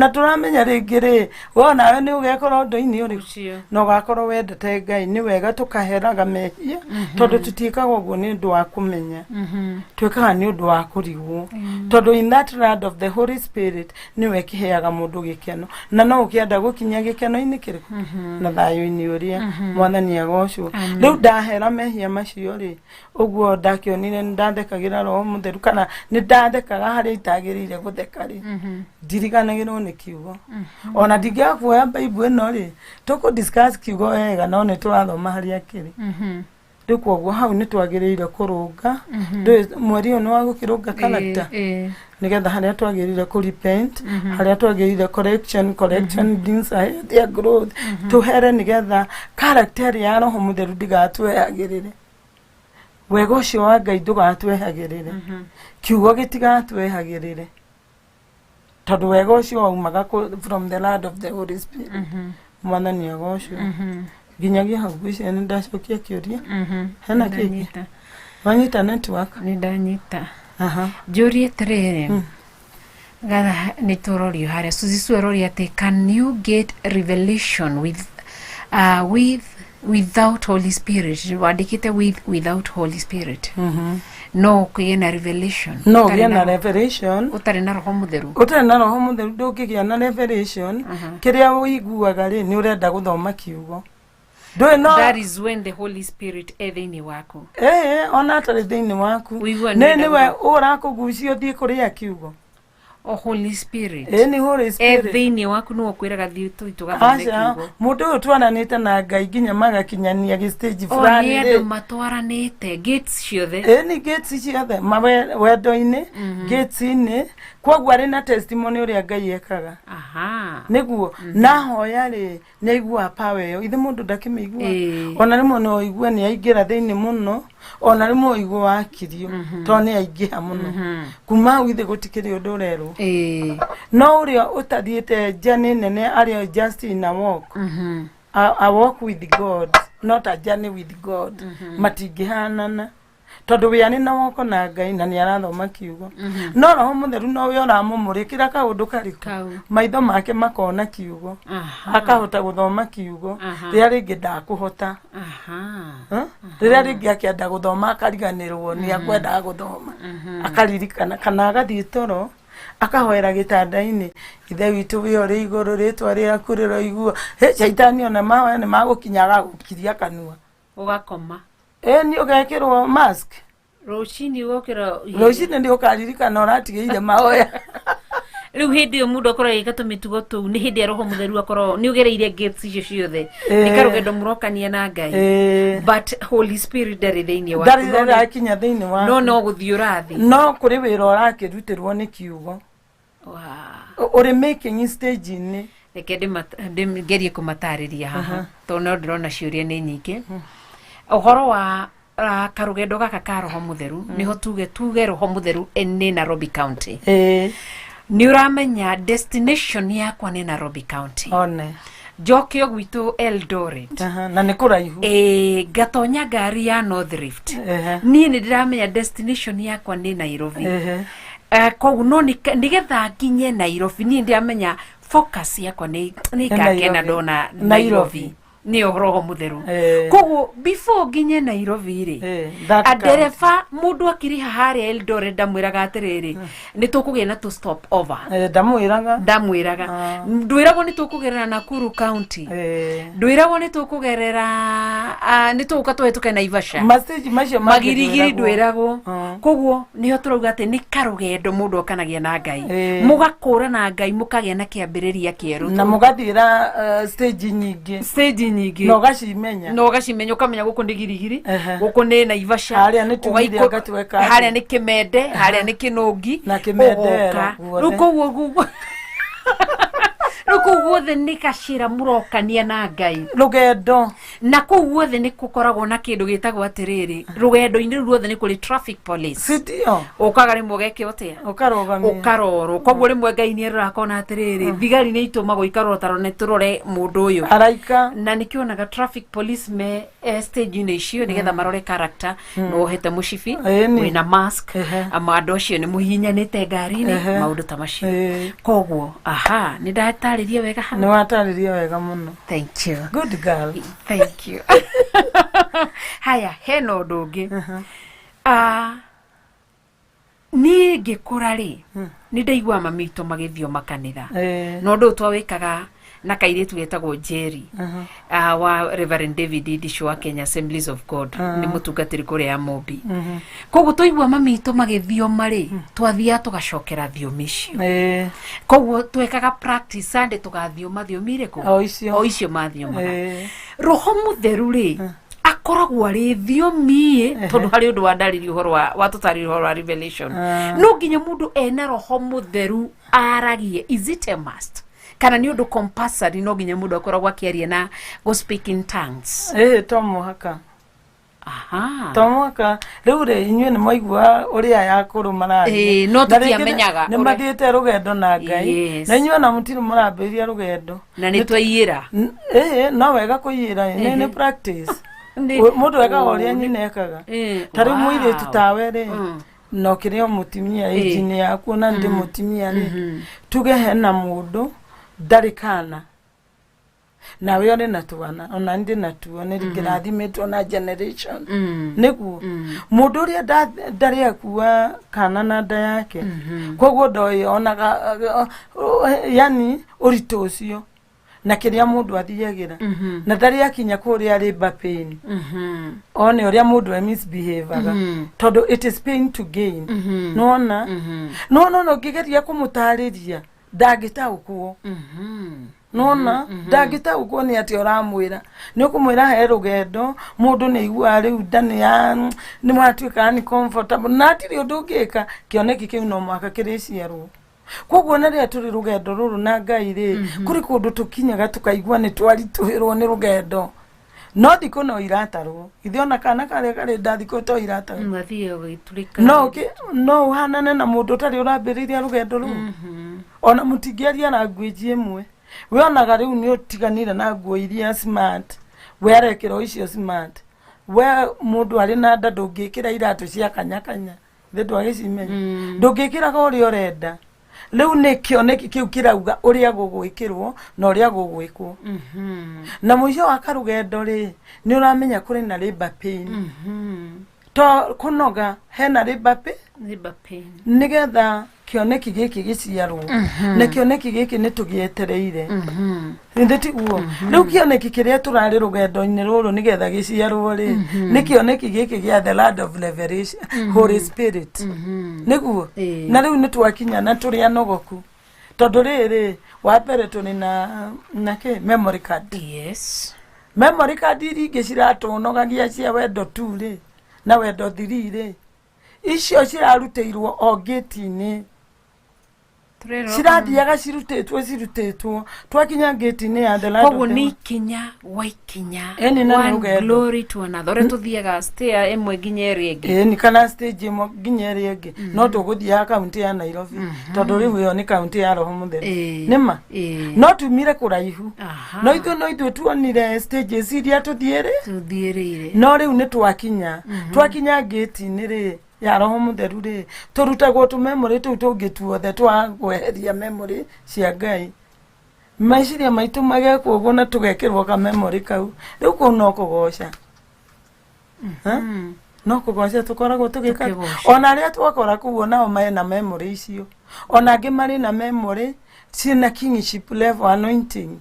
Speaker 3: tũramenya rĩngĩ rĩ, we onawe nĩ ũgekora ũndũ-inĩ ũrĩkũ
Speaker 2: Ũcio.
Speaker 3: Na ũgakorwo wendete Ngai. Nĩ wega tũkaheraga mehia, tondũ tũtiĩkaga ũguo nĩ ũndũ wa kũmenya, twĩkaga nĩ ũndũ wa kũrigwo, tondũ in that land of the Holy Spirit nĩwe kĩheaga mũndũ gĩkeno, na no ũkĩenda gũkinya gĩkeno-inĩ kĩrĩkũ na thayũ-inĩ ũrĩa. Mwathani agocwo. Rĩu ndahera mehia macio rĩ, ũguo ndakĩonire nĩ ndathekagĩra Roho Mũtheru, kana nĩ ndathekaga harĩa itagĩrĩire gũtheka rĩ, ndiriganagĩrwo nĩ kiugo. Ona ndingĩaga kuoya Bible ĩno rĩ, tũkũ discuss kiugo wega, no nĩ tũrathoma harĩa kĩrĩ. Rĩu koguo hau nĩ twagĩrĩire kũrũnga. Ndũĩ mweri ũyũ nĩ wa gũkĩrũnga character, nĩgetha harĩa twagĩrĩire kũ repent, harĩa twagĩrĩire correction. Correction brings a healthier growth. Tũhere nĩgetha character ĩrĩa ya Roho Mũtheru ndĩgatwehagĩrĩre, wega ũcio wa Ngai ndũgatwehagĩrĩre, kiugo gĩtigatwehagĩrĩre, tondũ wega ũcio waumaga from the land of the Holy Spirit. Mwathani agocwo. Nginyagia hau ngwĩciria nĩ ndacokia kĩũria. Hena kĩngĩ?
Speaker 2: Ndanyita.
Speaker 3: Wanyita network?
Speaker 2: Nĩ ndanyita.
Speaker 3: Aha.
Speaker 2: Njũrie atĩrĩrĩ, gatha nĩ tũrorio harĩa Suzy aroria atĩ, can you get revelation with without Holy Spirit? Wandĩkĩte with without Holy Spirit. No ũkĩgĩe na revelation
Speaker 3: No
Speaker 2: ũtarĩ
Speaker 3: ũgĩe na revelation
Speaker 2: ũtarĩ na Roho Mũtheru?
Speaker 3: Ũtarĩ na Roho Mũtheru ndũngĩgĩa na revelation. Kĩrĩa ũiguaga rĩ, nĩ ũrenda gũthoma kiugo, ndũĩ no
Speaker 2: That is when the Holy Spirit e thĩinĩ waku.
Speaker 3: Ĩĩ, ona atarĩ thĩinĩ waku,
Speaker 2: Ũigua
Speaker 3: nĩ
Speaker 2: nĩũrenda
Speaker 3: nĩwe ũrakũgucia ũthiĩ kũrĩa kiugo.
Speaker 2: O Holy Spirit
Speaker 3: Ĩĩ, nĩ Holy
Speaker 2: e
Speaker 3: Spirit
Speaker 2: thĩinĩ waku nĩwe ũkwĩraga thiĩ tũthiĩ tũgathome
Speaker 3: Aca,
Speaker 2: kiugo.
Speaker 3: mũndũ ũyũ twaranĩte na Ngai nginya magakinyania gĩ stage
Speaker 2: O
Speaker 3: fulani
Speaker 2: nĩ andũ
Speaker 3: rĩ.
Speaker 2: matwaranĩte gates ciothe.
Speaker 3: Ĩĩ, nĩ gates ciothe wendo-inĩ, gates-inĩ, koguo arĩ na testimony ũrĩa Ngai ekaga. Nĩguo nahoya rĩ, nĩ aiguaga power ĩyo. Ithe mũndũ ndakĩmĩigua. Ona rĩmwe no ũigue nĩ aingĩra thĩinĩ mũno, ona rĩmwe ũigue wakirio tondũ nĩ aingĩha mũno. Kuma hau ithe gũtikĩrĩ ũndũ ũrerwo. No ũrĩa ũtathiĩte journey nene, arĩa just in a walk, a walk with God, not a journey with God, matingĩhanana, tondũ wĩ arĩ na woko na Ngai na nĩ arathoma kiugo, no Roho Mũtheru nowe ũramũmũrĩkĩra kaũndũ karĩkũ.
Speaker 2: Kau.
Speaker 3: Maitho make makona kiugo, akahota gũthoma kiugo rĩrĩa rĩngĩ ndakũhota. Huh? Rĩrĩa rĩngĩ akĩenda gũthoma akariganĩrwo nĩ akwendaga gũthoma, akaririkana, kana agathiĩ toro akahoera gĩtanda-inĩ, "Ithe witũ wĩ ũrĩ igũrũ, rĩtwa rĩaku rĩroiguo." Hĩ, caitani ona mahoya nĩ magũkinya agagũkiria kanua.
Speaker 2: Ũgakoma.
Speaker 3: Ĩ, nĩ ũgekĩrwo mask.
Speaker 2: Rũcinĩ ũgokĩra.
Speaker 3: Rũcinĩ nĩ ũkaririkana ũratigĩire mahoya.
Speaker 2: Rĩu hĩndĩ ĩyo mũndũ akorwo agĩka tũmĩtugo tũu, nĩ hĩndĩ ya Roho Mũtheru akorwo nĩ ũgereire gates icio ciothe, nĩ karũgendo mũrokania na Ngai, but Holy Spirit ndarĩ thĩinĩ waku.
Speaker 3: Ndarĩ arakinya thĩinĩ
Speaker 2: No
Speaker 3: waku.
Speaker 2: no gũthiĩ ũrathiĩ.
Speaker 3: No kũrĩ wĩra ũrakĩrutĩrwo nĩ kiugo. Ũrĩ making stage-inĩ.
Speaker 2: Reke ngerie kũmatarĩria haha, tondũ no ndĩrona ciũria nĩ nyingĩ ũhoro wa karũgendo gaka ka Roho Mũtheru. Nĩho tuge Roho Mũtheru nĩ Nairobi County. Nĩ ũramenya destination yakwa nĩ Nairobi County.
Speaker 3: One.
Speaker 2: Njoke o gwitũ Eldoret.
Speaker 3: Aha, na nĩ kũraihu.
Speaker 2: Ĩĩ, ngatonya ngari ya North Rift. Niĩ nĩ ndĩramenya destination yakwa nĩ Nairobi. Koguo no nĩgetha nginye Nairobi, niĩ ndĩramenya focus yakwa nĩ ngakena
Speaker 3: Nairobi.
Speaker 2: ndona
Speaker 3: Nairobi.
Speaker 2: Nairobi, nĩyo Roho Mũtheru. Koguo before nginye Nairobi rĩ,
Speaker 3: That
Speaker 2: adereba mũndũ akĩrĩha harĩa Eldoret ndamwĩraga atĩrĩrĩ, nĩ tũkũgĩa na tũ stop over.
Speaker 3: Ndamwĩraga.
Speaker 2: Ndamwĩraga. Ndwĩragwo nĩ tũkũgerera Nakuru County. Ndwĩragwo nĩ tũkũgerera nĩ tũgũka tũhetũke Naivasha.
Speaker 3: Ma stage macio mangĩ
Speaker 2: Magirigiri.
Speaker 3: ndwĩragwo.
Speaker 2: Ndwĩragwo. Koguo nĩho tũrauga atĩ nĩ karũgendo mũndũ okanagia na Ngai, mũgakũra na Ngai, mũkagĩa na kĩambĩrĩria kĩerũ.
Speaker 3: Na mũgathiĩra stage nyingĩ.
Speaker 2: Stage nyingĩ.
Speaker 3: Na ũgacimenya.
Speaker 2: Na ũgacimenya, ũkamenya gũkũ nĩ Girigiri, gũkũ nĩ Naivasha,
Speaker 3: Harĩa nĩ Tumiria, ngatweka atĩ.
Speaker 2: Harĩa nĩ Kĩmende, harĩa nĩ Kĩnũngi.
Speaker 3: Na Kĩmendera
Speaker 2: Ũgoka.
Speaker 3: guothe.
Speaker 2: Rĩu koguo rĩu Kũu guothe nĩ gacĩra mũrokania na Ngai.
Speaker 3: Rũgendo.
Speaker 2: Na kũu guothe nĩ gũkoragwo na kĩndũ gĩtagwo atĩrĩrĩ, rũgendo-inĩ rũu ruothe nĩ kũrĩ traffic police.
Speaker 3: Sindio?
Speaker 2: Ũkaga rĩmwe ũgekĩo atĩa?
Speaker 3: Ũkarũgamia.
Speaker 2: Ũkarorwo. Koguo rĩmwe Ngai nĩ aroraga akona atĩrĩrĩ, thigari nĩ itũmagwo ikarora tarora nĩ tũrore mũndũ ũyũ.
Speaker 3: Araika.
Speaker 2: Na nĩkĩo onaga traffic police me stage-inĩ icio nĩgetha marore character, nĩ wohete mũcibi,
Speaker 3: Ĩni.
Speaker 2: wĩna mask, ama andũ acio nĩ mũhihinyanĩte ngari-inĩ, maũndũ ta macio. Koguo aha nĩ ndatarĩria wega
Speaker 3: Nĩ
Speaker 2: haha.
Speaker 3: watarĩria wega mũno.
Speaker 2: Thank you.
Speaker 3: Good girl.
Speaker 2: Thank you. Haya, hena ũndũ ũngĩ. Ah, niĩ ngĩkũra rĩ, nĩ ndaigua mami witũ magĩthioma kanitha, na ũndũ ũyũ twawĩkaga na kairĩtu getagwo Jerry, wa Reverend David Idisho wa Kenya Assemblies of God, nĩ mũtungatĩri kũrĩa ya Mobi. Koguo twaigua mami witũ magĩthioma rĩ, twathiaga tũgacokera thiomi icio. Koguo twekaga practice Sunday, tũgathioma thiomi irĩkũ?
Speaker 3: O icio.
Speaker 2: O icio mathiomaga. Roho Mũtheru rĩ, akoragwo arĩ thiomi ĩ, tondũ harĩ ũndũ wandarĩria ũhoro wa watũtarĩria ũhoro wa revelation. No nginya mũndũ ena Roho Mũtheru aragie? Is it a must, kana nĩ ũndũ compulsory no nginya mũndũ akoragwo akĩaria na go speak in tongues?
Speaker 3: Ĩĩ, to mũhaka.
Speaker 2: Aha.
Speaker 3: To mũhaka. Rĩu rĩ, inyuĩ nĩ mwaigua ũrĩa aya akũrũ mararia.
Speaker 2: Ĩĩ, no
Speaker 3: Na rĩngĩ
Speaker 2: tũtiamenyaga
Speaker 3: nĩ
Speaker 2: ũrĩa-
Speaker 3: mathiĩte rũgendo na Ngai. Na inyuĩ ona mũtirĩ mũrambĩrĩria rũgendo.
Speaker 2: Na nĩ twaiyĩra.
Speaker 3: Ĩĩ, no wega kũiyĩra, nĩ practice. Mũndũ ekaga ũrĩa nyina ekaga. Ta rĩu mũirĩtu tawe rĩ, na ũkĩrĩ o mũtumia age-inĩ yaku, ona ndĩ mũtumia rĩ, tuge hena mũndũ ndarĩ kana, nawe ũrĩ na twana, ona ndĩ natuo, nĩ ngĩrathimĩtwo na generation. Nĩguo mũndũ ũrĩa ndarĩ akua kana na nda yake, koguo ndoĩ onaga yani ũritũ ũcio na kĩrĩa mũndũ athiagĩra, na ndarĩ akinya kũrĩa labor pain, one ũrĩa mũndũ e misbehaviaga, tondũ it is pain to gain. Nĩwona, nĩwona, ona ũngĩgeria kũmũtarĩria ndangĩtaũkwo. Nona ndangĩtaũkwo nĩ atĩ ũramwĩra, nĩ ũkũmwĩra he rũgendo, mũndũ nĩ aiguaga rĩu nda nĩ ya nĩ watuĩka nĩ comfortable na hatirĩ ũndũ ũngĩka, kĩoneki kĩu no mũhaka kĩrĩciarwo. Koguo na rĩrĩa tũrĩ rũgendo rũrũ na Ngai rĩ, kũrĩ kũndũ tũkinyaga tũkaigua nĩ twaritũhĩrwo nĩ rũgendo, no thikũ no iratarwo. Ithe ona kana karĩa karĩ nda, thikũ to iratarwo.
Speaker 2: Mathiĩ ũgĩturĩka.
Speaker 3: No ũhanane na mũndũ ũtarĩ ũrambĩrĩria rũgendo rũu, ona mũtingĩaria language ĩmwe. We onaga rĩu nĩ ũtiganire na nguo iria smart, we arekĩra o icio smart. We mũndũ arĩ na nda, ndũngĩkĩra iratũ cia kanyakanya thĩ, ndwagĩcimenya, ndũngĩkĩraga ũrĩa ũrenda. Rĩu nĩ kĩoneki kĩu kĩrauga ũrĩa gũgwĩkĩrwo na ũrĩa gũgwĩkwo. Na mũico wa karũgendo rĩ, nĩ ũramenya kũrĩ na labor pain, to kũnoga, hena labor pain.
Speaker 2: Labor pain.
Speaker 3: Nĩgetha kĩoneki gĩkĩ gĩciarwo, na kĩoneki gĩkĩ nĩ tũgĩetereire, githĩ tiguo? Rĩu kĩoneki kĩrĩa tũrarĩ rũgendo-inĩ rũrũ nĩgetha gĩciarwo rĩ, nĩ kĩoneki gĩkĩ gĩa the land of revelation, Holy Spirit, nĩguo. Na rĩu nĩ twakinya na tũrĩ anogoku, tondũ rĩrĩ, wa mbere tũrĩ na kĩ memory card. Memory card iria ingĩ ciratũnogagia cia wendo tu rĩ, na wendo 3 rĩ, icio cirarutĩirwo o ngĩti-inĩ.
Speaker 2: Tũrerwo.
Speaker 3: Cirathiaga cirutĩtwo twakinya ngĩti-inĩ ya the land of
Speaker 2: Koguo
Speaker 3: the
Speaker 2: nĩ ikinya gwa ikinya.
Speaker 3: Ĩni, na nĩ
Speaker 2: One
Speaker 3: rũgendo.
Speaker 2: glory to another, ũrĩa tũthiaga stair ĩmwe nginya ĩrĩa ĩngĩ.
Speaker 3: Ĩni, kana stage ĩmwe nginya ĩrĩa ĩngĩ, no tũgũthiaga kaunti ya Nairobi, tondũ rĩu ĩyo nĩ kaunti ya Roho Mũtheru. Nĩma. No tumire kũraihu. No ithuĩ tuonire stages iria tũthiĩ rĩ.
Speaker 2: Tũthiĩrĩire.
Speaker 3: No rĩu nĩ twakinya ngĩti-inĩ rĩ ya Roho Mũtheru rĩ, tũrutagwo tũmemorĩ tũu tũngĩ tuothe twa kweheria memory cia Ngai, meciria maitũ magekwo ũguo na tũgekĩrwo kamemorĩ kau. Rĩu kũu no kũgoca. Ha? No kũgoca tũkoragwo tũgĩka.
Speaker 2: Tũkĩgoca.
Speaker 3: Ona arĩa twakora kũu onao mena memory icio, ona angĩ marĩ na memory ciĩna kingship level anointing,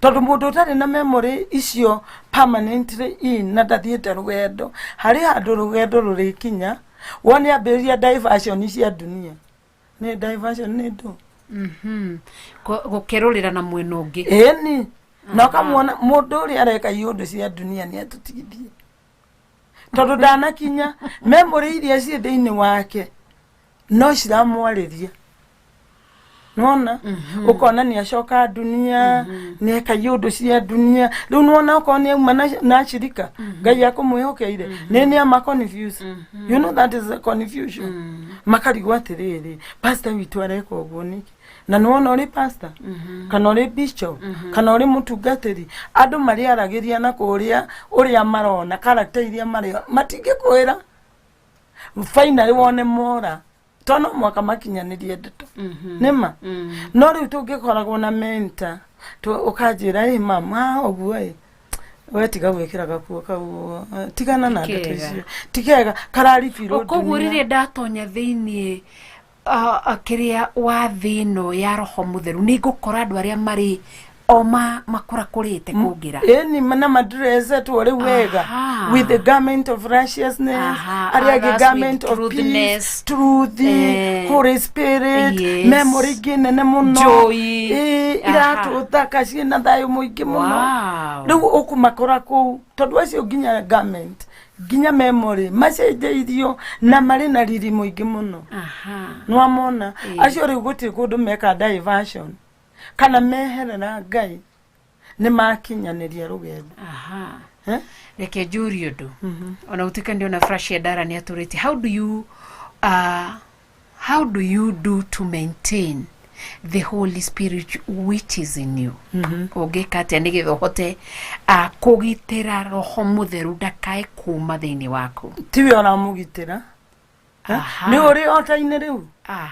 Speaker 3: tondũ mũndũ ũtarĩ na memory icio permanently in na ndathiĩte rũgendo, harĩ handũ rũgendo rũrĩkinya wone ambĩrĩria diversion cia dunia. Nĩ diversion nĩ ndũ.
Speaker 2: Gũkerũrĩra na mwena ũngĩ.
Speaker 3: Ĩni, na ũkamuona mũndũ ũrĩa areka iũndũ cia dunia nĩ atũtigithie, tondũ ndanakinya memory iria ciĩ thĩinĩ wake no ciramwarĩria. Nona ukona nĩ acoka dunia, nĩ eka iũndũ cia dunia. Rĩu nĩwona okorwo nĩ auma na shirika Ngai akũmwĩhokeire, nĩ ama confuse. You know that is a confusion. Makarigwo atĩrĩrĩ, pastor witũ areka ũguo nĩkĩ? Na nĩwona ũrĩ pastor kana ũrĩ bishop kana ũrĩ mũtungatĩri, andũ marĩaragĩria na kũrĩa ũrĩa marona character iria marĩ, matingĩkwĩra. Finally wone mora, to no mwaka makinyanĩrie ndeto nĩma. No rĩu tũngĩkoragwo na mentor, ũkanjĩra, "Ĩ mam, haha ũguo ĩ, we tiga gwĩkĩra gakuo kau, tigana na ndeto
Speaker 2: Kega.
Speaker 3: icio, tikega kararibirwo."
Speaker 2: Koguo rĩrĩa ndatonya thĩiniĩ kĩrĩa wa thĩ ĩno ya roho mũtheru, nĩ ngũkora andũ arĩa marĩ o makũrakũrĩte kũngĩra.
Speaker 3: Ĩni, na madressetwo rĩu wega with the garment of righteousness, arĩa angĩ
Speaker 2: Others
Speaker 3: garment
Speaker 2: with
Speaker 3: of peace,
Speaker 2: truthness.
Speaker 3: Truth, Holy Spirit, memory ingĩ nene mũno.
Speaker 2: Joy.
Speaker 3: Ĩ, iratũ thaka ciĩna thayũ mũingĩ mũno. Rĩu ũkũmakora kũu, tondũ acio nginya garment, nginya memory macenjeirio na marĩ na riri mũingĩ mũno. Nĩwamona acio rĩu gũtirĩ kũndũ meka diversion kana meherera Ngai, nĩ makinyanĩria rũgendo. Eh?
Speaker 2: Reke njũrie ũndũ, ona gũtuĩka ndĩona Flash ya Ndara nĩ atũrĩtie, how do you do to maintain the Holy Spirit which is in you? Ũngĩka atĩa nĩgetha ũhote kũgitĩra roho mũtheru ndakae kuma thĩinĩ waku?
Speaker 3: Tiwe ũramũgitĩra. Nĩ ũrĩ ota-inĩ rĩu,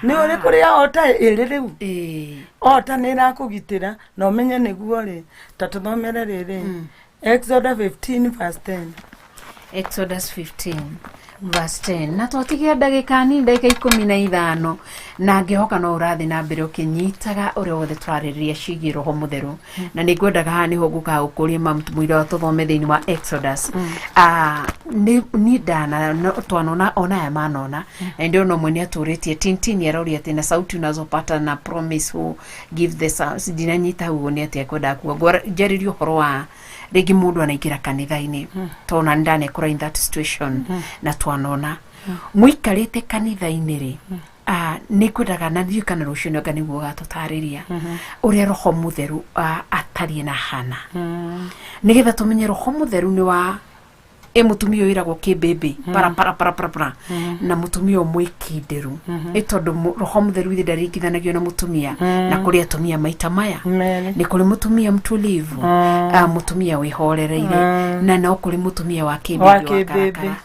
Speaker 3: nĩ ũrĩ kũrĩa ota ĩrĩ rĩu. Ota nĩ ĩrakũgitĩra na ũmenye nĩguo rĩ. Ta tũthomere rĩrĩ, Exodus 15 verse 10.
Speaker 2: Exodus 15 verse 10. Na twatigia ndagĩka nini, ndagĩka 15, na ngĩhoka no ũrathiĩ na mbere ũkĩnyitaga ũrĩa wothe tũrarĩrĩria ciĩgiĩ roho mũtheru. Na nĩ ngwendaga haha nĩho ngũkaga gũkũria mũira tũthome thĩinĩ wa Exodus. Nĩ niĩ ndana twanona ona aya manona, na ndĩrona ũmwe nĩ atũrĩtie tintini, aroria atĩ na sauti unazopata na promise who give the sounds. Ndinanyita hau ũguo nĩ atĩa kwendaga kuga. Njarĩrie ũhoro wa rĩngĩ mũndũ anaingĩra kanitha-inĩ, tondũ nĩ ndanekora in that situation, na twanona mũikarĩte kanitha-inĩ rĩ, nĩ ngwendaga na ndiũĩ kana rũciũ nĩonga nĩguo ũgatũtarĩria ũrĩa roho mũtheru atariĩ na hana, nĩgetha tũmenye roho mũtheru nĩ wa ĩ mũtumia ũyũ wĩragwo kĩmbĩmbĩ para para para para para na mũtumia ũyũ mwĩkindĩru, ĩ tondũ roho mũtheru ithe ndaringithanagio na mũtumia, na kũrĩ atumia maita maya.
Speaker 3: Merĩ.
Speaker 2: Nĩ kũrĩ mũtumia mtulivu, mũtumia wĩhorereire, na no kũrĩ mũtumia wa
Speaker 3: Wa
Speaker 2: kĩmbĩmbĩ wa
Speaker 3: kĩmbĩmbĩ.
Speaker 2: karakara.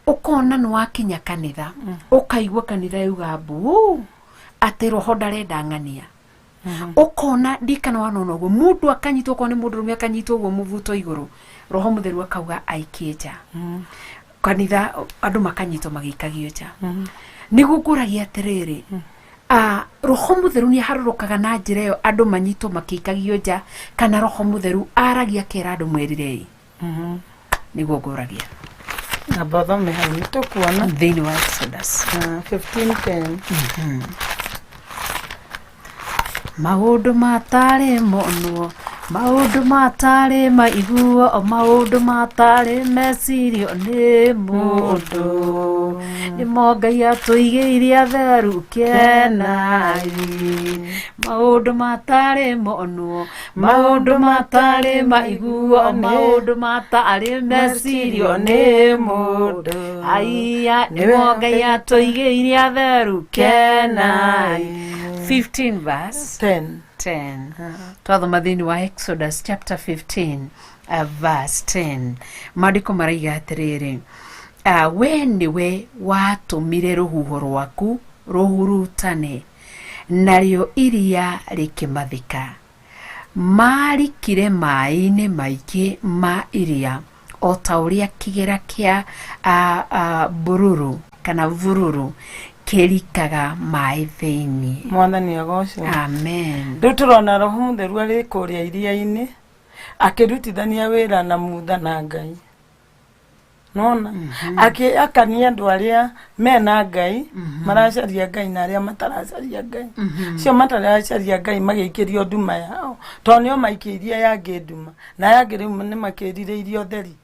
Speaker 2: Ũkona nĩ wakinya kanitha, ũkaigua kanitha yuga mbu atĩ roho ndarenda ng'ania. Ũkona ndikana wanona ũguo mũndũ akanyitwo, okorwo nĩ mũndũ rũme akanyitwo ũguo mũbuto igũrũ, roho mũtheru akauga aikie nja kanitha, andũ makanyitwo magĩikagio nja. Nĩguo ngũragia atĩrĩrĩ, roho mũtheru nĩ aharũrũkaga na njĩra ĩyo andũ manyitwo makĩikagio nja, kana roho mũtheru aragia akera andũ mwerirei? Nĩguo ngũragia.
Speaker 3: Amba ũthome hau nĩ tũkuona.
Speaker 2: Thĩinĩ wa Exodus.
Speaker 3: 15:10.
Speaker 2: Maũndũ matarĩ monwo, maũndũ matarĩ maiguo, maũndũ matarĩ mecirio nĩ mũndũ, nĩmo Ngai atũigĩire atheru. Kenai. Maũndũ matarĩ monwo, maũndũ matarĩ maiguo, maũndũ matarĩ mecirio nĩ mũndũ, aiya, nĩmo Ngai atũigĩire atheru. Kenai. 15 verse
Speaker 3: 10.
Speaker 2: 10. Twathoma thĩinĩ wa Exodus chapter 15 verse 10, maandĩko maraiga atĩrĩrĩ, we nĩwe watũmire rũhuho rwaku rũhurutane, narĩo iria rĩkĩmathika. Marikire maĩ-inĩ maingĩ ma iria o ta ũrĩa kĩgera kĩa bururu kana bururu kĩrikaga maĩ thĩinĩ.
Speaker 3: Mwathani agocwo.
Speaker 2: Amen.
Speaker 3: Rĩu tũrona roho mũtheru arĩ kũrĩa iria-inĩ akĩrutithania wĩra na Mutha na Ngai, nona akania andũ arĩa mena Ngai, maracaria Ngai, na arĩa mataracaria Ngai. Cio mataracaria Ngai magĩikĩrio nduma yao, tondũ nĩo maikĩirie yangĩ nduma, na yangĩ rĩu nĩ makĩrirĩirie ũtheri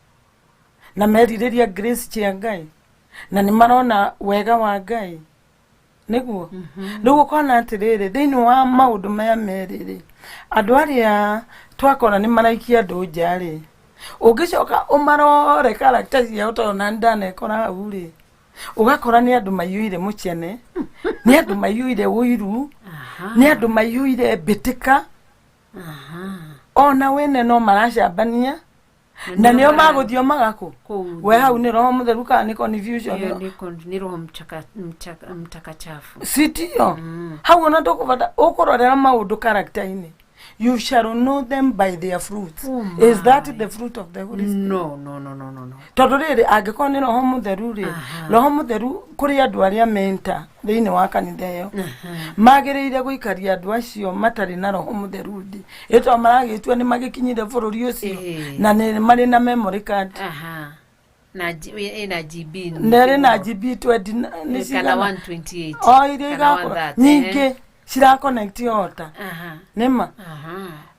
Speaker 3: na merirĩria grace cia Ngai, na nĩ marona wega wa Ngai. Nĩguo rĩu ũkona atĩrĩrĩ, thĩinĩ wa maũndũ maya merĩ rĩ, andũ arĩa twakora nĩ maraikia andũ nja rĩ, ũngĩcoka ũmarore character ciao, tondũ nani ndanekora hau rĩ, ũgakora nĩ andũ maiyũire mũcene, nĩ andũ maiyũire ũiru, nĩ andũ maiyũire mbĩtĩka, ona wene no maracambania na nĩo magũthiomaga kũ
Speaker 2: Kũu
Speaker 3: we hau nĩ roho mũtheru kana nĩ confusion?
Speaker 2: Ĩyo nĩ roho mtakachafu.
Speaker 3: Sitio hau ona ndũkũbata ũkũrorera maũndũ character-inĩ. You shall know them by their fruits.
Speaker 2: Oh.
Speaker 3: Is that the fruit of the Holy Spirit?
Speaker 2: No, no, no, no, no, no.
Speaker 3: Tondũ rĩrĩ, angĩkorwo nĩ roho mũtheru rĩ, roho mũtheru kũrĩ andũ arĩa menta thĩinĩ wa kanitha ĩyo magĩrĩire gũikaria andũ acio matarĩ na roho mũtheru thĩ ĩto maragĩtua nĩ magĩkinyire bũrũri ũcio na nĩ marĩ na memory card.
Speaker 2: Na ĩna GB nyingĩ
Speaker 3: Na ĩrĩ na
Speaker 2: mũno.
Speaker 3: GB 20 nĩ
Speaker 2: Kana
Speaker 3: cigana
Speaker 2: 128
Speaker 3: o iria
Speaker 2: kana
Speaker 3: igakora
Speaker 2: 130.
Speaker 3: nyingĩ cirakonekti ota nĩma.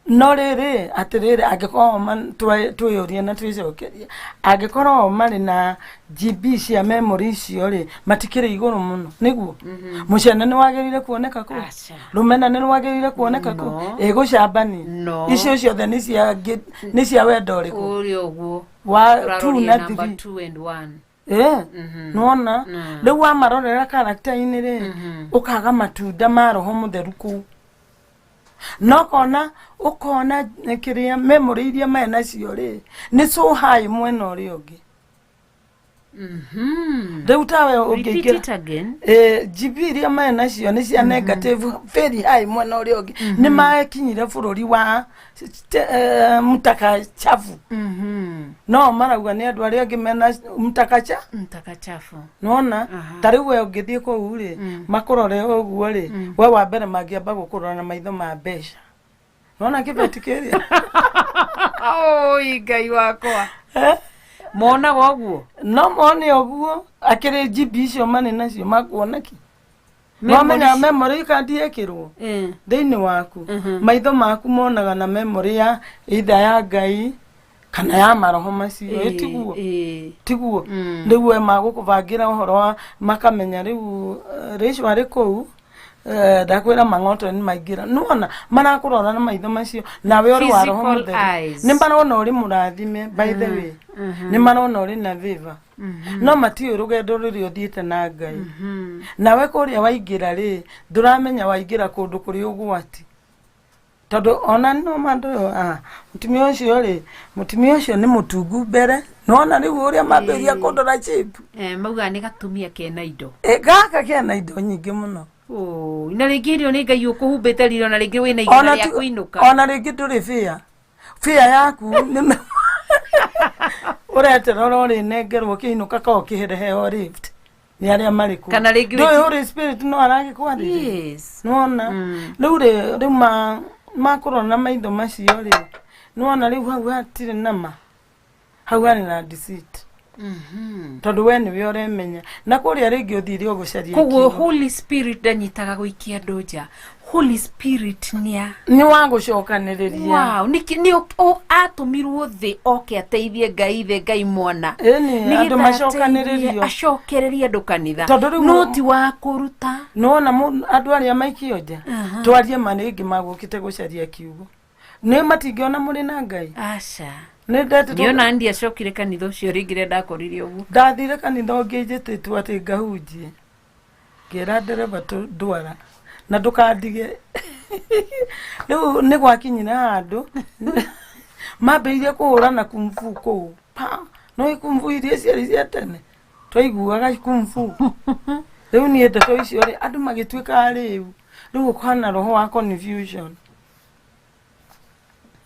Speaker 3: No rĩrĩ, atĩrĩrĩ, angĩkorwo twĩyũrie na twĩcokerie, angĩkorwo o marĩ na GB cia memory icio rĩ, matikĩrĩ igũrũ mũno nĩguo mũcene nĩ wagĩrĩire kuoneka kũu?
Speaker 2: Aca.
Speaker 3: Rũmena nĩ rwagĩrĩire kuoneka kũu?
Speaker 2: No.
Speaker 3: Ĩgũcambania?
Speaker 2: No.
Speaker 3: Icio ciothe nĩ cia nĩ cia wendo ũrĩkũ?
Speaker 2: Ũrĩa ũguo
Speaker 3: Wa two
Speaker 2: tũraroria
Speaker 3: na
Speaker 2: number
Speaker 3: three.
Speaker 2: 2 and 1.
Speaker 3: Ĩ nĩwona rĩu wamarorera karakta-inĩ rĩ, ũkaga matunda ma roho mũtheru kũu, no kona ũkona kĩrĩa memory iria marĩ nacio rĩ nĩ so high mwena ũrĩa ũngĩ. Rĩu tawe
Speaker 2: Repeat
Speaker 3: ũngĩingĩra
Speaker 2: it again.
Speaker 3: GB iria marĩ nacio nĩ cia negative very high mwena ũrĩa ũngĩ, nĩ makinyire bũrũri wa mtakachafu. No marauga nĩ andũ arĩa angĩ mena mtakacha
Speaker 2: Mtakachafu.
Speaker 3: Nona ta rĩu we ũngĩthiĩ kũu rĩ, makũrore ũguo rĩ, we wa mbere mangĩamba gũkũrora na maitho ma mbeca, nona kĩbeti kĩrĩa.
Speaker 2: Oi Ngai wakwa.
Speaker 3: Eh?
Speaker 2: Monaga ũguo.
Speaker 3: No mone ũguo akĩrĩ GB icio marĩ nacio makuona ki
Speaker 2: Memory
Speaker 3: wamenya memory card yekĩrwo thĩinĩ waku, maitho maku monaga na memory ya either ya Ngai kana ya maroho macio. Ĩ tiguo? Tiguo rĩu we magũkũbangĩra ũhoro wa makamenya rĩu rĩcio arĩ kũu, ndakwĩra mang'oto nĩ maingĩra, nĩwona marakũrora na maitho macio nawe ũrĩ wa roho
Speaker 2: Physical
Speaker 3: mũtheru.
Speaker 2: eyes.
Speaker 3: Nĩ marona ũrĩ mũrathime, by the way, nĩ marona ũrĩ na favor, no matiũĩ rũgendo rũrĩa ũthiĩte na Ngai. Nawe kũrĩa waingĩra rĩ, ndũramenya waingĩra kũndũ kũrĩ ũgwati, tondũ ona no mandũ mũtumia ũcio rĩ, mũtumia ũcio nĩ mũtungu mbere, nĩwona rĩu ũrĩa mambĩrĩria kũndora shape.
Speaker 2: Maugaga nĩ gatumia kena indo.
Speaker 3: Ĩ, gaka kena indo nyingĩ mũno.
Speaker 2: Oi, na rĩngĩ irio nĩ Ngai ũkũhumbĩte riro na rĩngĩ wĩna igana
Speaker 3: Ona
Speaker 2: rĩa kũinũka.
Speaker 3: Ona rĩngĩ ndũrĩ bĩa bĩa yaku nĩ ũreterera ũrĩnengerwo kĩinũka ka ũkĩheo lift nĩ arĩa marĩ kũu.
Speaker 2: Kana rĩngĩ
Speaker 3: ndũĩ Holy Spirit no aragĩkwarĩria. Nĩwona rĩu rĩ, rĩu makũrora na maitho macio rĩ, nĩwona rĩu hau hatirĩ nama, hau harĩ na deceit, tondũ we nĩwe ũremenya na kũrĩa rĩngĩ ũthire ũgũcaria
Speaker 2: Koguo
Speaker 3: kiugo.
Speaker 2: Holy Spirit ndanyitaga gũikia andũ nja. Holy Spirit nĩa
Speaker 3: Nĩ wa gũcokanĩrĩria.
Speaker 2: Wow, nĩkĩ nĩ atũmirwo thĩ oke ateithie Ngai ithe, Ngai mwana.
Speaker 3: Ĩni,
Speaker 2: Nĩgetha
Speaker 3: andũ macokanĩrĩrio.
Speaker 2: ateithie, acokererie andũ kanitha.
Speaker 3: Tondũ rĩu
Speaker 2: no ti wa kũruta.
Speaker 3: Nĩwona andũ arĩa maikio nja, twarie ma rĩngĩ magũkĩte gũcaria kiugo, nĩ matingĩona mũrĩ na Ngai.
Speaker 2: Aca.
Speaker 3: Nĩ ndetĩtwo.
Speaker 2: Niona ndiacokire kanitha ũcio rĩngĩ rĩrĩa ndakorire ũguo.
Speaker 3: Ndathire kanitha ũngĩ njĩtĩtwo atĩ ngahunjie, ngĩra ndereba ndwara na ndũkandige. Rĩu nĩ gwakinyire handũ mambĩrĩirie kũhũrana kumfu kũu pa, no kumfu iria ciarĩ cia tene twaiguaga kumfu. Rĩu niĩ ndeto icio rĩ, andũ magĩtuĩka rĩu rĩu ũkahana roho wa confusion.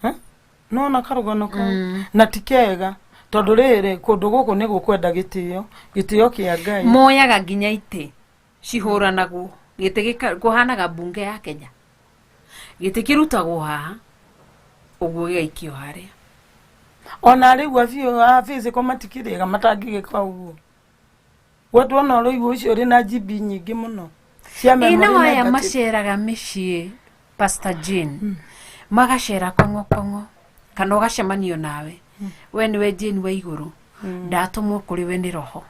Speaker 3: Eh? Nona karũgano kau na ti kega, tondũ rĩrĩ kũndũ gũkũ nĩ gũkwenda gĩtĩo, gĩtĩo kĩa Ngai.
Speaker 2: Moyaga nginya itĩ cihũranagwo gĩtĩ kũhanaga mbunge ya Kenya, gĩtĩ kĩrutagwo haha ũguo gĩgaikio harĩa.
Speaker 3: Ona rĩu acio a physical matikĩrĩega matangĩgĩka ũguo, we ndwona ũrĩigua ũcio ũrĩ na GB nyingĩ mũno cia
Speaker 2: Ĩ
Speaker 3: memory
Speaker 2: nao aya
Speaker 3: negative.
Speaker 2: Maceraga mĩciĩ, Pastor Jane, magacera kong'o kong'o kana ũgacemanio nawe, we nĩwe Jane wa igũrũ, ndatũmwo kũrĩ we nĩ roho.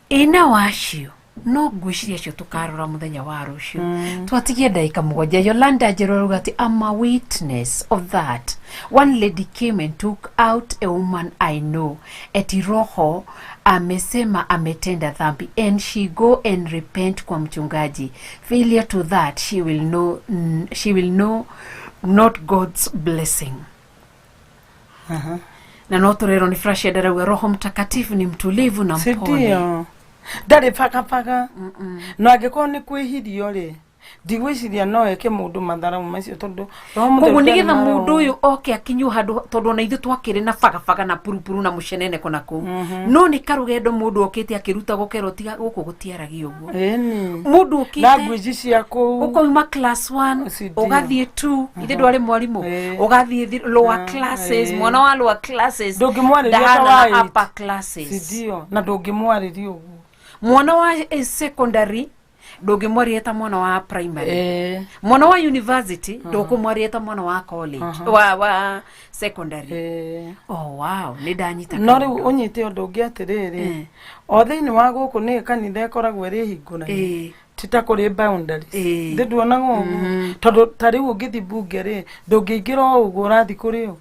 Speaker 2: Ĩ nao acio No ngwĩciria acio tũkarora mũthenya wa rũciũ. Twatigie ndagĩka 7. Yolanda Njerũ arauga atĩ, "I'm a witness of that. One lady came and took out a woman I know. Eti roho amesema ametenda dhambi and she go and repent kwa mchungaji. Failure to that she will know not God's blessing." Na no tũrerwo nĩ Fresh ndarauga Roho Mtakatifu ni mtulivu na mpole.
Speaker 3: Sindio ndarĩ bakabaga no angĩkorwo nĩ kwĩhirio rĩ, ndigwĩciria no eke mũndũ matharau macio tondũ Roho Mũtheru
Speaker 2: Koguo
Speaker 3: ndarĩ
Speaker 2: nĩgetha
Speaker 3: marũa.
Speaker 2: Mũndũ ũyũ oke akinywo handũ, tondũ ona ithuĩ twakĩrĩ na bagabaga na purupuru na mũceneneko na kũu, no nĩ karũgendo mũndũ okĩte akĩruta gũkerwo tiga gũkũ gũtiaragio ũguo.
Speaker 3: Ĩni.
Speaker 2: Mũndũ
Speaker 3: Na
Speaker 2: okĩte
Speaker 3: ngwĩci cia kũu
Speaker 2: ũkauma class 1
Speaker 3: Sindio.
Speaker 2: ũgathiĩ 2, ithe ndwarĩ mwarimũ, ũgathiĩ lower classes. Mwana wa lower classes
Speaker 3: Ndũngĩmwarĩria ta
Speaker 2: ndahana
Speaker 3: wa
Speaker 2: na
Speaker 3: eight.
Speaker 2: upper classes.
Speaker 3: Sindio, na ndũngĩmwarĩria ũguo.
Speaker 2: Mwana wa secondary ndũngĩmwaria ta mwana wa primary. Mwana wa university ndũkũmwaria ta mwana wa college, wa secondary. Oh wow, nĩ ndanyita
Speaker 3: No rĩu
Speaker 2: kaũndũ.
Speaker 3: ũnyite ũndũ ũngĩ atĩrĩrĩ, o thĩinĩ wa gũkũ nĩ kanitha ĩkoragwo ĩrĩ hingũranie, ti ta kũrĩ boundaries. Thĩ nduonaga ũguo, tondũ ta rĩu ũngĩthiĩ bunge rĩ, ndũngĩingĩra o ũguo ũrathiĩ kũrĩ ũ,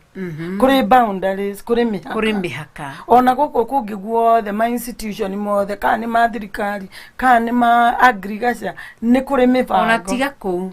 Speaker 3: kũrĩ boundaries, kũrĩ mĩhaka.
Speaker 2: Kũrĩ mĩhaka.
Speaker 3: Ona gũkũ kũngĩ guothe, ma institution mothe, kana nĩ ma thirikari kana nĩ ma agriculture, nĩ kũrĩ
Speaker 2: Ona
Speaker 3: mĩbango.
Speaker 2: Tiga kũu,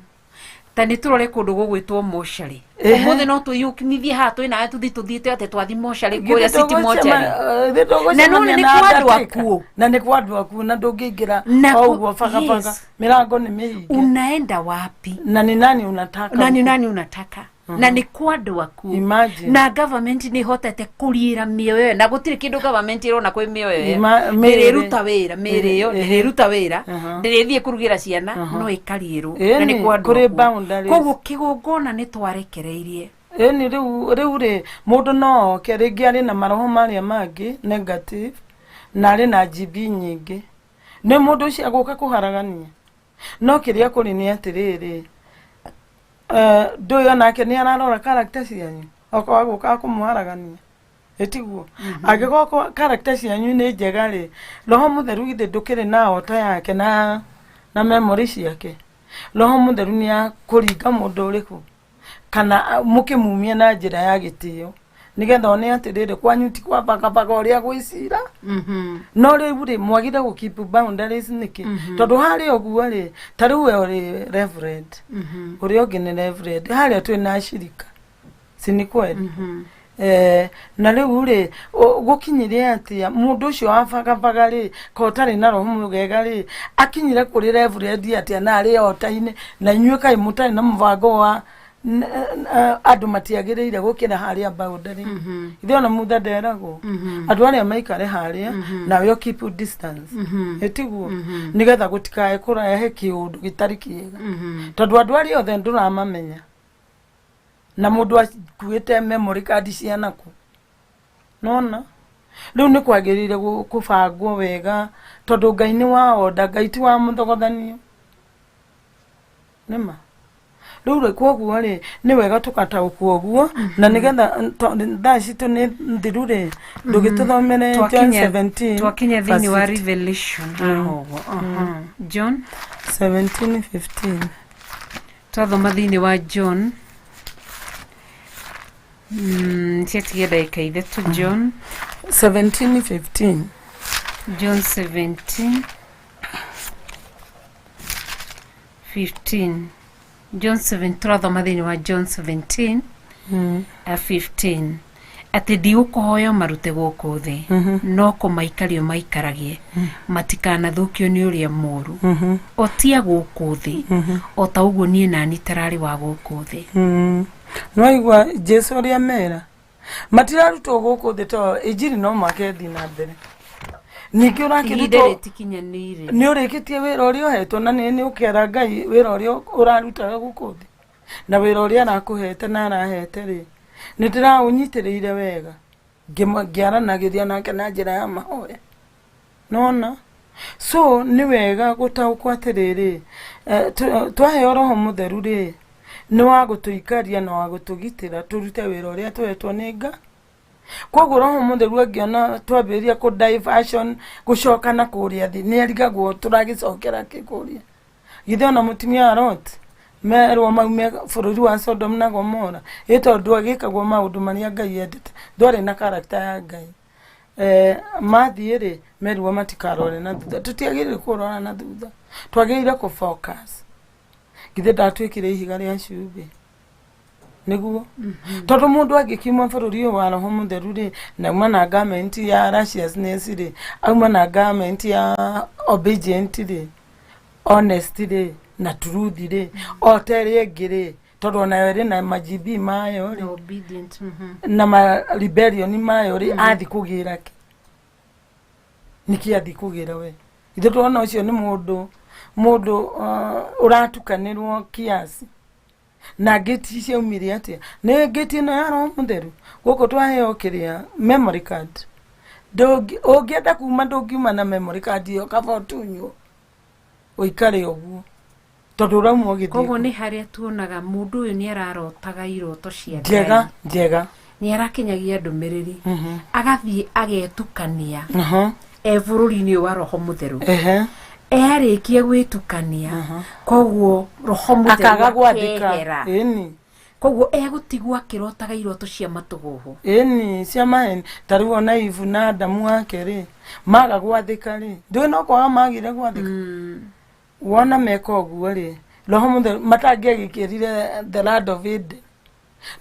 Speaker 2: ta nĩ tũrore kũndũ gũgwĩtwo mocarĩ. Ũmũthĩ no twĩyũkimithie haha twĩ nawe tũthiĩ tũthiĩte atĩ twathi mocarĩ kũrĩa city mocarĩ. Na no nĩ kwa andũ akuũ.
Speaker 3: Na nĩ kwa andũ akuũ na ndũngĩingĩra
Speaker 2: Na
Speaker 3: o ũguo bagabaga. Mĩrango nĩ mĩhinge.
Speaker 2: Unaenda wapi?
Speaker 3: Na nĩ nani unataka?
Speaker 2: Na nĩ nani unataka? Na nĩ kwa andũ akuũ.
Speaker 3: Imagine.
Speaker 2: Na government nĩ ihotete kũriĩra mĩoyo ĩyo, na gũtirĩ kĩndũ government ĩrona kwĩ mĩoyo ĩyo.
Speaker 3: Mĩĩrĩ.
Speaker 2: Ndĩrĩruta wĩra mĩĩrĩ ĩyo, ndĩrĩruta wĩra, ndĩrĩthiĩ kũrugĩra ciana, no ĩkariĩrwo na nĩ
Speaker 3: Ĩni,
Speaker 2: kwa andũ
Speaker 3: kũrĩ
Speaker 2: akuũ.
Speaker 3: boundaries.
Speaker 2: Koguo kĩgongona nĩ twarekereirie.
Speaker 3: Ĩni, rĩu rĩ, mũndũ no oke rĩngĩ arĩ na maroho marĩa mangĩ negative na arĩ na GB nyingĩ, nĩ mũndũ ũcio agũka kũharagania. No kĩrĩa kũrĩ nĩ atĩrĩrĩ, ndũĩ onake nĩ ararora character cianyu okorwo agũka kũmũharagania, ĩtiguo? Angĩkorwo character cianyu nĩ njega rĩ, Roho Mũtheru githĩ ndũkĩrĩ na ota yake na memory ciake? Roho Mũtheru nĩ akũringa mũndũ ũrĩkũ kana mũkĩmumia na njĩra ya gĩtĩo nĩgetha one atĩrĩrĩ, kwanyu ti kwa bagabaga ũrĩa gwĩcira. No rĩu rĩ, mwagire gũ keep boundaries nĩkĩ? Tondũ harĩa ũguo rĩ, ta rĩu we ũrĩ reverend, ũrĩa ũngĩ nĩ reverend, harĩa twĩ na ashirika, si ni kweli? Na rĩu rĩ, gũkinyire atĩa mũndũ ũcio wa bagabaga rĩ, ka ũtarĩ na roho mũgega rĩ, akinyire kũrĩ reverend atĩa na arĩ ota-inĩ na inyuĩ kaĩ mũtarĩ na mũbango wa andũ matiagĩrĩire gũkĩra harĩa boundary? Ithe ona mutha nderagwo andũ arĩa maikare harĩa nawe ũ keep distance, ĩtiguo? Nĩgetha gũtikae kũrehe kĩũndũ gĩtarĩ kĩega, tondũ andũ arĩa othe ndũramamenya na mũndũ akuĩte memory card cianaku nona. Rĩu nĩ kwagĩrĩire kũbangwo wega, tondũ Ngai nĩ wa order, Ngai ti wa mũthogothanio nĩma. Rĩu rĩ, koguo rĩ, nĩ wega tũkataũkwo ũguo na nĩgetha thaa citũ nĩ thiru rĩ, ndũgĩtũthomere John 17
Speaker 2: Twakinya thĩinĩ
Speaker 3: verse
Speaker 2: wa
Speaker 3: 15.
Speaker 2: Revelation haha ũguo. Aha. John
Speaker 3: 17 15.
Speaker 2: Twathoma thĩinĩ wa John, ciatigia ndagĩka 3. John
Speaker 3: 17 15.
Speaker 2: John 17 15. John 7, tũrathoma thĩinĩ wa John 17 15 atĩ ndigũkũhoya marute gũkũ thĩ, no kũmaikario maikaragie matikanathũkio nĩ ũrĩa mũũru. O tia gũkũ thĩ, o ta ũguo niĩ nani tararĩ wa gũkũ thĩ.
Speaker 3: Nwaigua Jesu ũrĩa mera matirarutwo gũkũ thĩ, to injiri no mwaka ĩthiĩ na mbere. Ningĩ
Speaker 2: Ihinda
Speaker 3: ũrakĩrutwo
Speaker 2: rĩtikinyanĩire.
Speaker 3: Nĩ ũrĩkĩtie wĩra ũrĩa ũhetwo na nĩ ũkera Ngai wĩra ũrĩa ũrarutaga gũkũ thĩ na wĩra ũrĩa arakũhete na arahete rĩ, nĩ ndĩraũnyitĩrĩire wega ngĩaranagĩria nake na njĩra ya mahoya nona. So nĩ wega gũtaũkwo atĩrĩrĩ, twaheo Roho Mũtheru rĩ, nĩ wa gũtũikaria na wa gũtũgitĩra tũrute wĩra ũrĩa tũhetwo nĩ nga. Koguo Roho Mũtheru angĩona twambĩrĩria kũ diversion, gũcoka na kũrĩa thĩ, nĩ arigagwo tũragĩcokera kĩ kũrĩa. Githĩ ona mũtumia wa Lot merwo maume bũrũri wa Sodom na Gomora, ĩ tondũ agĩkagwo maũndũ marĩa Ngai endete, ndwarĩ na character ya Ngai. Mathiĩ rĩ, merirwo matikarore na thutha. Tũtiagĩrĩire kũrora na thutha, twagĩrĩire kũ focus. Githĩ ndatuĩkire ihiga rĩa cumbĩ? Nĩguo tondũ mũndũ angĩkiuma bũrũri ũyũ wa Roho Mũtheru rĩ, na auma na garment ya righteousness rĩ, auma na garment ya obedient rĩ, honest rĩ, na truth rĩ, o ta ĩrĩa ĩngĩ rĩ, tondũ onayo ĩrĩ na majibi mayo rĩ,
Speaker 2: Obedient.
Speaker 3: Na ma rebellion mayo rĩ, athi kũgĩra kĩ? Nĩkĩ athi kũgĩra we? Ithuĩ tuona ũcio nĩ mũndũ ũratukanĩrwo kiasi. Na ngĩti ciaumire atĩa? Nĩ ngĩti ĩno ya Roho Mũtheru gũkũ twaheo kĩrĩa memory card. Ũngĩenda kuma, ndũngiuma na memory card ĩyo, kaba ũtunywo ũikare ũguo, tondũ ũrauma ũgĩthiĩ.
Speaker 2: Koguo nĩ harĩa tuonaga mũndũ ũyũ nĩ ararotaga iroto cia
Speaker 3: Njega.
Speaker 2: Ngai.
Speaker 3: Njega.
Speaker 2: Nĩ arakinyagia ndũmĩrĩri, agathiĩ agetukania e bũrũri-inĩ ũyũ wa Roho Mũtheru. Arĩkia gwĩtukania, koguo Roho Mũtheru
Speaker 3: Akaga gwathĩka.
Speaker 2: akehera. Koguo egũtigwo akĩrotaga iroto cia matũgũgũ.
Speaker 3: Ĩni, cia maheni. Ta rĩu ona Ivu na Adamu wake rĩ, maga gwathĩka rĩ, ndũĩ no kwaga magire gwathĩka. Wona meka ũguo rĩ, Roho Mũtheru matangĩagĩkĩrire the land of Eden.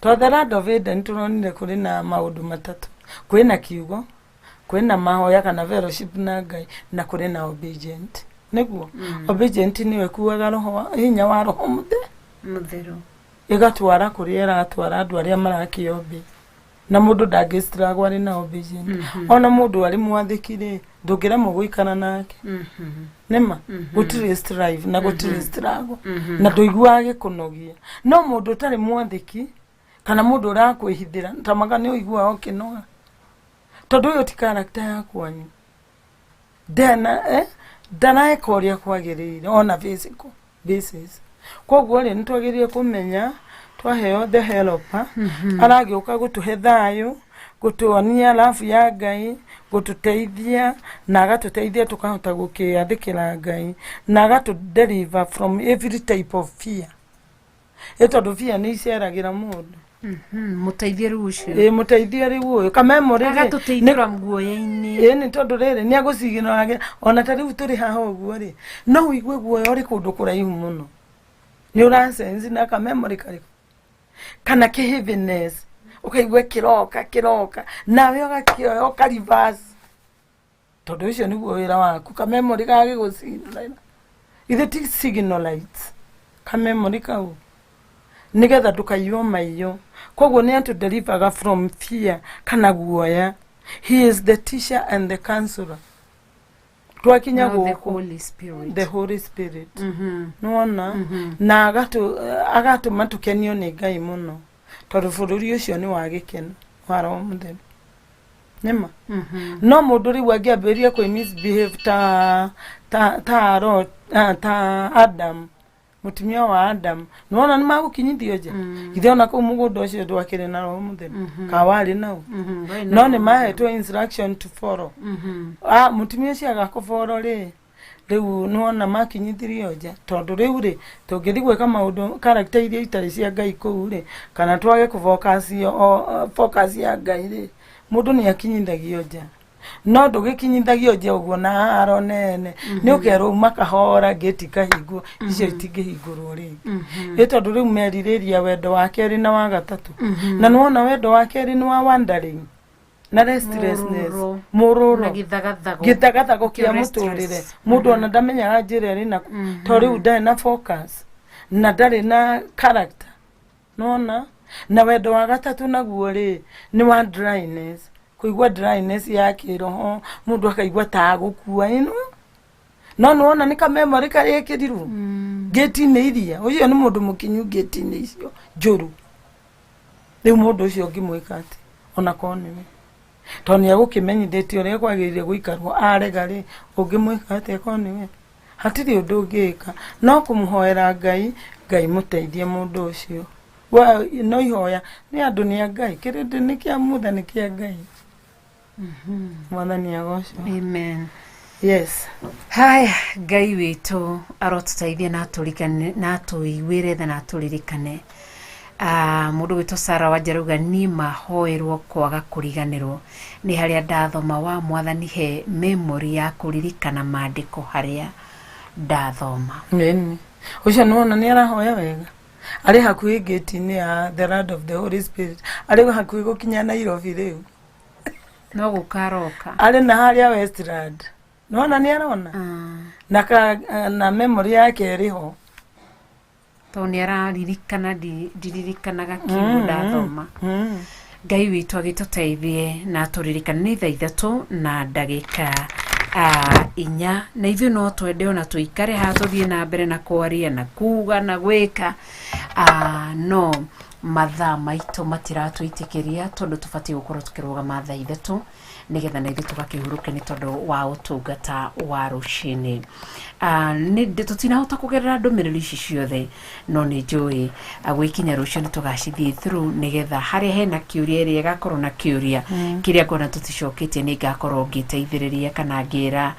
Speaker 3: To the land of Eden tũronire kũrĩ na maũndũ matatũ: kwĩna kiugo, kwĩna mahoya kana fellowship na Ngai, na kũrĩ na obedient. Nĩguo obedient nĩyo ĩkuaga roho hinya wa Roho Mũtheru,
Speaker 2: Mũtheru,
Speaker 3: ĩgatwara kũrĩa ĩratwara andũ arĩa marakĩobey. Na mũndũ ndangĩ struggle arĩ na obedient. Ona mũndũ arĩ mwathĩki rĩ, ndũngĩremwo gũikara nake. Nĩma gũtirĩ strive na gũtirĩ struggle na ndũiguaga gĩkũnogia. No mũndũ ũtarĩ mwathĩki kana mũndũ ũrakwĩhithĩra tamaga, nĩ ũiguaga ũkĩnoga, tondũ ũyũ ti character ya kwanyu. Ndena ndaraeka ũrĩa kwagĩrĩire ona physical basis. Koguo rĩ, nĩ twagĩrĩire kũmenya twaheo the helper, aragĩũka gũtũhe thayũ, gũtuonia love ya Ngai, gũtũteithia, na agatũteithia tũkahota gũkĩathĩkĩra Ngai, na agatũ deliver from every type of fear, ĩ tondũ fear nĩ iceragĩra mũndũ.
Speaker 2: Mũteithie rĩu ũcio.
Speaker 3: Ĩ, mũteithie rĩu ũyũ kamemorĩ rĩ,
Speaker 2: Agatũteithũra guoya-inĩ.
Speaker 3: Ĩ nĩ tondũ rĩrĩ nĩ agũcigĩragĩra. Ona ta rĩu tũrĩ haha ũguo rĩ, no ũigue guoya ũrĩ kũndũ kũraihu mũno, nĩ ũrasense na kamemorĩ karĩkũ kana kĩ heaviness, ũkaigua kĩroka kĩroka, nawe ũgakĩoya ũka reverse, tondũ ũcio nĩguo wĩra waku. Kamemorĩ gagĩgũcigĩrĩra, ithe ti signal lights, kamemorĩ kau nigetha ndũkaiywo maiyo. Koguo nĩ atũ deliveraga from fear kana guoya. He is the teacher and the counselor. Twakinya
Speaker 2: No, the
Speaker 3: gũkũ
Speaker 2: Holy Spirit.
Speaker 3: The Holy Spirit. Nĩwona na agatũma tũkenio nĩ Ngai mũno, tondũ bũrũri ũcio nĩ wa gĩkeno wa Roho Mũtheru, nĩma. No mũndũ rĩu angĩambĩrĩria kwĩ misbehave ta Adam, mũtumia wa Adam, nĩwona nĩ magũkinyithio nja. Githĩ ona kũu mũgũnda ũcio ndwakĩrĩ na Roho Mũtheru ka warĩ nau? No nĩ mahetwo instruction to follow. Ah, mũtumia ũcio agakũboro rĩ, rĩu nĩwona makinyithirio nja, tondũ rĩu rĩ, tũngĩthiĩ gwĩka maũndũ character iria itarĩ cia Ngai kũu rĩ, kana twage kũ focus ya Ngai rĩ, mũndũ nĩ akinyithagio nja. No ndũgĩkinyithagio nja ũguo na haro nene, nĩ ũkerwo uma kahora, ngĩti kahingwo, icio itingĩhingũrwo rĩngĩ. Ĩ tondũ rĩu merirĩria wendo wa kerĩ na wa gatatũ. Na nĩwona wendo wa kerĩ nĩ wa wandering na restlessness.
Speaker 2: Mũrũrũ.
Speaker 3: Mũrũrũ.
Speaker 2: Na gĩthagathago.
Speaker 3: Gĩthagathago kĩa
Speaker 2: Kĩo restless.
Speaker 3: mũtũrĩre. Mũndũ ona ndamenyaga njĩra ĩrĩ naku, tondũ rĩu ndarĩ na focus na ndarĩ na character. Nona na wendo wa gatatũ naguo rĩ, nĩ wa dryness, kũigua dryness ya kĩroho, mũndũ akaigua ta agũkua ĩno. No nĩwona nĩ kamemorĩ karĩkĩrirwo ngĩti-inĩ iria, ũcio nĩ mũndũ mũkinyu ngĩti-inĩ icio njũru. Rĩu mũndũ ũcio ũngĩmwĩka atĩ ona korwo nĩwe, tondũ nĩ agũkĩmenyithĩtie ũrĩa kwagĩrĩire gũikarwo, arega rĩ, ũngĩmwĩka atĩa korwo nĩwe? Hatirĩ ũndũ ũngĩka no kũmũhoera Ngai, Ngai mũteithie mũndũ ũcio. No ihoya nĩ andũ nĩ a Ngai, kĩrĩndĩ nĩ kĩa mutha, nĩ kĩa Ngai. Mwathani agocwo.
Speaker 2: Amen.
Speaker 3: Yes.
Speaker 2: Haya, Ngai witũ arotũteithia na atũrikane na atũiguĩre tha na atũririkane. Ah, mũndũ witũ Sara Wanjarauga niĩ mahoerwo kwaga kũriganĩrwo nĩ harĩa ndathoma wa mwathani, he memory ya kũririkana maandĩko harĩa ndathoma.
Speaker 3: Ĩni ũcio nĩwona nĩ arahoya wega, arĩ hakuhĩ ngĩti-inĩ ya the land of the Holy Spirit, arĩ hakuhĩ gũkinya Nairobi rĩu.
Speaker 2: No gũkaroka.
Speaker 3: Arĩ na harĩa Westland, nĩwona nĩ arona na, ka, na memory yake ĩrĩ ho.
Speaker 2: Tondũ nĩ araririkana, ndiririkanaga kiugo ndathoma. Ngai witũ agĩtũteithie na atũririkane. Nĩ thaa 3 na ndagĩka 4, na ithuĩ no twende ona tũikare haha tũthiĩ na mbere na kwaria na kuga na gwĩka, no mathaa maitũ matiratwĩtĩkĩria, tondũ tũbatiĩ gũkorwo tũkĩrũgama thaa 3 nĩgetha na ithuĩ tũgakĩhurũke nĩ tondũ wa ũtungata wa rũcinĩ. Tũtinahota kũgerera ndũmĩrĩri ici ciothe, no nĩ njũĩ gwĩkinya rũciũ nĩ tũgacithiĩ through, nĩgetha harĩa hena kĩũria, ĩrĩa ĩgakorwo na kĩũria kĩrĩa ngona tũticoketie, nĩ ngakorwo ngĩteithĩrĩria kana ngĩra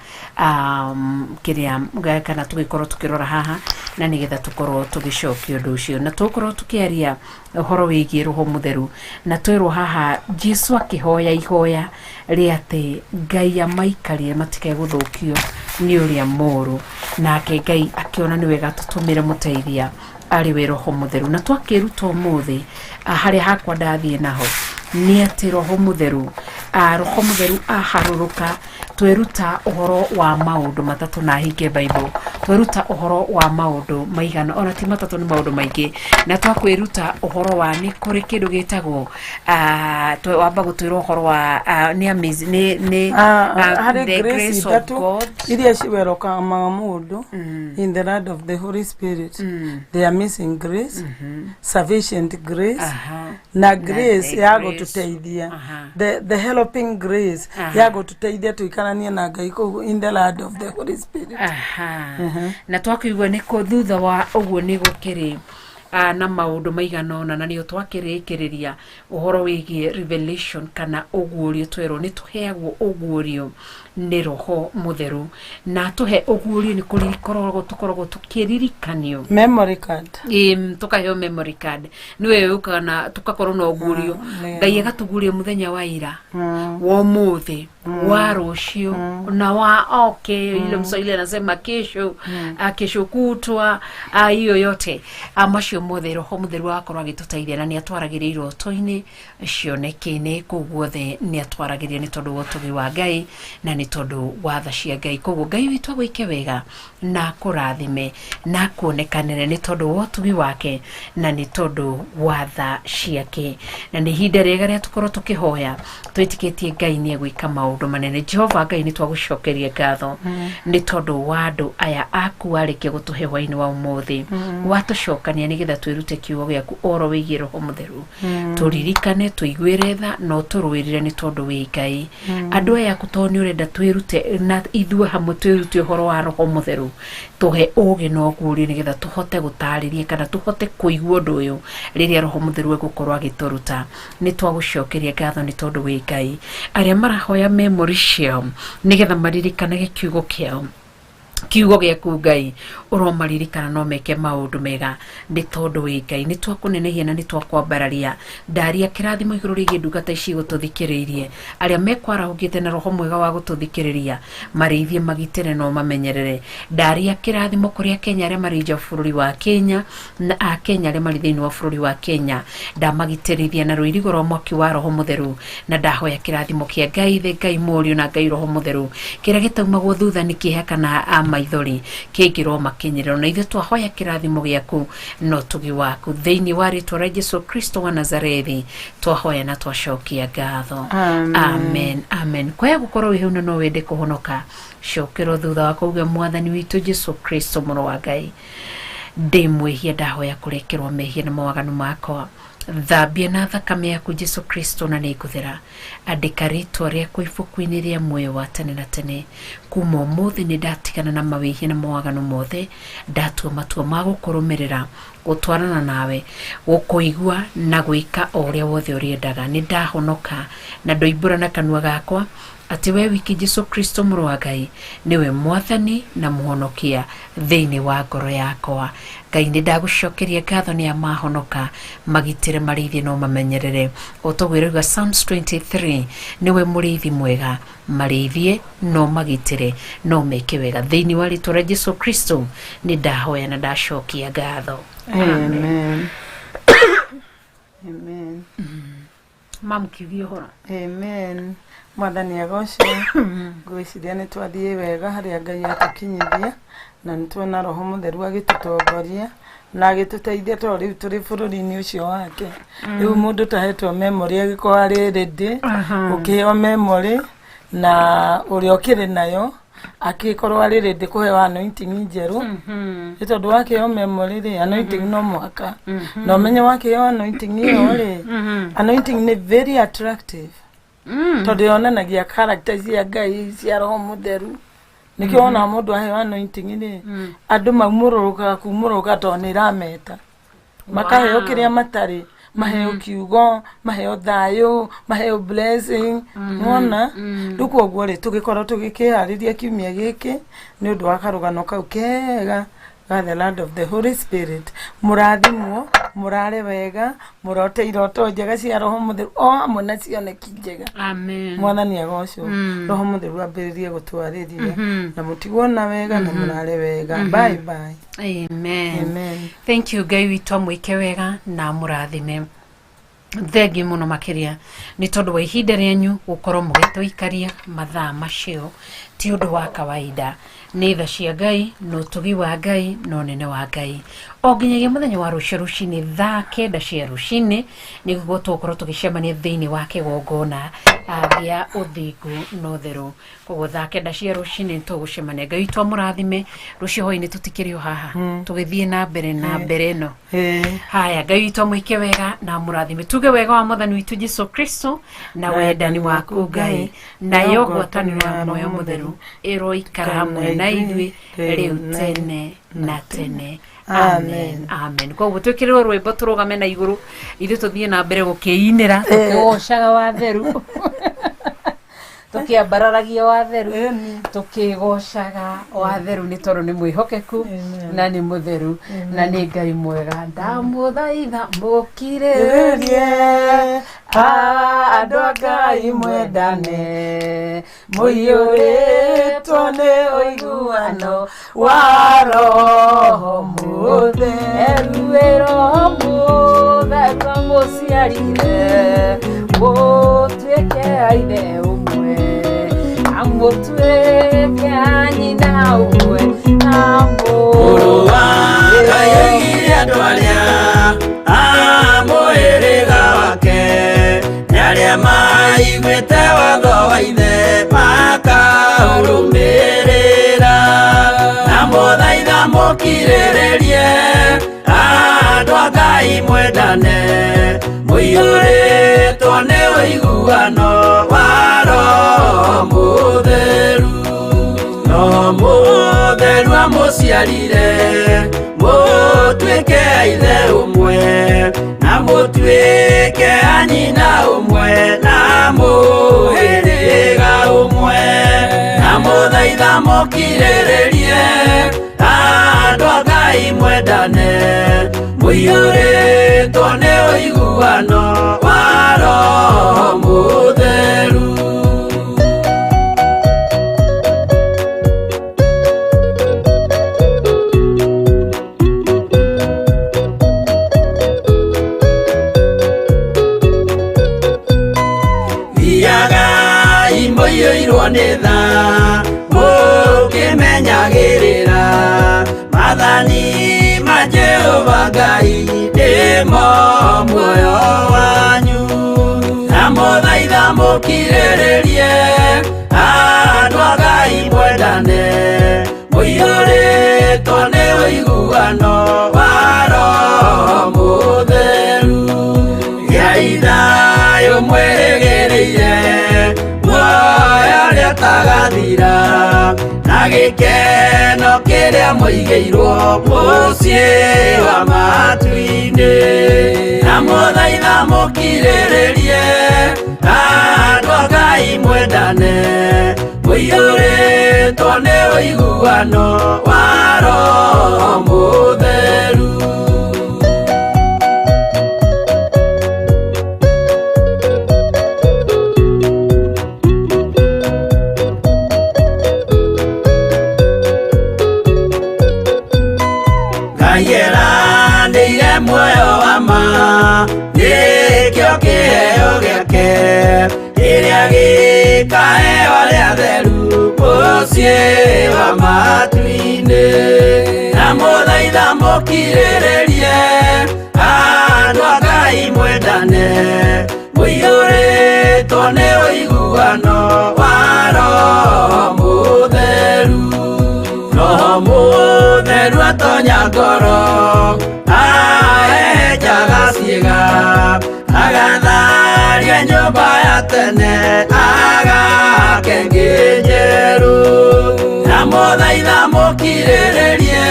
Speaker 2: kĩrĩa kana tũgĩkorwo tũkĩrora haha, na nĩgetha tũkorwo tũgĩcokia ũndũ ũcio. Na tũgũkorwo tũkĩaria ũhoro wĩgiĩ Roho Mũtheru, na twĩrwo haha Jesu akĩhoya ihoya rĩa atĩ Ngai amaikarie matikae gũthũkio nĩ ũrĩa mũũru, nake Ngai akĩona nĩ wega tũtũmĩre mũteithia arĩ we Roho Mũtheru. Na twakĩruta ũmũthĩ, harĩa hakwa ndathiĩ naho nĩ atĩ Roho Mũtheru, Roho Mũtheru aharũrũka, tweruta ũhoro wa maũndũ matatũ, na hinge Bible, tweruta ũhoro wa maũndũ maigana ona ti matatũ, nĩ maũndũ maingĩ. Na twakwĩruta ũhoro wa nĩ kũrĩ kĩndũ gĩtagwo wamba gũtwĩra ũhoro wa nĩ amazing, nĩ
Speaker 3: Harĩ
Speaker 2: the
Speaker 3: grace
Speaker 2: grace of
Speaker 3: ithatũ
Speaker 2: God
Speaker 3: iria ciwerokamaga mũndũ in the land of the Holy Spirit: the amazing grace, sufficient grace, na grace
Speaker 2: the
Speaker 3: ya
Speaker 2: grace.
Speaker 3: Gũtũteithia, the helping grace ya gũtũteithia tũikaranie na Ngai kũu in the land of the Holy Spirit.
Speaker 2: Aha. Na twakĩigua nĩ kũ thutha wa ũguo nĩ gũkĩrĩ na maũndũ maigana ũna, na nĩo twakĩrĩkĩrĩria ũhoro wĩgiĩ revelation kana ũguũrio. Twerwo nĩ tũheagwo ũguũrio nĩ Roho Mũtheru, na tũhe ũguũrio nĩ kũrĩ tũkoragwo tũkĩririkanio.
Speaker 3: Memory card.
Speaker 2: Tũkaheo memory card, nĩwe yũkaga na tũkakorwo na ũguũrio. Ngai agatuguũria mũthenya wa ira, wa ũmũthĩ, wa rũciũ, na wa okay, ile Mswahili anasema kesho, kesho kutwa, hiyo yote, macio mothe Roho Mũtheru agakorwo agĩtũteithia, na nĩ atwaragĩria iroto-inĩ, cioneki-inĩ, kũu guothe nĩ atwaragĩria nĩ tondũ wa ũtugi wa Ngai na nĩ tondũ wa tha cia Ngai. Koguo Ngai witũ agwĩke wega na akũrathime na akuonekanĩre nĩ tondũ wa ũtugi wake na nĩ tondũ wa tha ciake. Na nĩ ihinda rĩega rĩa tũkorwo tũkĩhoya, twĩtĩkĩtie Ngai nĩ egwĩka maũndũ manene. Jehova Ngai, nĩ twagũcokeria ngatho nĩ tondũ wa andũ aya aku warĩkia gũtũhe hwainĩ wa ũmũthĩ, watũcokania nĩgetha twĩrute kiugo gĩaku ũhoro wĩgiĩ Roho Mũtheru. Tũririkane, tũiguĩre tha na ũtũrũĩrĩre nĩ tondũ wĩ Ngai. Andũ aya aku, tondũ nĩ ũrenda twĩrute na ithuĩ hamwe twĩrute ũhoro wa Roho Mũtheru, tũhe ũgĩ na ũguũrio nĩgetha tũhote gũtarĩria kana tũhote kũigua ũndũ ũyũ rĩrĩa Roho Mũtheru egũkorwo agĩtũruta. Nĩ twagũcokeria ngatho nĩ tondũ wĩ Ngai. Arĩa marahoya memory ciao nĩgetha maririkanage kiugo kĩao, kiugo gĩaku, Ngai ũromaririkana no meke maũndũ mega nĩ tondũ wĩ Ngai. Nĩ twakũnenehia na nĩ twakwambararia. Ndaria kĩrathimo igũrũ rĩgiĩ ndungata ici gũtũthikĩrĩirie, arĩa mekwarahũkĩte na roho mwega wa gũtũthikĩrĩria, marĩithie, magitĩre na ũmamenyerere. Ndaria kĩrathimo kũrĩ Akenya arĩa marĩ nja wa bũrũri wa Kenya na Akenya arĩa marĩ thĩinĩ wa bũrũri wa Kenya, ndamagitĩrithia na rũirigo rwa mwaki wa Roho Mũtheru, na ndahoya kĩrathimo kĩa Ngai Ithe, Ngai Mũriũ na Ngai Roho Mũtheru, kĩrĩa gĩtaumagwo thutha nĩ kĩeha kana maithori, kĩngĩrwo makinyĩrĩro. Na ithuĩ twahoya kĩrathimo gĩaku na ũtugi waku thĩinĩ wa rĩtwa rĩa Jesu Kristo wa Nazarethi, twahoya na twacokia ngatho.
Speaker 3: Amen.
Speaker 2: Amen, amen. Kwaya gũkorwo wĩ hau na no wende kũhonoka, cokerwo thutha wa kuuga, "Mwathani witũ Jesu Kristo, mũrũ wa Ngai, ndĩ mwĩhia, ndahoya kũrekerwo mehia na mawaganu makwa. Thambia na thakame yaku Jesu Kristo na nĩngũthera. Andĩka rĩtwa rĩakwa ibuku-inĩ rĩa muoyo wa tene na tene. Kuma ũmũthĩ nĩ ndatigana na mawĩhia na mawaganu mothe, ndatua matua ma gũkũrũmĩrĩra, gũtwarana nawe, gũkũigua na gwĩka o ũrĩa wothe ũrĩendaga. Nĩ ndahonoka na ndoimbũra na kanua gakwa atĩ we wiki Jesu Kristo mũrũ wa Ngai nĩwe mwathani na mũhonokia thĩinĩ wa ngoro yakwa. Ngai nĩ ndagũcokeria ngatho nĩ amahonoka, magitĩre, marĩithie no mamenyerere. O toguo ĩrauga Psalms 23, nĩwe mũrĩithi mwega, marĩithie no magitĩre no meke wega. Thĩinĩ wa rĩtwa rĩa Jesu Kristo nĩ ndahoya na ndacokia ngatho.
Speaker 3: Amen. Amen.
Speaker 2: Mamũkiugia ũhoro.
Speaker 3: Amen. Mwathani agocwo. Ngwĩciria nĩ twathiĩ wega harĩa Ngai atũkinyithia na nĩ tuona Roho Mũtheru agĩtũtongoria na agĩtũteithia tondũ rĩu tũrĩ bũrũri-inĩ ũcio wake. Rĩu mũndũ tahetwo memory agĩkorwo arĩ ready, ũkĩheo memory na ũrĩa ũkĩrĩ nayo akĩkorwo arĩ ready kũheo anointing njerũ. Nĩ tondũ wakĩheo memory rĩ, anointing no mũhaka na ũmenye wakĩheo anointing ĩyo rĩ, anointing nĩ very attractive tondũ yonanagia character cia Ngai cia Roho Mũtheru. Nĩkĩo wonaga mũndũ aheo anointing rĩ, andũ maumũrũrũkaga kumũrũrũka tondũ nĩ ĩrameta, makaheo kĩrĩa matarĩ, maheo kiugo, maheo thayũ, maheo blessing. Wona rĩu koguo rĩ, tũgĩkorwo tũgĩkĩharĩria kiumia gĩkĩ nĩ ũndũ wa karũgano kau kega ga the land of the Holy Spirit. Mũrathimwo, mũrare wega, mũrote iroto njega cia Roho Mũtheru o hamwe na cioneki njega.
Speaker 2: Amen.
Speaker 3: Mwathani agocwo. Roho Mũtheru ambĩrĩrie gũtwarĩria na mũtigwo na wega na mũrare wega. Bye bye.
Speaker 2: Amen.
Speaker 3: Amen.
Speaker 2: Thank you. Ngai witũ amwĩke wega na amũrathime. Thengiũ mũno makĩria nĩ tondũ wa ihinda rĩanyu gũkorwo mũgĩtũikaria mathaa macio, ti ũndũ wa kawaida. Nĩ tha cia Ngai na ũtugi wa Ngai na ũnene wa Ngai. O nginyagia mũthenya wa rũciũ rũcinĩ thaa 9 cia rũcinĩ nĩguo tũgũkorwo tũgĩcemania thĩinĩ wa kĩgongona gĩa ũthingu na ũtheru. Koguo thaa 9 cia rũcinĩ tũgũcemania. Ngai witũ amũrathime. Rũciũ hwainĩ tũtikĩrĩ o haha, tũgĩthiĩ na mbere na mbere ĩno. Haya, Ngai witũ amwĩke wega na amũrathime. Tuge wega wa mwathani witũ Jesu Kristo na wendani waku Ngai nayo ngwatanĩro ya muoyo mũtheru ĩroikara hamwe na ithuĩ rĩu tene na tene. Amen, amen. Koguo twĩkĩrĩrwo rwĩmbo tũrũgame na igũrũ, ithuĩ tũthiĩ na mbere gũkĩinĩra tũkĩgocaga watheru, tũkĩambararagia watheru, tũkĩgocaga watheru, nĩ tondũ nĩ mwĩhokeku na nĩ mũtheru na nĩ Ngai mwega. Ndamũthaitha mũkirĩrĩrie,
Speaker 3: andũ a Ngai mwendane, mũiyũrĩtwo nĩ ũiguano wa Roho Mũtheru.
Speaker 2: Roho Mũtheru amũciarire mũtuĩke a ithe ũmwe, amũtuĩke a nyina ũmwe na
Speaker 1: Mũrũ wa Ngai oigire andũ arĩa a mũhĩrĩga wake nĩ arĩa maiguĩte watho wa ithe makaũrũmĩrĩra. Na mũthaitha mũkirĩrĩrie, andũ a Ngai mwendane, mũiyũrĩtwo nĩ ũiguano wa Roho Mũtheru. Roho Mũtheru amũciarire mũtuĩke a ithe ũmwe na mũtuĩke a nyina ũmwe na mũhĩrĩga ũmwe. Na mũthaitha mũkirĩrĩrie, andũ a Ngai mwendane, mũiyũrĩtwo nĩ ũiguano wa Roho Mũtheru. Thiagai mũiyũirwo nĩ tha, mũkĩmenyagĩrĩra maathani ma Jehova Ngai nĩmo muoyo wanyu. Na mũthaitha mũkirĩrĩrie, andũ a Ngai mwendane, mũiyũrĩtwo nĩ ũiguano wa Roho Mũtheru. Rĩrĩa mũigĩirwo mũciĩ wa matu-inĩ. Na mũthaitha mũkirĩrĩrie, andũ a Ngai mwendane, mũiyũrĩtwo nĩ ũiguano wa Roho Mũtheru. Ngai eranĩire muoyo wa ma, nĩkĩo kĩheo gĩake kĩrĩa gĩkaheo arĩa atheru mũciĩ wa matu-inĩ. Na mũthaitha mũkirĩrĩrie, andũ a Ngai mwendane, mũiyũrĩtwo nĩ ũiguano wa Roho Mũtheru. Roho Mũtheru atonya ngoro, ahehenjaga ciĩga, agatharia nyũmba ya tene, agaka ĩngĩ njerũ. Na mũthaitha mũkirĩrĩrie,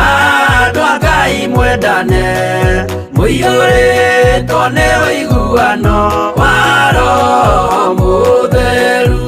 Speaker 1: andũ a Ngai mwendane, mũiyũrĩtwo nĩ ũiguano wa Roho Mũtheru.